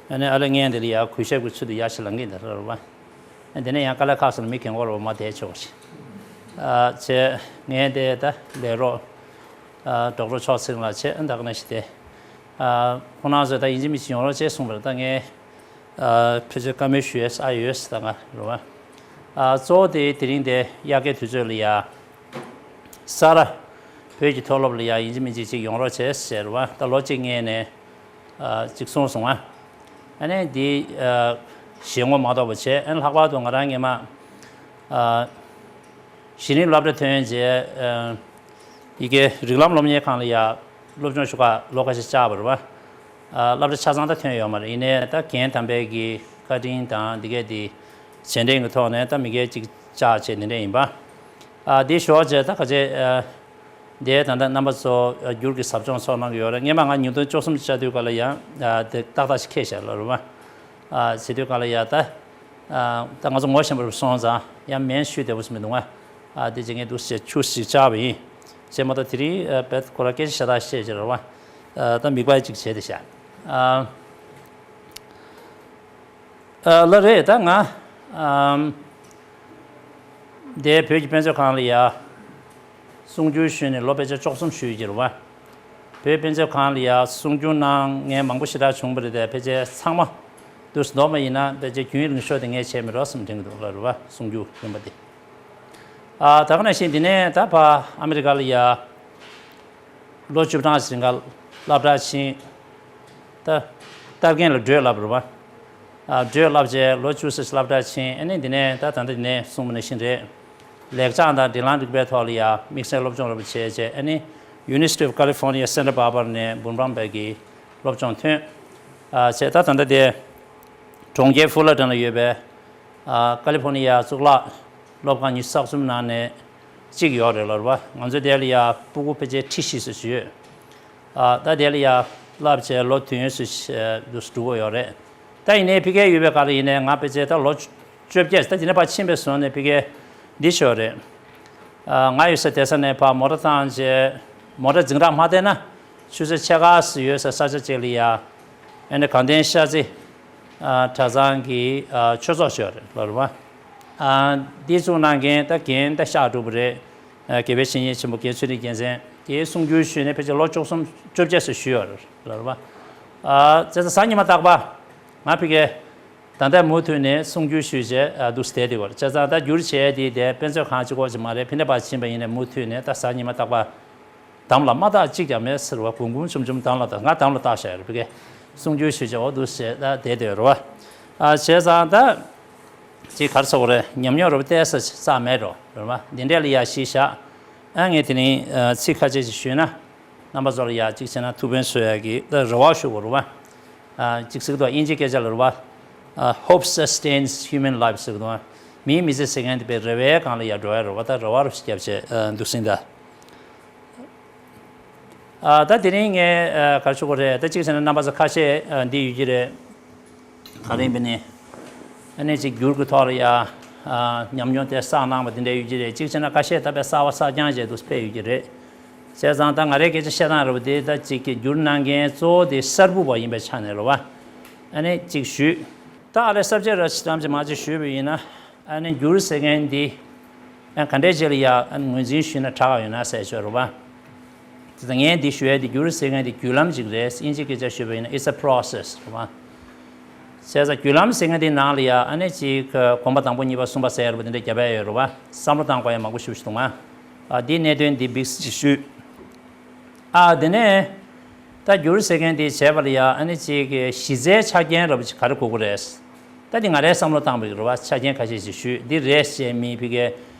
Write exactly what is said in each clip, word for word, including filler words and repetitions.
ཨ་ནི་ཨ་ལེ་ངས་འདི་ལ་ཡ་གུས་ཞབས་ཀྱི་ཚུལ་དུ་ཡར་ཕྱིན་ལངས་ཀྱི་འདི་རེད་བ། ཨ་དེ་ནས་ཡང་དཀའ་ལས་ཁག་སོང་ན་མི་རྒན་གོག་རེད་བ་མ་བསྡད་ཆོག་ཞིག་ཨ་བྱས་ངས་དེ་ད་ལས་རོགས་ཨ་ཌོག་ཊར་མཆོག་ཚེ་རིང་ལགས་བྱས་ཨ་ད་ག་ནང་བཞིན་དེ་ཨ་ཁོང་རྣམ་ཚོས་ད་ཡིན་གཅིག་མིན་གཅིག་ཡོང་རོགས་བྱས་གསུངས་པ་རེད། ད་ངས་ཨ་ཕལ་ཆེར་བཀའ་མོལ་ཞུ་ཡས་ཨ་ཡོད་ད་ང་རེད་བ། ཨ་གཙོ་བོ་དེ་དེ་རིང་དེ་དབྱར་ཁའི་དུས་ཚོད་ལ་ཡ། ས་རཱ་བོད་ཀྱི་མཐོ་སློབ་ལ་ཡང་ཡིན་གཅིག་མིན་གཅིག་ཅིག་ཡོང་རོགས་བྱས་ཟེར་བ་ད་ལོ་གཅིག་སྔོན་ནས་ཨ་ཅིག་གསུངས་སོང་ང་། ཨ་ནི་འདི་ཨ་ཞེ་ངོ་མ་གཏོགས་པ་བྱས་ཨ་ནི་ལྷག་པར་དུ་ང་རང་སྔོན་མ་ཨ་གཞི་རིམ་སློབ་གྲྭ་ཐོན་རྗེས་ཨ་ཡི་གེ་རིགས་ལམ་སློབ་གཉེར་ཁང་ལ་ཡང་སློབ་སྦྱོང་ཞུ་ག་ལོ་ཁ་ཤས་བཅར་བ་རེད་བ། ཨ་སློབ་གྲྭ་ཆ་ཚང་ད་ཐོན་ཡོད་མ་རེད། ཡིན་ནའི་ད་རྒན་དམ་པའི་གི་བཀའ་དྲིན་དང་འདི་གས་འདི་རྗེས་དྲན་གྱི་ཐོག་ནས་ད་མི་སྒེར་གཅིག་བཅར་བྱས་འདི་འདྲ་ཡིན་པ། ཨ་འདི་ཞོགས་རྗེས་ད་ག་ཚོད་ཨ་འདི་ད་ལྟ་རྣམ་པ་ཚོ་ཨ་འགྱུར་གྱི་ཟབ་སྦྱོང་ཚོགས་གནང་གི་ཡོད་རེད། སྔོན་མ་ང་ཉིས་སྟོང་བཅུ་གསུམ་བཅར་དུས་སྐབས་ལ་ཡང་ཨ་དེ་ཏག་ཏག་ཞིག་འཁེལ་བཞག་ལ་རེད་བ། ཨ་བྱེད་དུས་སྐབས་ལ་ཡང་ད་ཨ་ད་ང་ཚོ་ངོ་ཤེས་པ་རུ་སོང་ཙང་ཡང་མིང་ཤོད་བདེ་པོ་ཞིག་མི་འདུག་ང་། ཨ་དེ་བྱེད་མཁན་འདུག་ཟེར་ཆུ་ཞིག་བཅར་བ་ཡིན། བྱས་མ་གཏོགས་དེ་རིང་ཨ་བེད་ཁོ་ར་སྐད་ཆ་ཤ་སྟག་བཤད་ཀྱི་རེད་བ། ཨ་ད་མིག་དཔེ་ཅིག་བྱས་ཏེ་བཞག་ཨ། ཨ་ལ་རེད་ད་ང་ཨམ་དེ་བོད་ཀྱི་དཔེ་མཛོད་ཁང་ལ་ཡ་གསུང་སྒྱུར་ཞུས་ནས་ལོ་ཕལ་ཆེར་བཅུ་གསུམ་ཞུས་ཀྱི་རེད་བ། བོད་དཔེ་མཛོད་ཁང་ལ་ཡ་གསུང་སྒྱུར་གནང་མཁན་མང་པོ་ཞེ་དྲག་བྱུང་བ་རེད་དེ་ཕལ་ཆེར་ཚང་མ་དུས་སུ་འདོམས་པ་ཡིན་ན་ཕལ་ཆེར་རྒྱུན་རིང་ཤོས་དེ་ངས་བྱས་མེད་རོགས་སེམས་དྲན་གྱི་འདུག་ལ་རེད་བ་གསུང་སྒྱུར་ཡིན་པ་དེ། ཨ་ད་ག་ནང་བཞིན་འདི་ནས་ད་ཕ་ཨ་མི་རི་ཀ་ལ་ཡ། ལོ་བཅུ་གྲངས་ཤིག་རིང་ག་སློབ་གྲྭར་ཕྱིན། ད་ལྟ་རྒན་ལ་བགྲོས་བསླབ་རེད་བ། ཨ་བགྲོས་བསླབ་རྗེས་ལོ་བཅུ་ཙམ་སློབ་གྲྭར་ཕྱིན་ཨ་ནི་འདི་ནས་ད་ད་ལྟ་འདི་ནས་གསུངས་པ་ནང་བཞིན་རེད། ལེགས་བྱང་དང་སྒྲིག་ལམ་རིག་པའི་ཐོག་ལ་ཡང་དམིགས་བསལ་སློབ་སྦྱོང་རོབ་བྱས་རྗེས་ཨ་ནི་University of California Santa Barbara ནས་འབུམ་རམས་པའི་གི་སློབ་སྦྱོང་ཐོན། ཨ་བྱས་ད་ད་ལྟ་དེ་གྲོང་ཁྱེར་ཧྥུ་ལར་ཊོན་ལ་ཡོད་པའི་ཨ་ཀ་ལི་ཧྥོ་ནི་ཡ་གཙུག་ལག་སློབ་ཁང་ཉི་ཤུ་རྩ་གསུམ་ནང་ནས་གཅིག་ཡོད་རེད་ལབ་རེད་བ། ང་ཚོ་དེ་ལ་ཡ་སྤུ་གུ་ཕལ་ཆེར་ཁྲི་བཞི་ཙམ་ཞིག་ཡོད། ཨ་ད་དེ་ལ་ཡ་བསླབ་བྱས་ལོ་དུས་ཡུན་ཙམ་ཞིག་འདུག་འགྲོ་གི་ཡོད་རེད། ད་ཡིན་ནའི་ཕ་གིར་ཡོད་པའི་སྐབས་ལ་ཡིན་ནའི་ང་ཕལ་ཆེར་ད་ལོ་བཅོ་བརྒྱད་ད་དེ་ནས་ཕར་ཕྱིན་པའི་བཟོ་ནས་ཕ་གིར་འདི་ཞོར་རེད། ང་ཡོད་ས་དེ་ས་ནས་ཕར་མོ་ཊ་བཏང་རྗེས་མོ་ཊ་འཛིང་རགས་མ་བསྡད་ན་ཆུ་ཚོད་ཕྱེད་ཀ་ཙམ་ཡོད་ས་ས་ཆ་གཅིག་ལ་ཡ་ཨ་ནི་དགའ་ལྡན་ཤར་རྩེ་གྲྭ་ཚང་གི་ཆོས་ཚོགས་ཤིག་ཡོད་རེད་ལབ་རེད་བ། འདི་བཙུགས་གནང་མཁན་ད་རྒན་ད་ཤག་སྒྲུབ་པ་རེད། དགེ་བའི་བཤེས་གཉེན་ཆེན་པོ་རྒན་ཚུལ་ཁྲིམས་རྒྱལ་མཚན་དེའི་གསུང་སྒྱུར་ཞུས་ནས་ཕལ་ཆེར་ལོ་བཅུ་གསུམ་བཅོ་བརྒྱད་ཙམ་ཞུས་ཡོད་རེད་ལབ་རེད་བ། བྱས་ཙང་གཟའ་ཉི་མ་རྟག་པར་ང་ཕ་གིར། ད་ལྟ་མུ་མཐུད་ནས་གསུང་སྒྱུར་ཞུས་བྱས་ཨ་འདུག་སེ་བསྡད་དེ་བར་བྱས་ཙང་ད་བསྒྱུར་བྱས་དེ་དེ་དཔེ་མཛོད་ཁང་གཅིག་པོ་ཅིག་མ་རེད། ཕི་ནས་ཕར་ཕྱིན་པ་ཡིན་ནའི་མུ་མཐུད་ནས་ད་གཟའ་ཉི་མ་རྟག་པར་དམ་ལ་མ་བཏགས་གཅིག་ཀྱང་མེད་ཟེར་བ་གུང་གུང་ཆུམ་ཆུམ་དམ་ལ་བཏགས། ང་དམ་ལ་བཏགས་བཞག་ཡོད་རེད། ཕ་གིར་གསུང་སྒྱུར་ཞུས་བྱས་འོ་འདུག་སེ་ད་བསྡད་དེ་ཡོད་རེད་བ། ཨ་བྱས་ཙང་ད་ཅིག་ག་རེ་ཟེར་དགོས་རེད། ཉམས་མྱོང་རོབ་བལྟས་ས་རྩ་མེད་འགྲོ་རེད་བ། འདི་འདྲས་ལ་ཡ་གཞི་བཞག་ཨ་ངས་དེ་རིང་ཚིག་ཁ་ཤས་ཅིག་ཞུས་ན། རྣམ་པ་ཚོ་ལ་ཡ་གཅིག་བྱས་ན་ཐུགས་ཕན་གསོས་ཡ་གི་ད་རེ་བ་ཞུ་དགོས་རེད་བ། ཨ་གཅིག་ཟེར་གི་འདུག་ཨིན་ཇི་སྐད་ཆ་ལ་རེད་བ། ཨ་Hope sustains human life ཟེར་གི་འདུག་མིའི་མི་ཚེ་ཟེར་མཁན་དེ་པའི་རེ་བའི་སྒང་ལ་ཡ་འགྲོ་ཡ་རེད་བ། ད་རེ་བ་རུ་བརྒྱབ་བྱས་ཨ་འདུག་སེ་ད། ཨ་ད་དེ་རིང་ངས་ཨ་ག་རེ་ཞུ་དགོས་རེད། ད་གཅིག་བྱས་ན་རྣམ་པ་ཚོ་ཁ་ཤས་ཨ་འདི་ཡོད་ཀྱི་རེད། ག་རེ་ཡིན་པ་ནི། ཨ་ནི་ཅིག་འགྱུར་གྱི་ཐོག་ལ་ཡ། ཨ་ཉམས་མྱོང་དེ་བསགས་གནང་བ་དེ་འདྲ་ཡོད་ཀྱི་རེད། གཅིག་བྱས་ན་ཁ་ཤས་ད་དཔེ་གསར་བ་གསར་རྐྱང་བྱས་འདུག་སྤེལ་ཡོད་ཀྱི་རེད། བྱས་ཙང་ད་ང་རའི་སྐད་ཆ་བཤད་སྟངས་རེད་བ། དེ་ད་ཅིག་གི་འགྱུར་གནང་མཁན་གཙོ་བོ་དེ་གསར་བུ་བ་ཡིན་པའི་ཆ་ནས་རེད་བ། ཨ་ནི་ཅིག་ཞུས། ད་ཨ་ལས་ས་བཅད་ར་ཅིག་ཙམ་ཅིག་མ་ཅིག་ཞུས་པ་ཡིན་ན། ཨ་ནི་འགྱུར་ཟེར་མཁན་འདི། ཨ་ག་འདྲའི་རྗེས་ལ་ཡ་ཨ་ནི་ངོས་འཛིན་ཞུས་ན་དྲག་ཡོད་ན་ཟེར་ཆོག་རེད་བ། དེ་ད་ངས་འདི་ཞུ་ཡ་དེ་འགྱུར་ཟེར་མཁན་དེ་བརྒྱུད་ལམ་ཅིག་རེད། ཨིན་ཇི་སྐད་ཆ་ཞུས་པ་ཡིན་ན་it's a process རེད་བ། བྱས་ཙང་བརྒྱུད་ལམ་ཟེར་མཁན་དེ་ནང་ལ་ཡ་ཨ་ནི་ཅིག་གོམ་པ་དང་པོ་གཉིས་པ་གསུམ་པ་ཟེར་བ་དེ་འདྲ་བརྒྱབ་ཡ་ཡོད་རེད་བ། བསམ་བློ་བཏང་དགོས་ཡ་མང་པོ་ཞིག་འདུག་ང་། ཨ་འདིའི་གནད་དོན་འདི་བིག་ཅིག་ཞུས། ཨ་དེ་ནས་ད་འགྱུར་ཟེར་མཁན་དེ་བྱས་པ་ལ་ཡ་ཨ་ནི་ཅིག་གི་གཞི་རྩའི་ཆ་རྐྱེན་ར་བ་ཅིག་ག་རེ་དགོས་ཀྱི་རེད། ད་འདི་ང་རའི་བསམ་བློ་བཏང་བའི་རེད་བ། ཆ་རྐྱེན་ཁ་ཤས་ཅིག་ཞུས། འདི་རེད་ཅེས་མིའི་ཕ་གིའི་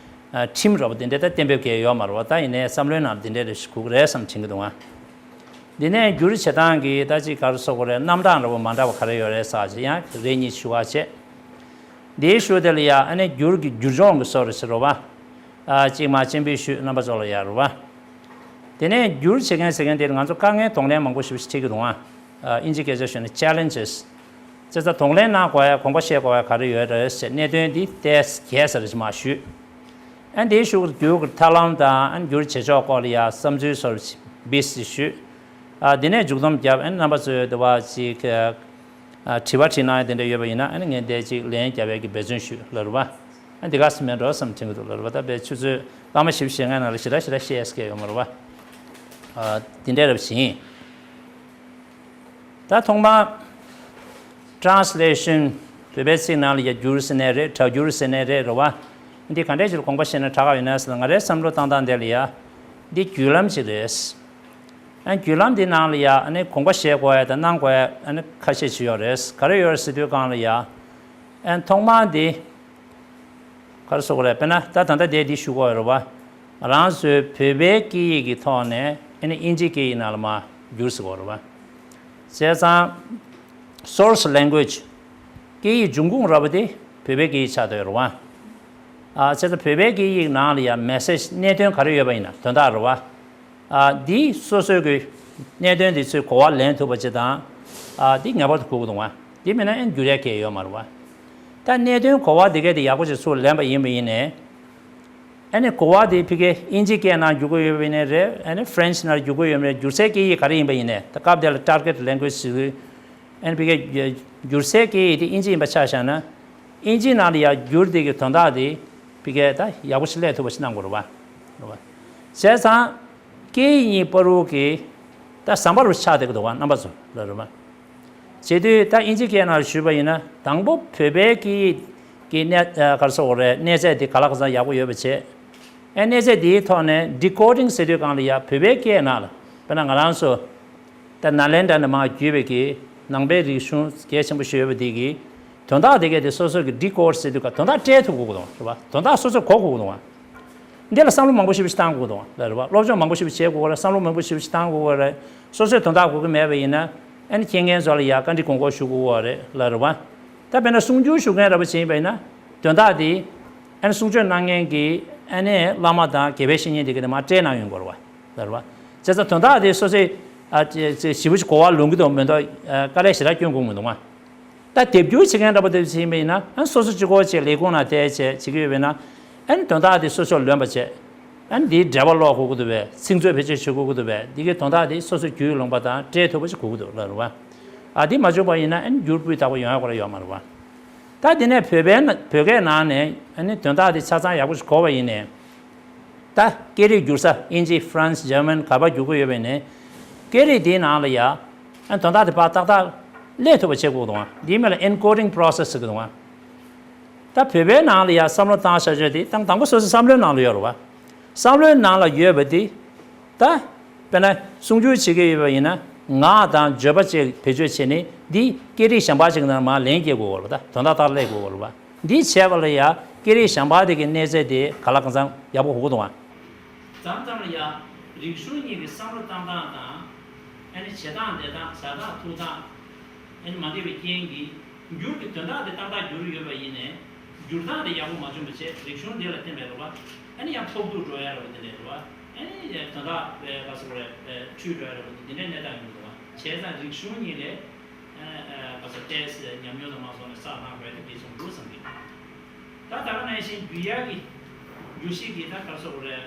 ཨ་ཁྲིམས་ར་བ་དེ་འདྲ་ད་གཏན་འབེབས་གལ་ཡོད་མ་རེད་བ། ད་ཡིན་ནའི་བསམ་བློའི་ནང་འདི་འདྲ་རེ་ཞིག་དགོས་ཀྱི་རེད་བསམ་དྲན་གྱི་འདུག་ང་། འདི་ནས་འགྱུར་བྱེད་སྟངས་ཀྱི་ད་ཅིག་ག་རེ་ཟེར་དགོས་རེད། རྣམ་གྲངས་ར་བ་མ་འདྲ་བ་ག་རེ་ཡོད་རེད་ཟེར་བ་ཅིག་ཡང་རེ་གཉིས་ཞུ་བ་བྱས། འདིའི་ཤུགས་དེ་ལ་ཡ་ཨ་ནི་འགྱུར་གྱི་འགྱུར་ལྗོངས་ཀྱི་བཟོ་རེ་ཟེར་རོ་བ། ཨ་གཅིག་མ་གཅིག་པུའི་ཤུགས་རྣམ་པ་ཚོ་ལ་ཡ་རོ་བ། དེ་ནས་འགྱུར་བྱེད་མཁན་ཟེར་མཁན་དེ་ང་ཚོ་དཀའ་ངལ་གདོང་ལེན་མང་པོ་ཞིག་འཕྲད་ཀྱི་འདུག་ཨ། ཨིན་ཇི་སྐད་ཆ་ཞུས་ན་challenges། བྱས་ཙང་གདོང་ལེན་གནང་དགོས་ཡ་དགོངས་པ་བཞེས་དགོས་ཡ་ག་རེ་ཡོད་རེད་ཟེར་གནད་དོན་འདི་ཏོག་ཙམ་རྒྱས་ས་རེ་ཞིག་མ་ཞུས། ཨ་འདིའི་ཤུགས་འགྱུར་གྱི་ཐབས་ལམ་དང་ཨ་འགྱུར་བྱེད་ཕྱོགས་སྐོར་ལ་ཡ་བསམ་ཚུལ་སོར་བིས་ཞུས། ཨ་དེ་ནས་མཇུག་སྡོམ་བརྒྱབ། ཨ་རྣམ་པ་ཚོས་དེ་བ་ཅིག་ཨ་དྲི་བ་དྲིས་གནང་ཡ་དེ་འདྲ་ཡོད་པ་ཡིན་ན་ཨ་ནི་ངས་འདས་ཅིག་ལན་རྒྱབ་ཡ་གི་འབད་བརྩོན་ཞུ་ལབ་རེད་བ། ཨ་འདི་ག་སེ་མེད་འགྲོ་བསམ་དྲན་གི་འདུག་ལབ་རེད་བ། ད་དཔེ་ཆུ་ཚོད་སྐར་མ་བཞི་བཅུ་ཞེ་ལྔའི་ནང་ལ་ཞེ་དྲག་ཞེ་དྲག་བཤད་ཡ་སྐད་ཡོད་མ་རེད་བ། ཨ་དེ་འདྲ་རེད་བཞིན། ད་ཐོག་མར་translation བོད་པའི་ཚིག་ནང་ལ་ཡ་བསྒྱུར་ཟེར་ནའི་རེད། སྒྲ་བསྒྱུར་ཟེར་ནའི་རེད་རེད་བ། འདི་ག་འདྲས་ཞིག་ལ་དགོངས་པ་བཞེས་ན་དྲག་ག་ཡོད་ན་ཟེར་ན། ང་རའི་བསམ་བློ་བཏང་སྟངས་དེ་ལ་ཡ་འདི་བརྒྱུད་ལམ་ཅིག་རེད། ཨ་བརྒྱུད་ལམ་འདི་ནང་ལ་ཡ་ཨ་ནི་དགོངས་པ་བཞེས་དགོས་ཡ་དང་གནང་དགོས་ཡ་ཨ་ནི་ཁ་ཤས་ཅིག་ཡོད་རེད། ག་རེ་ཡོད་རེད་ཟེར་དུས་སྒང་ལ་ཡ། ཨ་ཐོག་མར་འདི་ག་རེ་ཟེར་དགོས་རེད། དཔེར་ན་ད་ད་ལྟ་དེ་འདི་ཞུ་དགོས་ཡོད་རེད་བ། ང་རང་ཚོའི་བོད་པའི་སྐད་ཡིག་གི་ཐོག་ནས་ཨ་ནི་དབྱིན་ཇིའི་སྐད་ཡིག་ནང་ལ་མར་བསྒྱུར་ཟེར་དགོས་རེད་བ། བྱས་ཙང་source language སྐད་ཡིག་འབྱུང་ཁུངས་ར་བ་དེ་བོད་པའི་སྐད་ཡིག་ཆགས་བསྡད་ཡོད་རེད་བ། ཨ་བྱས་ཙང་བོད་པའི་སྐད་ཡིག་ནང་ལ་ཡང་message གནད་དོན་ག་རེ་ཡོད་པ་ཡིན་ན་དོན་དག་རེད་བ། ཨ་འདི་སོ་སོའི་གི་གནད་དོན་དེ་ཚོའི་གོ་བ་ལེན་ཐུབ་པ་ཅིག་དང་། ཨ་འདི་ངེས་པར་དུ་དགོས་ཀྱི་འདུག་བ། འདི་མིན་ན་ཨ་ནི་བསྒྱུར་ཡ་གང་ཡང་ཡོད་མ་རེད་བ། ད་གནད་དོན་གོ་བ་འདི་གས་དེ་ཡག་པོ་ཅིག་ཚུར་ལེན་པ་ཡིན་པ་ཡིན་ནའི། ཨ་ནི་གོ་བ་དེ་ཕ་གིའི་དབྱིན་ཇིའི་སྐད་ནང་བསྒྱུར་གྱི་ཡོད་པ་ཡིན་ནའི་རེད། ཨ་ནི་French ནང་བསྒྱུར་གྱི་ཡོད་པ་ཡིན་ནའི། བསྒྱུར་སའི་སྐད་ཡིག་ག་རེ་ཡིན་པ་ཡིན་ནའི། ད་སྐབས་དེ་ལ་target language ཟེར་གི། ཨ་ནི་ཕ་གིའི་བསྒྱུར་སའི་སྐད་ཡིག་དེ་དབྱིན་ཇི་ཡིན་པ་ཆ་བཞག་ན། དབྱིན་ཇིའི་ནང་ལ་ཡ་བསྒྱུར་དེ་གི་དོན་དག་དེ་ཕ་གིར་ད་ཡག་པོ་ཞིག་སླེབས་ཐུབ་པ་ཞིག་གནང་དགོས་རེད་བ། རེད་བ། བྱས་ཙང་སྐད་ཡིག་གཉིས་བར་དུ་གི་ད་ཟམ་པ་རུ་ཆགས་བསྡད་ཀྱི་འདུག་བ། རྣམ་པ་ཚོ་ལ་རེད་བ། བྱེད་དུས་ད་དབྱིན་ཇི་སྐད་ནང་ཞུས་པ་ཡིན་ན། དང་པོ་བོད་པའི་སྐད་ཡིག་གི་གནས་ཨ་ག་རེ་ཟེར་དགོས་རེད། གནས་ཚད་དེ་གང་ལ་གང་འཚམ་ཡག་པོ་ཡོད་པ་བྱས། ཨ་གནས་ཚད་དེའི་ཐོག་ནས་decoding ཟེར་དུས་སྒང་ལ་ཡ་བོད་པའི་སྐད་ནང་ལ་དཔེར་ན་ང་རང་ཚོ་ད་ནཱ་ལེནྡྲ་ནས་མར་བརྒྱུད་པའི་གི་ནང་པའི་རིག་གཞུང་གལ་ཆེན་པོ་ཞིག་ཡོད་པ་དེ་གི་དོན་དག་དེ་གས་དེ་སོ་སོ་གི་decode ཟེར་དུས་སྒང་དོན་དག་སྤྲད་ཐུབ་དགོས་ཀྱི་འདུག་བ། རེད་བ། དོན་དག་སོ་སོས་གོ་དགོས་ཀྱི་འདུག་བ། འདི་ལ་བསམ་བློ་མང་པོ་ཞེ་པོ་ཞིག་བཏང་དགོས་འདུག་བ། རེད་བ། སློབ་སྦྱོང་མང་པོ་ཞེ་པོ་བྱེད་དགོས་རེད། བསམ་བློ་མང་པོ་ཞེ་པོ་ཞིག་བཏང་དགོས་རེད། སོ་སོས་དོན་དག་གོ་གི་མེད་པ་ཡིན་ན། ཨ་ནི་མཁྱེན་མཁན་ཚོ་ལ་ཡ་བཀའ་འདྲི་དགོངས་སྐོར་ཞུ་དགོས་རེད་ལ། རེད་བ། ད་དཔེར་ན་གསུང་སྒྱུར་ཞུ་མཁན་འདྲ་པོ་ཅིག་ཡིན་པ་ཡིན་ན། དོན་དག་དེ་ཨ་ནི་གསུང་ཆོས་གནང་མཁན་གྱི་ཨ་ནི་བླ་མ་དང་དགེ་བའི་བཤེས་གཉེན་དེ་ག་ནས་མར་སྤྲད་གནང་ཡོང་དགོས་རེད་བ། ལ་རེད་བ། བྱས་ཙང་དོན་དག་དེ་སོ་སོས་ཨ་ཅེ་ཅེ་ཞེ་པོ་ཞིག་གོ་བ་ལོན་གྱི་འདུག་མི་འདུག་ཨ་དཀའ་ལས་ཞེ་དྲག་སྐྱོན་དགོས་མི་འདུག་ང་། ད་དེབ་སྒྱུར་བྱེད་མཁན་འདྲ་པོ་དེ་ཚོ་ཡིན་པ་ཡིན་ན། ཨ་སོ་སོ་གཅིག་པོ་ཅིག་ལས་ཁུངས་ནང་བསྡད་བྱས་བྱེད་ཀྱི་ཡོད་པས་ན། ཨ་ནི་དོན་དག་དེ་སོ་སོར་ལོན་པ་བྱས། ཨ་ནི་དེའི་འགྲེལ་པ་ཀློག་དགོས་ཀྱི་འདུག་པས། ཚིག་མཛོད་བེད་སྤྱོད་བྱེད་དགོས་ཀྱི་འདུག་པས། འདི་གའི་དོན་དག་དེ་སོ་སོས་རྒྱུས་ལོན་པ་དང་སྤྲད་ཐུབ་པ་ཞིག་དགོས་ཀྱི་འདུག་ལ། རེད་བ། ཨ་དེ་མ་བྱུང་བ་ཡིན་ན་ཨ་ནི་འགྱུར་སྤུས་དག་པོ་ཡོང་ཡ་ཁོ་རང་ཡོད་མ་རེད་བ། ད་དེ་ནས་བོད་པའི་ན་བོད་སྐད་ནང་ནས་ཨ་ནི་དོན་དག་དེ་ཆ་ཚང་ཡག་པོ་ཞིག་གོ་བ་ཡིན་ནའི། ད་སྐད་རིགས་བསྒྱུར་ས་དབྱིན་ཇི། French, German ག་པར་བསྒྱུར་གྱི་ཡོད་པ་ཡིན་ནའི། སྐད་རིགས་དེའི་ནང་ལ་ཡ་ཨ་དོན་དག་དེ་ཕར་ཏག་ཏག་སླེབས་ཐུབ་པ་བྱེད་དགོས་འདུག་ཨ། འདིའི་མིང་ལ་encoding process ཟེར་གྱི་འདུག་ཨ། ད་བོད་པའི་ནང་ལ་ཡ་བསམ་བློ་བཏང་བྱ་སྤྱོད་དེ་ད་དང་པོ་སོ་སོའི་བསམ་བློའི་ནང་ལ་ཡོད་རེད་བ། བསམ་བློའི་ནང་ལ་ཡོད་པ་དེ། ད་དཔེར་ན་གསུང་སྒྱུར་བྱེད་ཀྱི་ཡོད་པ་ཡིན་ན། ངག་དང་བརྗོད་པ་བཅས་བེད་སྤྱོད་བྱས་ནས་འདི་སྐད་རིགས་གཞན་པ་ཅིག་ནང་མར་ལན་སྐྱེལ་དགོས་པ་རེད། ད་དོན་དག་ཏག་སླེབས་དགོས་པ་རེད་བ། འདི་བྱས་པ་ལ་ཡ་སྐད་རིགས་གཞན་པ་དེ་གི་གནས་ཚད་དེ་གང་ལ་གང་འཚམ་ཡག་པོ་གོ་གི་འདུག་བ། མཚམས་མཚམས་ལ་ཡ་རིག་གཞུང་གཉིས་ཀྱི་བསམ་བློ་བཏང་སྟངས་དང་། ཨ་ནི་བྱེད་སྟངས་བསྡད་སྟངས། ཟ་སྟངས་འཐུང་སྟངས། ཨ་ནི་མ་འདྲེས་པའི་རྐྱེན་གྱིས་འགྱུར་གྱི་དོན་དག་དེ་ཏག་ཏག་འགྱུར་ཡོད་པ་ཡིན་ནའི། འགྱུར་སྟངས་དེ་ཡག་པོ་མ་བྱུང་བ་བྱས། རིག་གཞུང་འདི་ལ་བརྟེན་པའི་རེད་བ། ཨ་ནི་ཡང་ཕོག་ཐུག་འགྲོ་ཡ་རེད་བ། དེ་འདྲས་རེད་བ། ཨ་ནི་དོན་དག་དཔེ་ག་ཟེར་དགོས་རེད། དཔེ་འཁྲུལ་འགྲོ་ཡ་རེད་བ། དེ་འདྲའི་གནས་སྟངས་ཡོང་གི་འདུག་བ། བྱས་ཙང་རིག་གཞུང་གཉིས་ལས་ཨ་ག་ཟེར་ཏོག་ཙམ་ཉམས་མྱོང་དང་མ་སོང་ནས་ས་ལྷག་དགོས་དེ་འདྲས་བྱུང་འདུག་བསམ་གི། ད་ད་ག་ནང་བཞིན་བསྒྱུར་ཡག་གི་བསྒྱུར་ཤེས་ཀྱི་ད་ག་ཟེར་དགོས་རེད།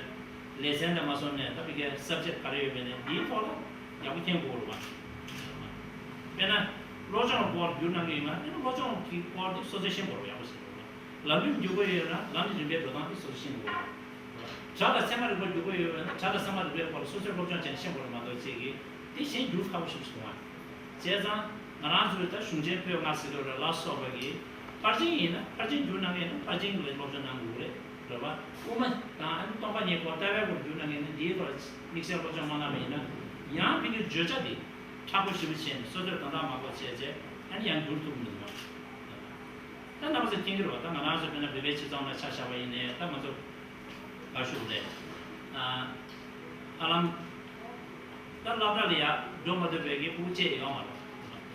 ལེ་ཚན་དང་མ་སོང་ནས་ད་ཕ་གིའི་subject ག་རེ་ཡོད་པ་ཡིན་ནའི་འདིའི་ཐོག་ལ་ཡག་པོ་མཁྱེན་དགོས་རེད་བ། དཔེར་ན་སློབ་སྦྱོང་སྐོར་བསྒྱུར་གནང་གི་ཡོད་ན། དེ་ནི་སློབ་སྦྱོང་གི་སྐོར་དེ་སོ་སོས་ཤེས་དགོས་རེད་བ། ཡག་པོ་ཤེས་དགོས་རེད་བ། ལམ་རིམ་བསྒྱུར་དགོས་ཡོད་ན་ལམ་གྱི་རིམ་པའི་འགྲོ་སྟངས་དེ་སོ་སོས་ཤེས་དགོས་རེད་བ། སྒྲ་དང་ཚད་མ་རིག་པ་བསྒྱུར་དགོས་ཡོད་པ་ཡིན་ན་སྒྲ་དང་ཚད་མ་རིག་པའི་སྐོར་ལ་སོ་སོས་སློབ་སྦྱོང་བྱས་ནས་ཤེས་དགོས་རེད་མ་གཏོགས། ཅིག་གིས་དེ་གཞན་བསྒྱུར་ཁག་པོ་ཞེ་པོ་ཅིག་འདུག་བ། བྱས་ཙང་ང་རང་ཚོའི་ད་གཞུང་ཆེན་པོད་ལྔ་ཟེར་གྱི་ཡོད་རེད་ལ་སོགས་པ་གི་ཕར་ཕྱིན་ཡིན་ན་ཕར་ཕྱིན་བསྒྱུར་གནང་མཁན་ཡིན་ན་ཕར་ཕྱིན་ལ་སློབ་སྦྱོང་གནང་དགོས་རེད། རེད་བ། དབུ་མ་དང་ཨ་ནི་སྟོང་པ་ཉིད་སྐོར་ལྟ་བའི་སྐོར་བསྒྱུར་གནང་མཁན་ཡིན་ན་འདིའི་ཐོག་དམིགས་བསལ་སློབ་སྦྱོང་མ་གནང་བ་ཡིན་ན། ཡང་ཕ་གིའི་བརྗོད་བྱ་འདི་མཁྲེགས་པོ་ཞེ་པོ་བྱས་ནས་སོ་སོས་དོན་དག་མ་གོ་བྱས་བྱས་ཨ་ནི་ཡང་བསྒྱུར་ཐུབ་མི་འདུག་བ། ད་རྣམ་པ་ཚོས་མཁྱེན་གྱི་རེད་བ། ད་ང་རང་ཚོ་དཔེར་ན་བོད་པའི་སྤྱི་ཚོགས་ནང་ཆ་བཞག་པ་ཡིན་ནའི་ད་ང་ཚོ་ག་ཞུ་དགོས་རེད། ཨ་ཨ་ལམ། ད་སློབ་གྲྭ་ལ་ཡ་འགྲོ་མ་ཐུབ་པའི་གི་ཕྲུ་གུ་བཅས་ཡོད་མ་རེད།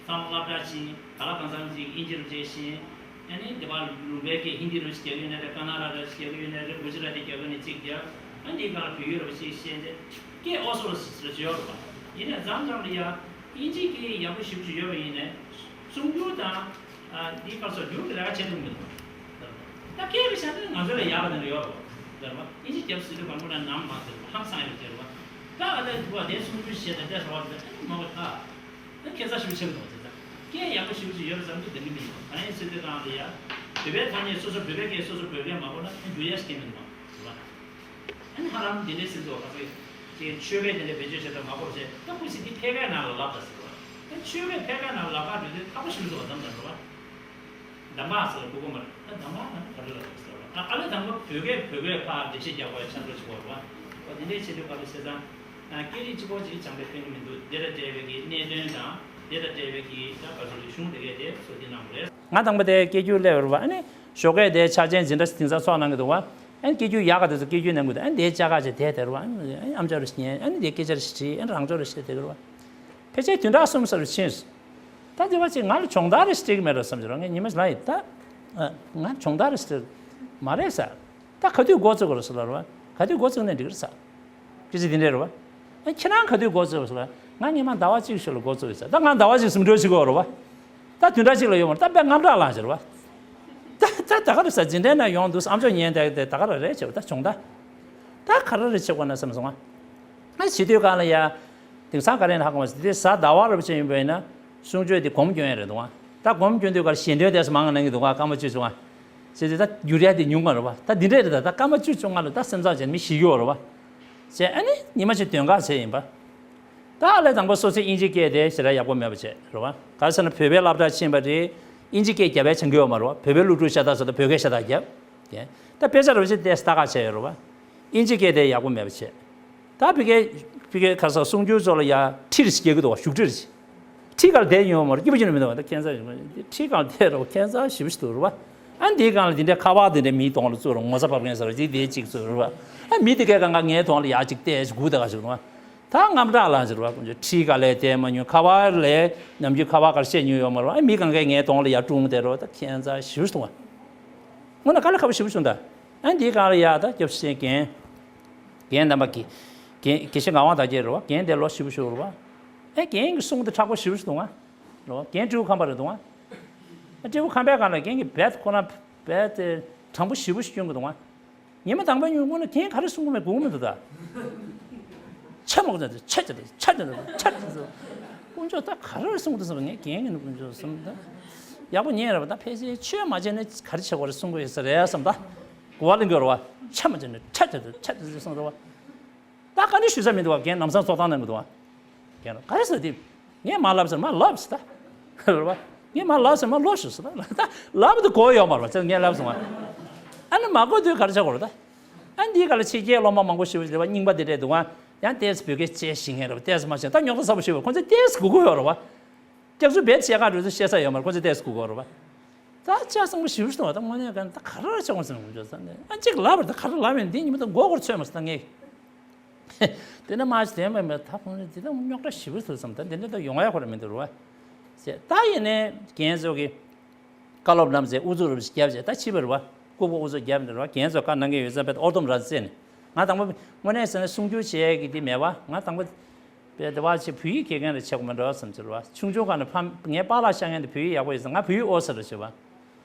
ཚང་མ་སློབ་གྲྭ་ཕྱིན། ག་ལ་གང་འཚམ་ཅིག་དབྱིན་ཇི་རུ་བཅས་ཤེས། ཨ་ནི་དེ་བར་ལུང་པའི་སྐད་ཧིན་དི་རུ་ཞིག་རྒྱག་གི་ཡོད་ན་རེད། ཀ་ན་ཌ་རུ་ཞིག་རྒྱག་གི་ཡོད་ན་རེད། གུ་ཇི་ར་ཏི་རྒྱག་གི་ཡོད་ན་ཅིག་རྒྱག་ཨ་ནི་དེའི་སྒང་ལ་བོད་ཡིག་ར་བ་ཞིག་ཤེས་ཏེ་སྐད་ཨོ་སོ་རུ་ཞིག་རེ་ཅིག་ཡོད་རེད་པ། ཡིན་ནའི་མཚམས་མཚམས་ལ་ཡ་དབྱིན་ཇིའི་སྐད་ཡག་པོ་ཞེ་པོ་ཅིག་ཡོད་པ་ཡིན་ནའི་གསུང་སྒྱུར་དང་། ཨ་འདི་སྐབས་སུ་བསྒྱུར་གྱི་ལས་ཀ་བྱེད་ཐུབ་མི་འདུག་ད་སྐད་ཀྱི་ཆ་ནས་ང་ཚོ་ལས་ཡག་པ་དེ་འདྲ་ཡོད་རེད་པ། དབྱིན་ཇི་རྒྱབ་ཟེར་དུས་གང་པོ་ན་ནམ་མ་ཟེར་བ་ཧང་སང་ཡོད་ཟེར་བ། ད་ཨ་ད་དུ་བ་དེ་གསུང་སྒྱུར་བྱེད་དང་དེ་རེ་བ་དེ་ཨ་ནི་མ་བ་ད་ད་ཁྱད་མཚར་ཞིག་ཆགས་འདུག་བ། དེ་ད་ སྐད་ཡག་པོ་ཞེ་པོ་ཅིག་ཡོད་པ་ཙམ་གྱིས་འགྲིག་གི་མི་འདུག་གང་ཡིན་ཟེར་དུས་གང་ལ་ཡ། བོད་པའི་ཐ་སྙད་སོ་སོ་བོད་པའི་སྐད་སོ་སོ་བོད་སྐད་མ་གོ་ན་ཨ་འགྱུར་ཡ་ཞིག་སྐད་མི་འདུག་ག་རེད་པ། ཨ་ནི་ཧ་ལམ་འདི་འདྲའི་ཟེར་འདུག་ག་ཚོད། ཅིག་ཆོས་སྐད་དེ་འདྲ་བེད་སྤྱོད་བྱེད་སྟངས་མ་གོ་བ་བྱས་ད་ཁུ་སི་འདི་ཕལ་སྐད་ནང་ལ་ལབ་ད་ཟེར་བ། ད་ཆོས་སྐད་ཕལ་སྐད་ནང་ལ་ལབ་ག་འགྲོ་དུས་ཁག་པོ་ཞིག་འདུག་ག་གདམ་ད་འགྲོ་བ། གདམ་ག་ཟེར་ལ་གོ་གོ་མ་རེད། ད་གདམ་ག་ན་ག་རེ་ལབ་ཟེར་བ། ཨ་ཨ་ལས་དང་པོ་བོད་སྐད་བོད་སྐད་ཕར་འགྲེལ་བཤད་རྒྱག་པ་ཆགས་འགྲོ་ཆོག་ག་རེད་པ། འོ་དེ་འདྲའི་བྱེད་དུས་ག་ལ་བྱས་ཙང་། སྐད་རིགས་གཅིག་པོ་ཅིག་སྦྱང་དགོས་ཕན་གྱི་མི་འདུག་དེ་དང་འབྲེལ་བའི་གི་གནད་དོན་དང་དེ་དང་འབྲེལ་བའི་གི་ད་ག་ཚོད་གཞུང་དེ་གས་དེ་ཚོ་འདི་གནང་དགོས་རེད། ང་དང་པོ་དེ་སྐད་སྒྱུར་སླེབས་རེད་པ། ཨ་ནི་ཞོགས་ཀས་དེ་ཆ་ཅན་འཛིན་གྲྭ་དེང་སང་ཚོགས་གནང་གི་འདུག་པ། ཨ་ནི་སྐད་སྒྱུར་ཡག་ག་དེ་ཚོ་སྐད་སྒྱུར་གནང་གི་འདུག་ཨ་ནི་དེ་ལྕགས་ཁ་ཅིག་དེ་དེ་རེད་པ། ཨ་ནི་ཨམ་ཅོག་རེ་ཞིག་ཉན། ཨ་ནི་དེ་སྐད་ཆ་རེ་ཞིག་དྲིས། ཨ་ནི་རང་ཅོག་རེ་ཞིག་དེ་གི་རེད་པ། ཕལ་ཆེར་བདུན་ཕྲག་གསུམ་ཙམ་རེ་ཕྱིན་སོང་། ད་དེ་བ་ཅིག་ང་ལ་སྦྱོང་བརྡར་རེ་ཞིག་སྤྲད་ཀྱི་མེད་འགྲོ་བསམ་གྱི་རེད། ངས་ཉི་མ་ཞིག་ལ་ཡིན་ད། ང་སྦྱོང་བརྡར་རེ་ཞིག་མ་རེད་ཟེར། ད་ག་དུས་འགོ་བཙུགས་དགོས་རེད་ཟེར་ལབ་རེད་པ། ག་དུས་འགོ་བཙུགས་ནས་འགྲིག་གི་རེད་ཟེར། སྐད་ཆ་འདི་འདྲས་རེད་པ། ཨ་ཁྱེད་རང་ག་དུས་འགོ་བཙུགས་ཟེར་ལབ། ང་སྔོན་མ་ཟླ་བ་གཅིག་ཤོར་ལ་འགོ་བཙུགས་ཡོད་ཟེར། ད་ང་ཟླ་བ་གཅིག་ཟིན་འགྲོ་ཞིག་གོ་རེད་པ། ད་བདུན་ཕྲག་གཅིག་ལ་ཡོང་བར་ད་དཔེ་དངངས་སྐྲག་ལངས་ཞེས་རེད་པ། ད་ད་ད་ག་རེ་ཟེར་འཛིན་གྲྭའི་ནང་ཡོང་འདུག་ཨམ་ཅོག་ཉན་བསྡད་དེ་ད་ག་རེ་རེད་བྱས་པ་ད་སྦྱོང་བརྡར། ད་ག་རེ་རེད་བྱེད་དགོས་ན་བསམ་སོང་ང་། ཨ་བྱེད་དུས་གང་ལ་ཡ། དེང་སང་ག་རེ་ཡིན་ཧ་གོ་མ་སོང་། དེ་གཟའ་ཟླ་བ་རུ་བྱས་ཡིན་པ་ཡིན་ན་གསུང་ཆོས་དེ་སྒོམ་སྐྱོན་ཡ་རེད་འདུག་ཨ། ད་སྒོམ་སྐྱོན་དུས་ག་ལ་ཞལ་འདོན་དེ་ཚོ་མང་གནང་གི་འདུག་ཨ། སྐར་མ་བཅུ་བྱུང་ཨ། བྱས་དུས་ད་འགྱུར་ཡ་དེ་ཉུང་མ་རེད་པ། ད་འདི་འདྲས་རེད། ད་ད་སྐར་མ་བཅུ་བྱུང་ང་ལ་ད་སེམས་ཚབས་བྱས་ནས་མི་ཤི་གི་ཡོད་རེད་པ། བྱས་ཨ་ནི་ཉི་མ་ཞིག་སྡོད་འགག་བྱས་ཡིན་པ། ད་ཨ་ལས་དང་པོ་སོ་སོའི་དབྱིན་ཇིའི་སྐད་དེ་ཞེ་དྲག་ཡག་པོ་མེད་པ་བྱས་རེད་པ། ག་རེ་ཟེར་ན་བོད་པའི་སློབ་གྲྭ་ཕྱིན་པ་རེད། དབྱིན་ཇི་སྐད་རྒྱབ་པའི་བྱང་གི་ཡོད་མ་རེད་པ། བོད་པའི་སློབ་ཕྲུག་ཤ་སྟག་ཚོ་ད་བོད་སྐད་ཤ་སྟག་རྒྱབ། དེ་ད་དཔེ་ཆ་རུ་ཆེ་ཏེ་ལྟ་ག་བྱས་ཡོད་རེད་པ། དབྱིན་ཇི་སྐད་དེ་ཡག་པོ་མེད་པ་བྱས། ད་ཕི་གེ་ཕི་གེ་ཁ་སང་གསུང་སྒྱུར་ཚོ་ལ་ཡ་ཁྲི་རེ་ཞིག་སྐྱེལ་གི་འདུག་བ། བཞུགས་ཁྲི་རེ་ཞིག་ཁྲི་ག་ལ་བསྡད་ཡོད་མ་རེད། སྐྱིད་པོ་ཅིག་མི་འདུག་བ། ད་ཁྱད་མཚར་ཞིག་མ་རེད། ཁྲི་ག་ལ་བསྡད་རེད་བ། ཁྱད་མཚར་ཞེ་པོ་ཞིག་འདུག་རེད་བ། ཨ་འདིའི་སྒང་ལ་འདི་འདྲའི་ཁ་པར་འདི་འདྲའི་མིའི་གདོང་ལ་བཙུགས་རེད། ངོ་ཚ་བབས་མཁན་ཟེར་རེད། འདི་འདི་གཅིག་བཙུགས་རེད་བ། ཨ་མི་དེ་གས་གང་ག་ངའི་གདོང་ལ་ཡ་གཅིག་བལྟས་ཞིག་སྒུག་བསྡད་ག་ཞིག་འདུག་བ། ད་དངངས་སྐྲག་ལངས་ཞིག་རེད་བ། ཁོང་ཚོས་ཁྲི་ག་ལ་བསྡད་མ་མྱོང་། ཁ་པར་ལས་ནམ་རྒྱུན་ཁ་པར་ག་རེ་བཤད་མྱོང་ཡོད་མ་རེད་བ། ཨ་མི་གང་གས་ངའི་གདོང་ལ་ཡ་སྲུང་བསྡད་རེད་བ། ད་ཁྱད་མཚར་ཞེ་པོ་ཞིག་འདུག་བ། དངོས་གནས་དཀའ་ལས་ཁག་པོ་ཞེ་པོ་བྱུང་ད། ཨ་འདིའི་སྒང་ལ་ཡ་ད་སྐྱབས་ཆེན་རྒན། རྒན་དམ་པ་གི། རྒན་དགེ་བཤེས་ངག་དབང་དར་རྒྱས་རེད་བ། རྒན་དེ་ལོ་ཞེ་པོ་ཞིག་རེད་བ། ཨ་རྒན་གྱི་གསུང་དེ་དྲག་པོ་ཞེ་པོ་ཞིག་འདུག་ཨ། རེད་བ། རྒན་སྤྲེའུ་ཁམས་པ་རེད་འདུག་ཨ། ཨ་སྤྲེའུ་ཁམས་པའི་སྒང་ལ་རྒན་གྱི་རྦད་ཁོ་ན་རྦད་དེ་དྲང་པོ་ཞེ་པོ་ཞིག་སྐྱོན་གྱི་འདུག་ཨ། ཉི་མ་དང་པོ་ཉོན་དགོས་ན་རྒན་ག་རེ་གསུང་གི་མེད་གོ་གི་མི་འདུག་ད། ཆ་མ་གོ་ཆ་ཆ་ཆ་ཆ་ཆ་ཆ། དཀོན་མཆོག་ད་ག་རེ་གསུང་གི་འདུག་བསམ། ངས་རྒན་གྱི་ནི་དཀོན་མཆོག་བསམ་ད། ཡག་པོ་ཉན་རེད་བ། ད་ཕལ་ཆེར་ཆོས་མ་བྱས་ན་ག་རེ་བྱེད་དགོས་རེད་གསུང་གི་ཡོད་ས་རེད་བསམ་ད། གོ་བ་ལེན་གྱི་རེད་བ། ཆ་མ་བྱས་ན་ཆ་ཆ་ཆ་ཆ་གསུང་རེད་བ། ད་བཀའ་འདྲི་ཞུ་ས་མི་འདུག་བ། རྒན་ལམ་སང་ཚོགས་གཏམ་གནང་གི་འདུག་བ། རྒན་ལ་ག་རེ་ཟེར་དེ། ངས་མ་ལབ་ཟེར་མ་ལབ་ཟེར་ད། རེད་བ། ངས་མ་ལབ་ཟེར་མ་ལོ་ཞུ་ཟེར་ད། ད་ལབ་དུ་གོ་ཡོད་མ་རེད་བ། ངས་ལབ་སོང་བ། ཨ་ནི་མ་གོ་དུས་ག་རེ་བྱ་དགོས་རེད་ད། ཨ་འདིའི་སྒང་ལ་ཕྱི་རྒྱལ་སློབ་མ་མང་པོ་ཞིག་རེད་བ། རྙིང་པ་འདི་འདྲས་འདུག་བ། ཡང་ཏོག་ཙམ་བོད་སྐད་བཤད་ཤེས་མཁན་རེད་བ། ཏོག་ཙམ་མ་བཤད་ད་རྙོག་དྲ་ཚ་པོ་ཞིག་བ། ཁོང་ཚོས་ཏོག་ཙམ་གོ་གི་ཡོད་རེད་བ། སྐྱག་རྫུན་རྦད་བཤད་ག་འགྲོ་དུས་བཤད་ས་ཡོད་མ་རེད། ཁོང་ཚོས་ཏོག་ཙམ་གོ་གི་ཡོད་རེད་བ། ད་ལྕགས་བཟང་པོ་ཞེ་པོ་ཞིག་འདུག་བ། ད་དངོས་གནས་ག་ད་ག་རེ་ཆགས་འོང་ཟེར་ན་ངུ་ཅོག་ས་ནས་ཨ་གཅིག་ལབ་པར་ད་ག་རེ་ལབ་ཡོང་འདི་ཉི་མ་ད་མགོ་སྐོར་ཚོད་མ་སོང་ད་ངས། དེ་ནས་མ་ཞིག་དེ་མ་མེད་ད་ཁོང་ཚོ་འདི་ད་རྙོག་དྲ་ཞེ་པོ་ཞིག་འདུག་བསམ། ད་འདི་འདྲ་ད་ཡོང་ཡ་ཁོ་ར་མི་འདུག་རེད་བ། ཟེར་ད་ཡིན་ནས་རྒན་ཚོ་གི་བཀའ་སློབ་གནང་ཟེར་ཨུ་ཚུགས་རུབ་ཞིག་བརྒྱབ་ཟེར་ད་ཕྱིས་པ་རེད་བ། ལྐུགས་པ་ཨུ་ཚུགས་བརྒྱབ་ནས་རེད་བ། རྒན་ཚོ་བཀའ་གནང་གི་ཡོད་ཙང་བས་ཨོ་དོམ་ར་བརྩེ་ནས་ང་དང་པོ་དངོས་གནས་ཟེར་ན་གསུང་སྒྱུར་བྱེད་ཡས་ཀྱི་འདི་མེད་བ། ང་དང་པོ། པས་དེ་བ་ཆེ་བོད་ཡིག་དགེ་རྒན་རེ་བྱེད་དགོས་མེད་འགྲོ་བསམ་ཚུལ་བ། ཆུང་ཆུང་སྒང་ནས་ཕ་ངའི་པཱ་ལགས་ཤ་ངན་དེ་བོད་ཡིག་ཡག་པོ་ཡོད་ཟེར། ང་བོད་ཡིག་ཨོ་ཟེར་རེ་བྱེད་བ།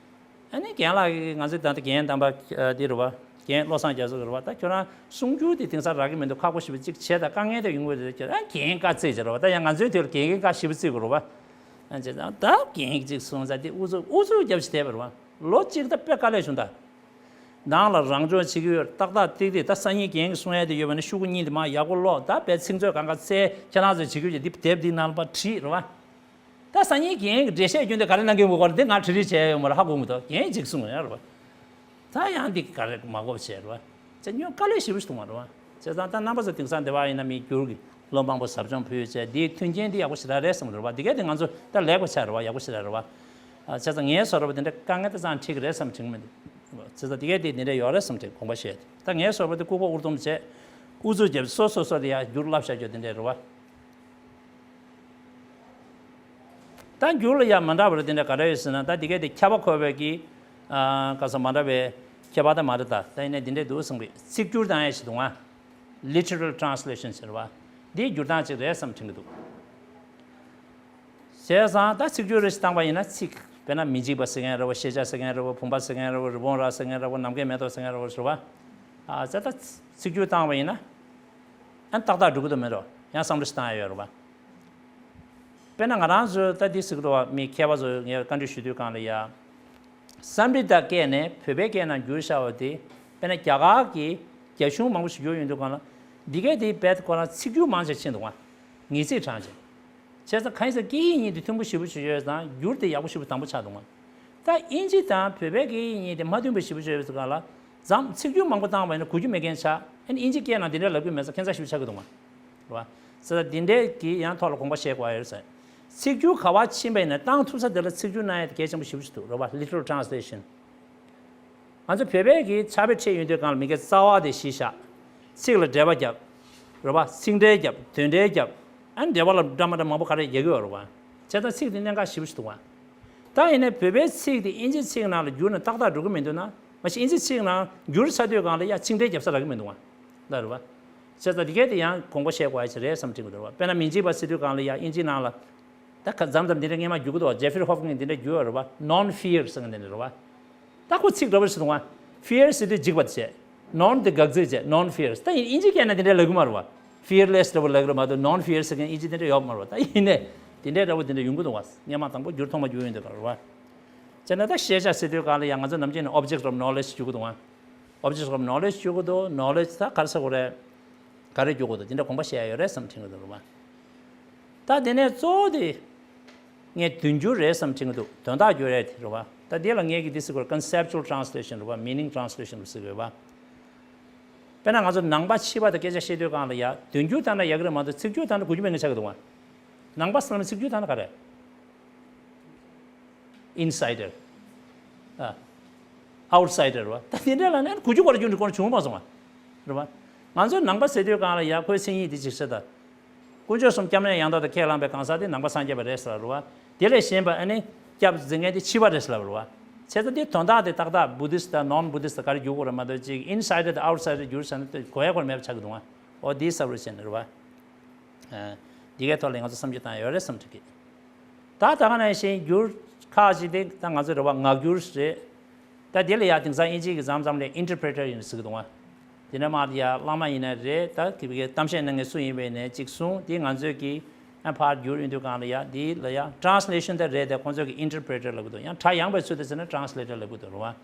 ཨ་ནི་རྒན་ལགས་ཀྱིས་ང་ཚོའི་ད་ལྟ་རྒན་དམ་པ་འདི་རེད་བ། རྒན་བློ་བཟང་རྒྱ་མཚོ་རེད་བ། ད་ཁྱོད་རང་གསུང་སྒྱུར་དེ་དེང་སང་རག་གི་མི་འདུག་ཁག་པོ་ཞེ་པོ་ཅིག་བྱས་ད་དཀའ་ངལ་དེ་ཡོང་གི་རེད་ཁྱོད་རང་རྒན་བཀའ་བརྩེ་བྱེད་རེད་བ། ད་ཡང་ང་ཚོའི་དུས་ལ་རྒན་གྱི་བཀའ་ཞེ་པོ་བརྩི་དགོས་རེད་བ། ཨ་བྱས་ཙང་ད་རྒན་གྱིས་ཅིག་གསུངས་ཙང་དེ་ཨུ་ཚུགས་ཨུ་ཚུགས་རྒྱབ་ཞིག་བསྡད་པ་རེད་བ། ལོ་གཅིག་ད་དཔེ་དཀའ་ལས་བྱུང་ད། ནང་ལ་རང་སྦྱོང་བྱེད་ཀྱི་ཡོད། ཏག་ཏག་ཏིག་ཏིག་ད་སང་ཉིན་རྒན་གྱིས་གསུང་ཡ་དེ་ཡོད་པ་ནི་ཤོག་གུ་གཉིས་དེ་མར་ཡག་པོ་ཀློག་ད་བས་ཚིག་མཛོད་གང་ག་བཙལ། ཁྱེད་རང་ཚོས་བྱེད་ཀྱི་ཡོད་ཀྱི་འདི་དེབ་འདིའི་ནང་ལ་ཕར་བྲིས་རེད་བ། ད་སང་ཉིན་རྒན་གྱིས་འགྲེལ་བཤད་རྒྱུ་འདི་ག་རེ་གནང་གི་ཡོད་གོ་རེད། འདི་ང་བྲིས་རིས་བྱས་ཡོད་མ་རེད། ཧ་གོ་མི་ཐུབ། རྒན་གཅིག་གསུངས་ཡོད་རེད་བ། ད་ཡང་འདི་ག་རེ་མ་གོ་བྱས་རེད་བ། ཅེས་ཉོན་དཀའ་ལས་ཞེ་པོ་ཞིག་འདུག་མ་རེད་བ། བྱས་ཙང་ད་རྣམ་པ་ཚོ་དེང་སང་འདི་བ་ཡིན་ན་མི་འགྱུར་གྱི་བློ་མང་པོ་ཟབ་སྦྱོང་ཕུལ་ཡོད་ཅེས་འདིའི་མཐུན་རྐྱེན་འདི་ཡག་པོ་ཞེ་དྲག་རེད་བསམ་གྱི་རེད་བ། འདི་གས་དེ་ང་ཚོ་ད་ལེགས་པ་ཆགས་རེད་བ། ཡག་པོ་ཞེ་དྲག་རེད་བ། ཨ་བྱས་ཙང་ངའི་བཟོ་འདྲ་པོ་དེ་འདྲ་དཀའ་ངལ་ད་ཙང་འཕྲད་ཀྱི་རེད་བསམ་དྲན་གྱི་མི་འདུག་བྱས་ཙང་འདི་གས་དེ་འདི་འདྲ་ཡོད་རེད་བསམ་དྲན་དགོངས་པ་བཞེས་ཏེ། ད་ངའི་བཟོ་འདྲ་པོ་དེ་ལྐུགས་པ་ཨུར་དུམ་བྱས། ཨུ་ཚུགས་བརྒྱབ་སོ་སོ་སོ་དེ་ཡར་འགྱུར་བརླག་བཞག་རྒྱུ་དེ་འདྲ་རེད་བ། ད་འགྱུར་ལ་ཡང་མ་འདྲ་བ་རེད། དེ་འདྲ་ག་འདྲ་ཡོད་ཟེར་ན་ད་དེ་གས་དེ་ཁྱབ་པ་འཁོར་བའི་གི། ཨ་ག་ས་མ་འདྲ་བའི་ཁྱད་པར་ད་མ་རེད། ད་ད་ཡིན་ནའི་དེ་འདྲས་འདུག་བསམ་གི། ཚིག་སྒྱུར་བཏང་ཡས་ཞིག་འདུག་ཨ། literal translation་ཟེར་བ། འདིའི་སྒྱུར་སྟངས་ཅིག་རེད་བསམ་དྲན་གི་འདུག་བྱས་ཙང་ད་ཚིག་སྒྱུར་རེ་ཞིག་བཏང་པ་ཡིན་ན་ཚིག་དཔེར་ན་མི་འཇིགས་པ་ཟེར་མཁན་རེད་བ། ཤེས་བྱ་ཟེར་མཁན་རེད་བ། བུམ་པ་ཟེར་མཁན་རེད་བ། རི་བོང་རྭ་ཟེར་མཁན་རེད་བ། ནམ་མཁའི་མེ་ཏོག་ཟེར་མཁན་རེད་བ། རེད་བ། ཨ་བྱས་ད་ཚིག་སྒྱུར་བཏང་བ་ཡིན་ན། ཨ་ཏག་ཏག་འགྲོ་གི་འདུག་མེད་རོ། ཡང་བསམ་བློ་ཞིག་བཏང་ཡ་ཡོད་རེད་བ། དཔེར་ན་ང་རང་ཚོ་ད་འདི་ཟེར་གི་འདུག་བ། མི་མཁས་པ་ཚོ་ངས་བཀའ་འདྲི་ཞུ་དུས་སྒང་ལ་ཡ། སཾ་སྐྲྀ་ཏ་སྐད་ནས་བོད་པའི་སྐད་ནང་བསྒྱུར་བཞག་པ་དེ། དཔེར་ན་རྒྱ་གར་གྱི་རྒྱ་གཞུང་མང་པོ་ཞིག་བསྒྱུར་ཡོང་དུས་སྒང་ལ། འདི་གའི་དེ་རྦད་ཁོ་རང་ཚིག་སྒྱུར་མང་ཆེ་ཕྱིན་འདུག་བ། ངེས་ཚིག་དྲངས་བྱས། བྱས་ཙང་གང་ཡིན་ཟེར་སྐད་ཡིག་གཉིས་དེ་མཐུན་པོ་ཞེ་པོ་ཅིག་ཡོད་ཙང་བསྒྱུར་དེ་ཡག་པོ་ཞེ་པོ་དམ་པོ་ཆགས་འདུག་བ། ད་དབྱིན་ཇི་དང་བོད་པའི་སྐད་ཡིག་གཉིས་དེ་མ་མཐུན་པ་ཞེ་པོ་ཅིག་ཡོད་ཙང་སྒང་ལ། མཚམས་ཚིག་སྒྱུར་མང་པོ་བཏང་བ་ཡིན་ན་གོ་རྒྱུ་མེད་མཁན་ཆགས། ཨ་ནི་དབྱིན་ཇི་སྐད་ནང་དེ་འདྲ་ལབ་ཀྱི་མེད་ཙང་ཁྱད་མཚར་ཞེ་པོ་ཆགས་ཀྱི་འདུག་བ། རེད་བ། ཟེར་ད་འདི་འདྲའི་གི་ཡང་ཐོག་ལ་དགོངས་པ་བཞེས་དགོས་ཡོད་ཟེར། ཚིག་སྒྱུར་ག་བ་ཕྱིན་པ་ཡིན་ན་བཏང་ཐུབ་ས་དེ་ལ་ཚིག་སྒྱུར་གནང་ཡ་དེ་གལ་ཆེན་པོ་ཞེ་པོ་ཞིག་འདུག་རེད་བ། Literal translation། ང་ཚོ་བོད་པའི་གི་ཕྱག་དཔེ་ཁྲིད་ཡོང་དུས་སྒང་ལ་མི་སྒེར་རྩ་བ་དེ་གཞི་བཞག་ཚིག་ལ་འགྲེལ་པ་རྒྱབ། རེད་བ། ཚིག་འགྲེལ་རྒྱབ། དོན་འགྲེལ་རྒྱབ། ཨ་ནི་འགྲེལ་པ་ལ་འདྲ་མ་འདྲ་མང་པོ་ག་རེ་རྒྱག་གི་ཡོད་རེད་བ། བྱས་ཙང་ཚིག་དེ་གནད་འགག་ཞེ་པོ་ཞིག་འདུག་བ། ད་ཡིན་ནའི་བོད་པའི་ཚིག་དེ་དབྱིན་ཇིའི་ཚིག་ནང་ལ་བསྒྱུར་ན་ཏག་ཏག་འགྲོ་གི་མི་འདུག་ན། མ་གཞི་དབྱིན་ཇིའི་ཚིག་ནང་བསྒྱུར་ཚར་དུས་སྒང་ལ་ཡ་ཚིག་འགྲེལ་རྒྱབ་ས་རག་གི་མི་འདུག་བ། ལ་རེད་བ། བྱས་ཙང་འདི་གས་དེ་ཡང་དགོངས་པ་བཞེས་དགོས་ཡ་ཅིག་རེད་བསམ་དྲན་གྱི་འདུག་རེད་བ། དཔེར་ན་མིང་གཅིག་པ་ཟེར་དུས་སྒང་ལ་ཡ་དབྱིན་ཇིའི་ནང་ལ། ད་ཁ་མཚམས་མཚམས་འདི་འདྲ་སྔས་མ་བསྒྱུར་གི་འདུག་བ། ཇེ་ཧྥི་རི་ཧོབ་ཀིན་འདི་འདྲ་བསྒྱུར་བ་རེད་བ། Non-fear ཟེར་མཁན་འདི་འདྲ་རེད་བ། ད་ཁོ་ཚིག་འདྲ་པོ་ཞིག་འདུག་བ། Fear ཟེར་དུས་འཇིགས་པ་དེ་བྱས། Non དེ་དགག་ཚིག་བྱས། Non-fear། ད་ཡིན་དབྱིན་ཇི་སྐད་ནང་དེ་འདྲ་ལབ་གི་མ་རེད་བ། Fearless འདྲ་པོ་ལབ་གི་རེད་མ་གཏོགས་Non-fear ཟེར་མཁན་དབྱིན་ཇི་དེ་འདྲ་ཡོད་མ་རེད་བ། ད་ཡིན་ནའི་དེ་འདྲ་འདྲ་པོ་དེ་འདྲ་ཡོང་གི་འདུག་བ། སྔས་མ་དང་པོ་བསྒྱུར་ཐོག་མ་བསྒྱུར་ཡོང་དུས་སྒང་རེད་བ། བྱས་ན་ད་ཤེས་བྱ་ཟེར་དུས་སྒང་ལ་ཡང་ང་ཚོ་ནམ་རྒྱུན་ནས་Object of knowledge བསྒྱུར་གི་འདུག་བ། Object of knowledge བསྒྱུར་གི་འདུག Knowledge ད་ག་རེ་ཟེར་དགོས་རེད། ག་རེ་བསྒྱུར་དགོས་འདུག་དེ་འདྲ་དགོངས་པ་བཞེས་ཡ་ཡོད་རེད་བསམ་དྲན་གྱི་འདུག་རེད་བ། ད་དེ་ནས་གཙོ་བོ་དེ་ངས་དོན་བསྒྱུར་རེད་བསམ་དྲན་གྱི་འདུག་དོན་དག་བསྒྱུར་རེད་དེ་རེད་བ། ད་དེ་ལ་ངས་ཀྱི་འདི་ཟེར་དགོས་རེད། Conceptual translation རེད་བ། Meaning translation རེད་ཟེར་དགོས་བ། དཔེར་ན་ང་ཚོ་ནང་པ་ཕྱི་པ་དང་སྐད་ཆ་བཤད་དུས་སྒང་ལ་ཡ་དོན་བསྒྱུར་བཏང་ན་ཡག་གི་རེད་མ་གཏོགས་ཚིག་སྒྱུར་བཏང་ན་གོ་རྒྱུ་མེད་མཁན་ཆགས་ཀྱི་འདུག་བ། ནང་པ་ཟེར་ན་ཚིག་སྒྱུར་བཏང་ན་ག་རེ། Insider། ཨ། Outsider རེད་བ། ད་དེ་འདྲ་ལ་ནི་གོ་རྒྱུ་གོ་ར་རྒྱུ་འདི་གོ་ར་བྱུང་མ་སོང་བ། རེད་བ། ང་ཚོའི་ནང་པ་ཟེར་དུས་སྒང་ལ་ཡ་ཁོའི་མཚན་ཉིད་འདི་ཅིག་ཟེར་ད། དཀོན་མཆོག་གསུམ་སྐྱབས་གནས་ཡང་དག་ཏུ་ཁས་བླངས་པའི་གང་ཟག་དེ་ནང་པ་སངས་རྒྱས་པ་རེད་ཟེར་བ་རེད་བ། དེ་ལས་གཞན་པ་ཨ་ནི་སྐྱབས་འཛིན་མཁན་དེ་ཕྱི་པ་རེད་ཟེར་བ་རེད་བ། བྱས་ཙང་དེ་དོན་དག་དེ་ཏག་ཏག་Buddhist་དང་Non-Buddhist་དང་ག་རེ་བསྒྱུར་དགོས་རེད་མ་གཏོགས་ཅིག་Insider་དང་Outsider་བསྒྱུར་ཟེར་ན་དེ་གོ་ཡ་གོ་མེད་པ་ཆགས་ཀྱི་འདུག་བ། འོ་དེའི་ས་རུ་བྱས་ནས་རེད་བ། འདི་གའི་ཐོག་ལ་ང་ཚོ་བསམ་བློ་བཏང་ཡོད་རེད་བསམ་དྲན་གི། ད་ད་ག་ནང་བཞིན་འགྱུར་ཁག་ཅིག་དེ་ད་ང་ཚོ་རེད་བ། ངག་འགྱུར་རེད། ད་དེ་ལ་ཡ་དེང་སང་དབྱིན་ཇི་གི་མཚམས་མཚམས་ལ་Interpreter་ཡིན་ཟེར་གི་འདུག་བ། དེ་ནས་མར་ཡ་བླ་མ་ཡིན་ན་རེད། ད་གི་གི་གཏམ་བཤད་གནང་མཁན་སུ་ཡིན་པ་ཡིན་ནའི་གཅིག་གསུང་དེ་ང་ཚོས་གི་ཨ་ཕར་བསྒྱུར་ཡོང་དུས་སྒང་ལ་ཡ་དེ་ལ་ཡ་Translation་དེ་རེད་དེ་ཁོང་ཚོས་གི་Interpreter་ལབ་གི་འདུག་ཡང་སྒྲ་ཡངས་པའི་ཚུལ་དུ་ཟེར་ན་Translator་ལབ་གི་འདུག་རེད་བ།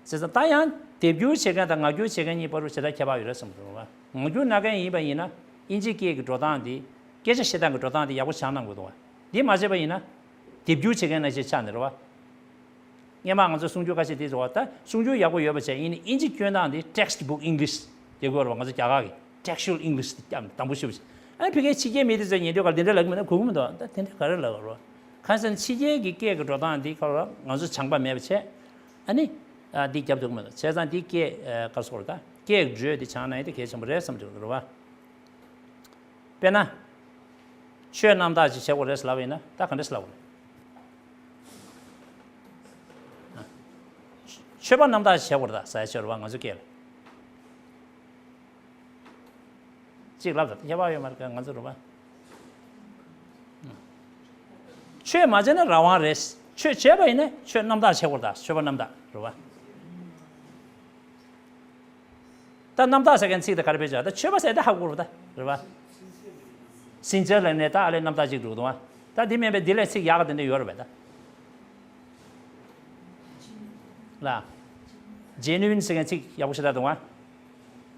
བྱས་ཙང་ད་ཡང་དེབ་སྒྱུར་བྱེད་མཁན་དང་ངག་སྒྱུར་བྱེད་མཁན་གཉིས་བར་དུ་ཇི་ལྟར་ཁྱད་པར་ཡོད་རེད་བསམ་གི་འདུག་བ། ངག་སྒྱུར་གནང་མཁན་ཡིན་པ་ཡིན་ན་དབྱིན་ཇིའི་སྐད་ཀྱི་འགྲོ་སྟངས་དེ། སྐད་ཆ་བཤད་སྟངས་ཀྱི་འགྲོ་སྟངས་དེ་ཡག་པོ་སྦྱང་གནང་དགོས་འདུག་བ། འདི་མ་བྱས་པ་ཡིན་ན། དེབ་སྒྱུར་བྱེད་མཁན་ནང་བཞིན་ཆགས་ནས་རེད་བ། སྔས་མ་ང་ཚོ་གསུང་སྒྱུར་ཁ་ཤས་དེ་ཚོ་བ་ད་གསུང་སྒྱུར་ཡག་པོ་ཡོད་པ་བྱས་ཡིན་ནའི་དབྱིན་ཇི་སྐྱོན་སྟངས་དེ་Textbook English་ཡག་པོ་རེད་བ། ང་ཚོ་རྒྱ་གར་གི་Textual English་དེ་ཡག་དམ་པོ་ཞེ་པོ་ཅིག་ཨ་ཕ་གིའི་ཕྱི་རྒྱལ་མི་དེ་ཚོས་ཉན་དུས་ག་ལ་དེ་འདྲ་ལབ་ཀྱི་མེད་ན་གོ་གི་མི་འདུག་ད་དེ་འདྲ་ག་རེ་ལབ་རོ། གང་ཟེར་ན་ཕྱི་རྒྱལ་གྱི་སྐད་ཀྱི་འགྲོ་སྟངས་འདི་ཁ་ལ་ང་ཚོ་སྦྱངས་པ་མེད་པ་བྱས། ཨ་ནི། ཨ་འདི་རྒྱབ་ཐུབ་ཀྱི་མི་འདུག་བྱས་ཙང་འདི་སྐད་ཨ་ག་རེ་ཟེར་དགོས་རེད། ད་སྐད་ཀྱི་འགྲོས་འདི་སྦྱངས་ན་ཡང་དེ་གལ་ཆེན་པོ་རེད་བསམ་གྱི་འདུག་རེད་བ། དཔེར་ན། ཆོས་རྣམ་དག་ཅིག་བྱེད་དགོས་རེད་ཟེར་ལབ་པ་ཡིན་ན་ད་ག་འདྲ་ཟེར་ལབ་དགོས་རེད། ཆོས་པ་རྣམ་དག་ཅིག་བྱེད་དགོས་རེད་ད་ཟེར་ཡ་ཆོས་རེད་བ། ང་ཚོའི་སྐད་ལ། གཅིག་ལབ་ད་ཁྱད་པར་ཡོད་མ་རེད་ང་ཚོ་རེད་བ། ཆོས་མ་བྱས་ན་རང་དབང་རེད། ཆོས་བྱས་པ་ཡིན་ན་ཆོས་རྣམ་དག་བྱེད་དགོས་རེད་ད། ཆོས་པ་རྣམ་དག་རེད་བ། ད་རྣམ་དག་ཟེར་མཁན་ཚིག་དེ་ག་རེ་བེད་སྤྱོད་ད། ཆོས་པ་ཟེར་ད་ཧ་གོ་རེད་ད་རེད་བ། Sincere ལབ་ནས་ད་ཨ་ལས་རྣམ་དག་ཅིག་འགྲོ་གི་འདུག་བ། ད་འདི་མིན་པའི་འདི་ལས་ཚིག་ཡག་ག་དེ་འདྲ་ཡོད་རེད་བས་ད། ལ། Genuine ཟེར་མཁན་ཚིག་ཡག་པོ་ཞེ་དྲག་འདུག་བ།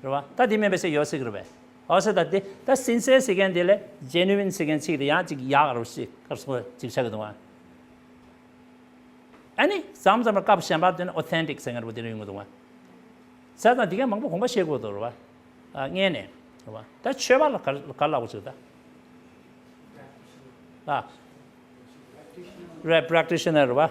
རེད་བ། ད་འདི་མིན་པའི་ཚིག་ཡོད་ཚིག་རེད་བས། ཨོ་ཟེར་ད་འདི་ད་Sincere ཟེར་མཁན་འདི་ལས་Genuine ཟེར་མཁན་ཚིག་དེ་ཡང་ཅིག་ཡག་རུ་ཞིག་སྐབས་སུ་ཅིག་ཆགས་ཀྱི་འདུག་བ། ཨ་ནི་མཚམས་མཚམས་ལ་སྐབས་གཞན་པ་དེ་ནི་Authentic ཟེར་མཁན་རུ་དེ་རུ་ཡོང་གི་འདུག་བ། བྱས་ཙང་འདི་ག་མང་པོ་དགོངས་པ་བཞེས་དགོས་འདུག་རེད་བ། ཨ་ངས་ནས་རེད་བ། ད་ཆོས་པ་ལ་ག་ག་ལབ་དགོས་ཟེར་ད། ཨ། རེད། Practitioner རེད་བ།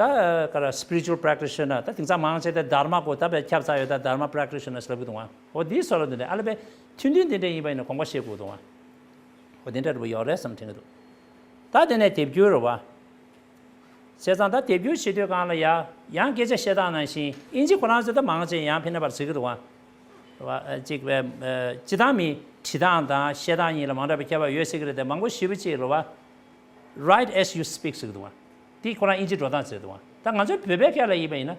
ད་ག་རེ་Spiritual Practitioner་ད་དེང་སང་མང་ཆེ་དེ་Dharma་སྐོར་ད་བས་ཁྱབ་ཚར་ཡོད་ད། Dharma Practitioners་ལབ་གི་འདུག་བ། འོ་འདིའི་བཟོ་འདྲ་འདི་འདྲ་ཨ་ལ་བས་ཐུན་ཐུན་འདི་འདྲ་ཡིན་པ་ཡིན་ན་དགོངས་པ་བཞེས་དགོས་འདུག་བ། འོ་འདི་འདྲ་རེད་བ་ཡོད་རེད་བསམ་དྲན་གི་འདུག་ད་དེ་ནས་དེབ་སྒྱུར་རེད་བ། བྱས་ཙང་ད་དེབ་སྒྱུར་བྱེད་དུས་སྒང་ལ་ཡ། ཡང་སྐད་ཆ་བཤད་སྟངས་ནང་བཞིན་དབྱིན་ཇི་ཁོ་རང་ཚོ་ད་མང་ཆེ་ཡང་ཕན་ན་པར་བྱེད་ཀྱི་འདུག་བ། རེད་བ། ཅིག་བས་སྤྱི་བཏང་མི་བྲིས་སྟངས་དང་བཤད་སྟངས་གཉིས་ལ་མང་དྲགས་པའི་ཁྱད་པར་ཡོད་སྲིད་ཀྱི་རེད་དེ། མང་པོ་ཞེ་པོ་ཅིག་རེད་བ། Write as you speak་ཟེར་གྱི་འདུག་བ། དེ་ཁོ་རང་དབྱིན་ཇི་འགྲོ་སྟངས་ཟེར་འདུག་བ། ད་ང་ཚོའི་བོད་པའི་སྐད་ལ་ཡིན་པ་ཡིན་ན།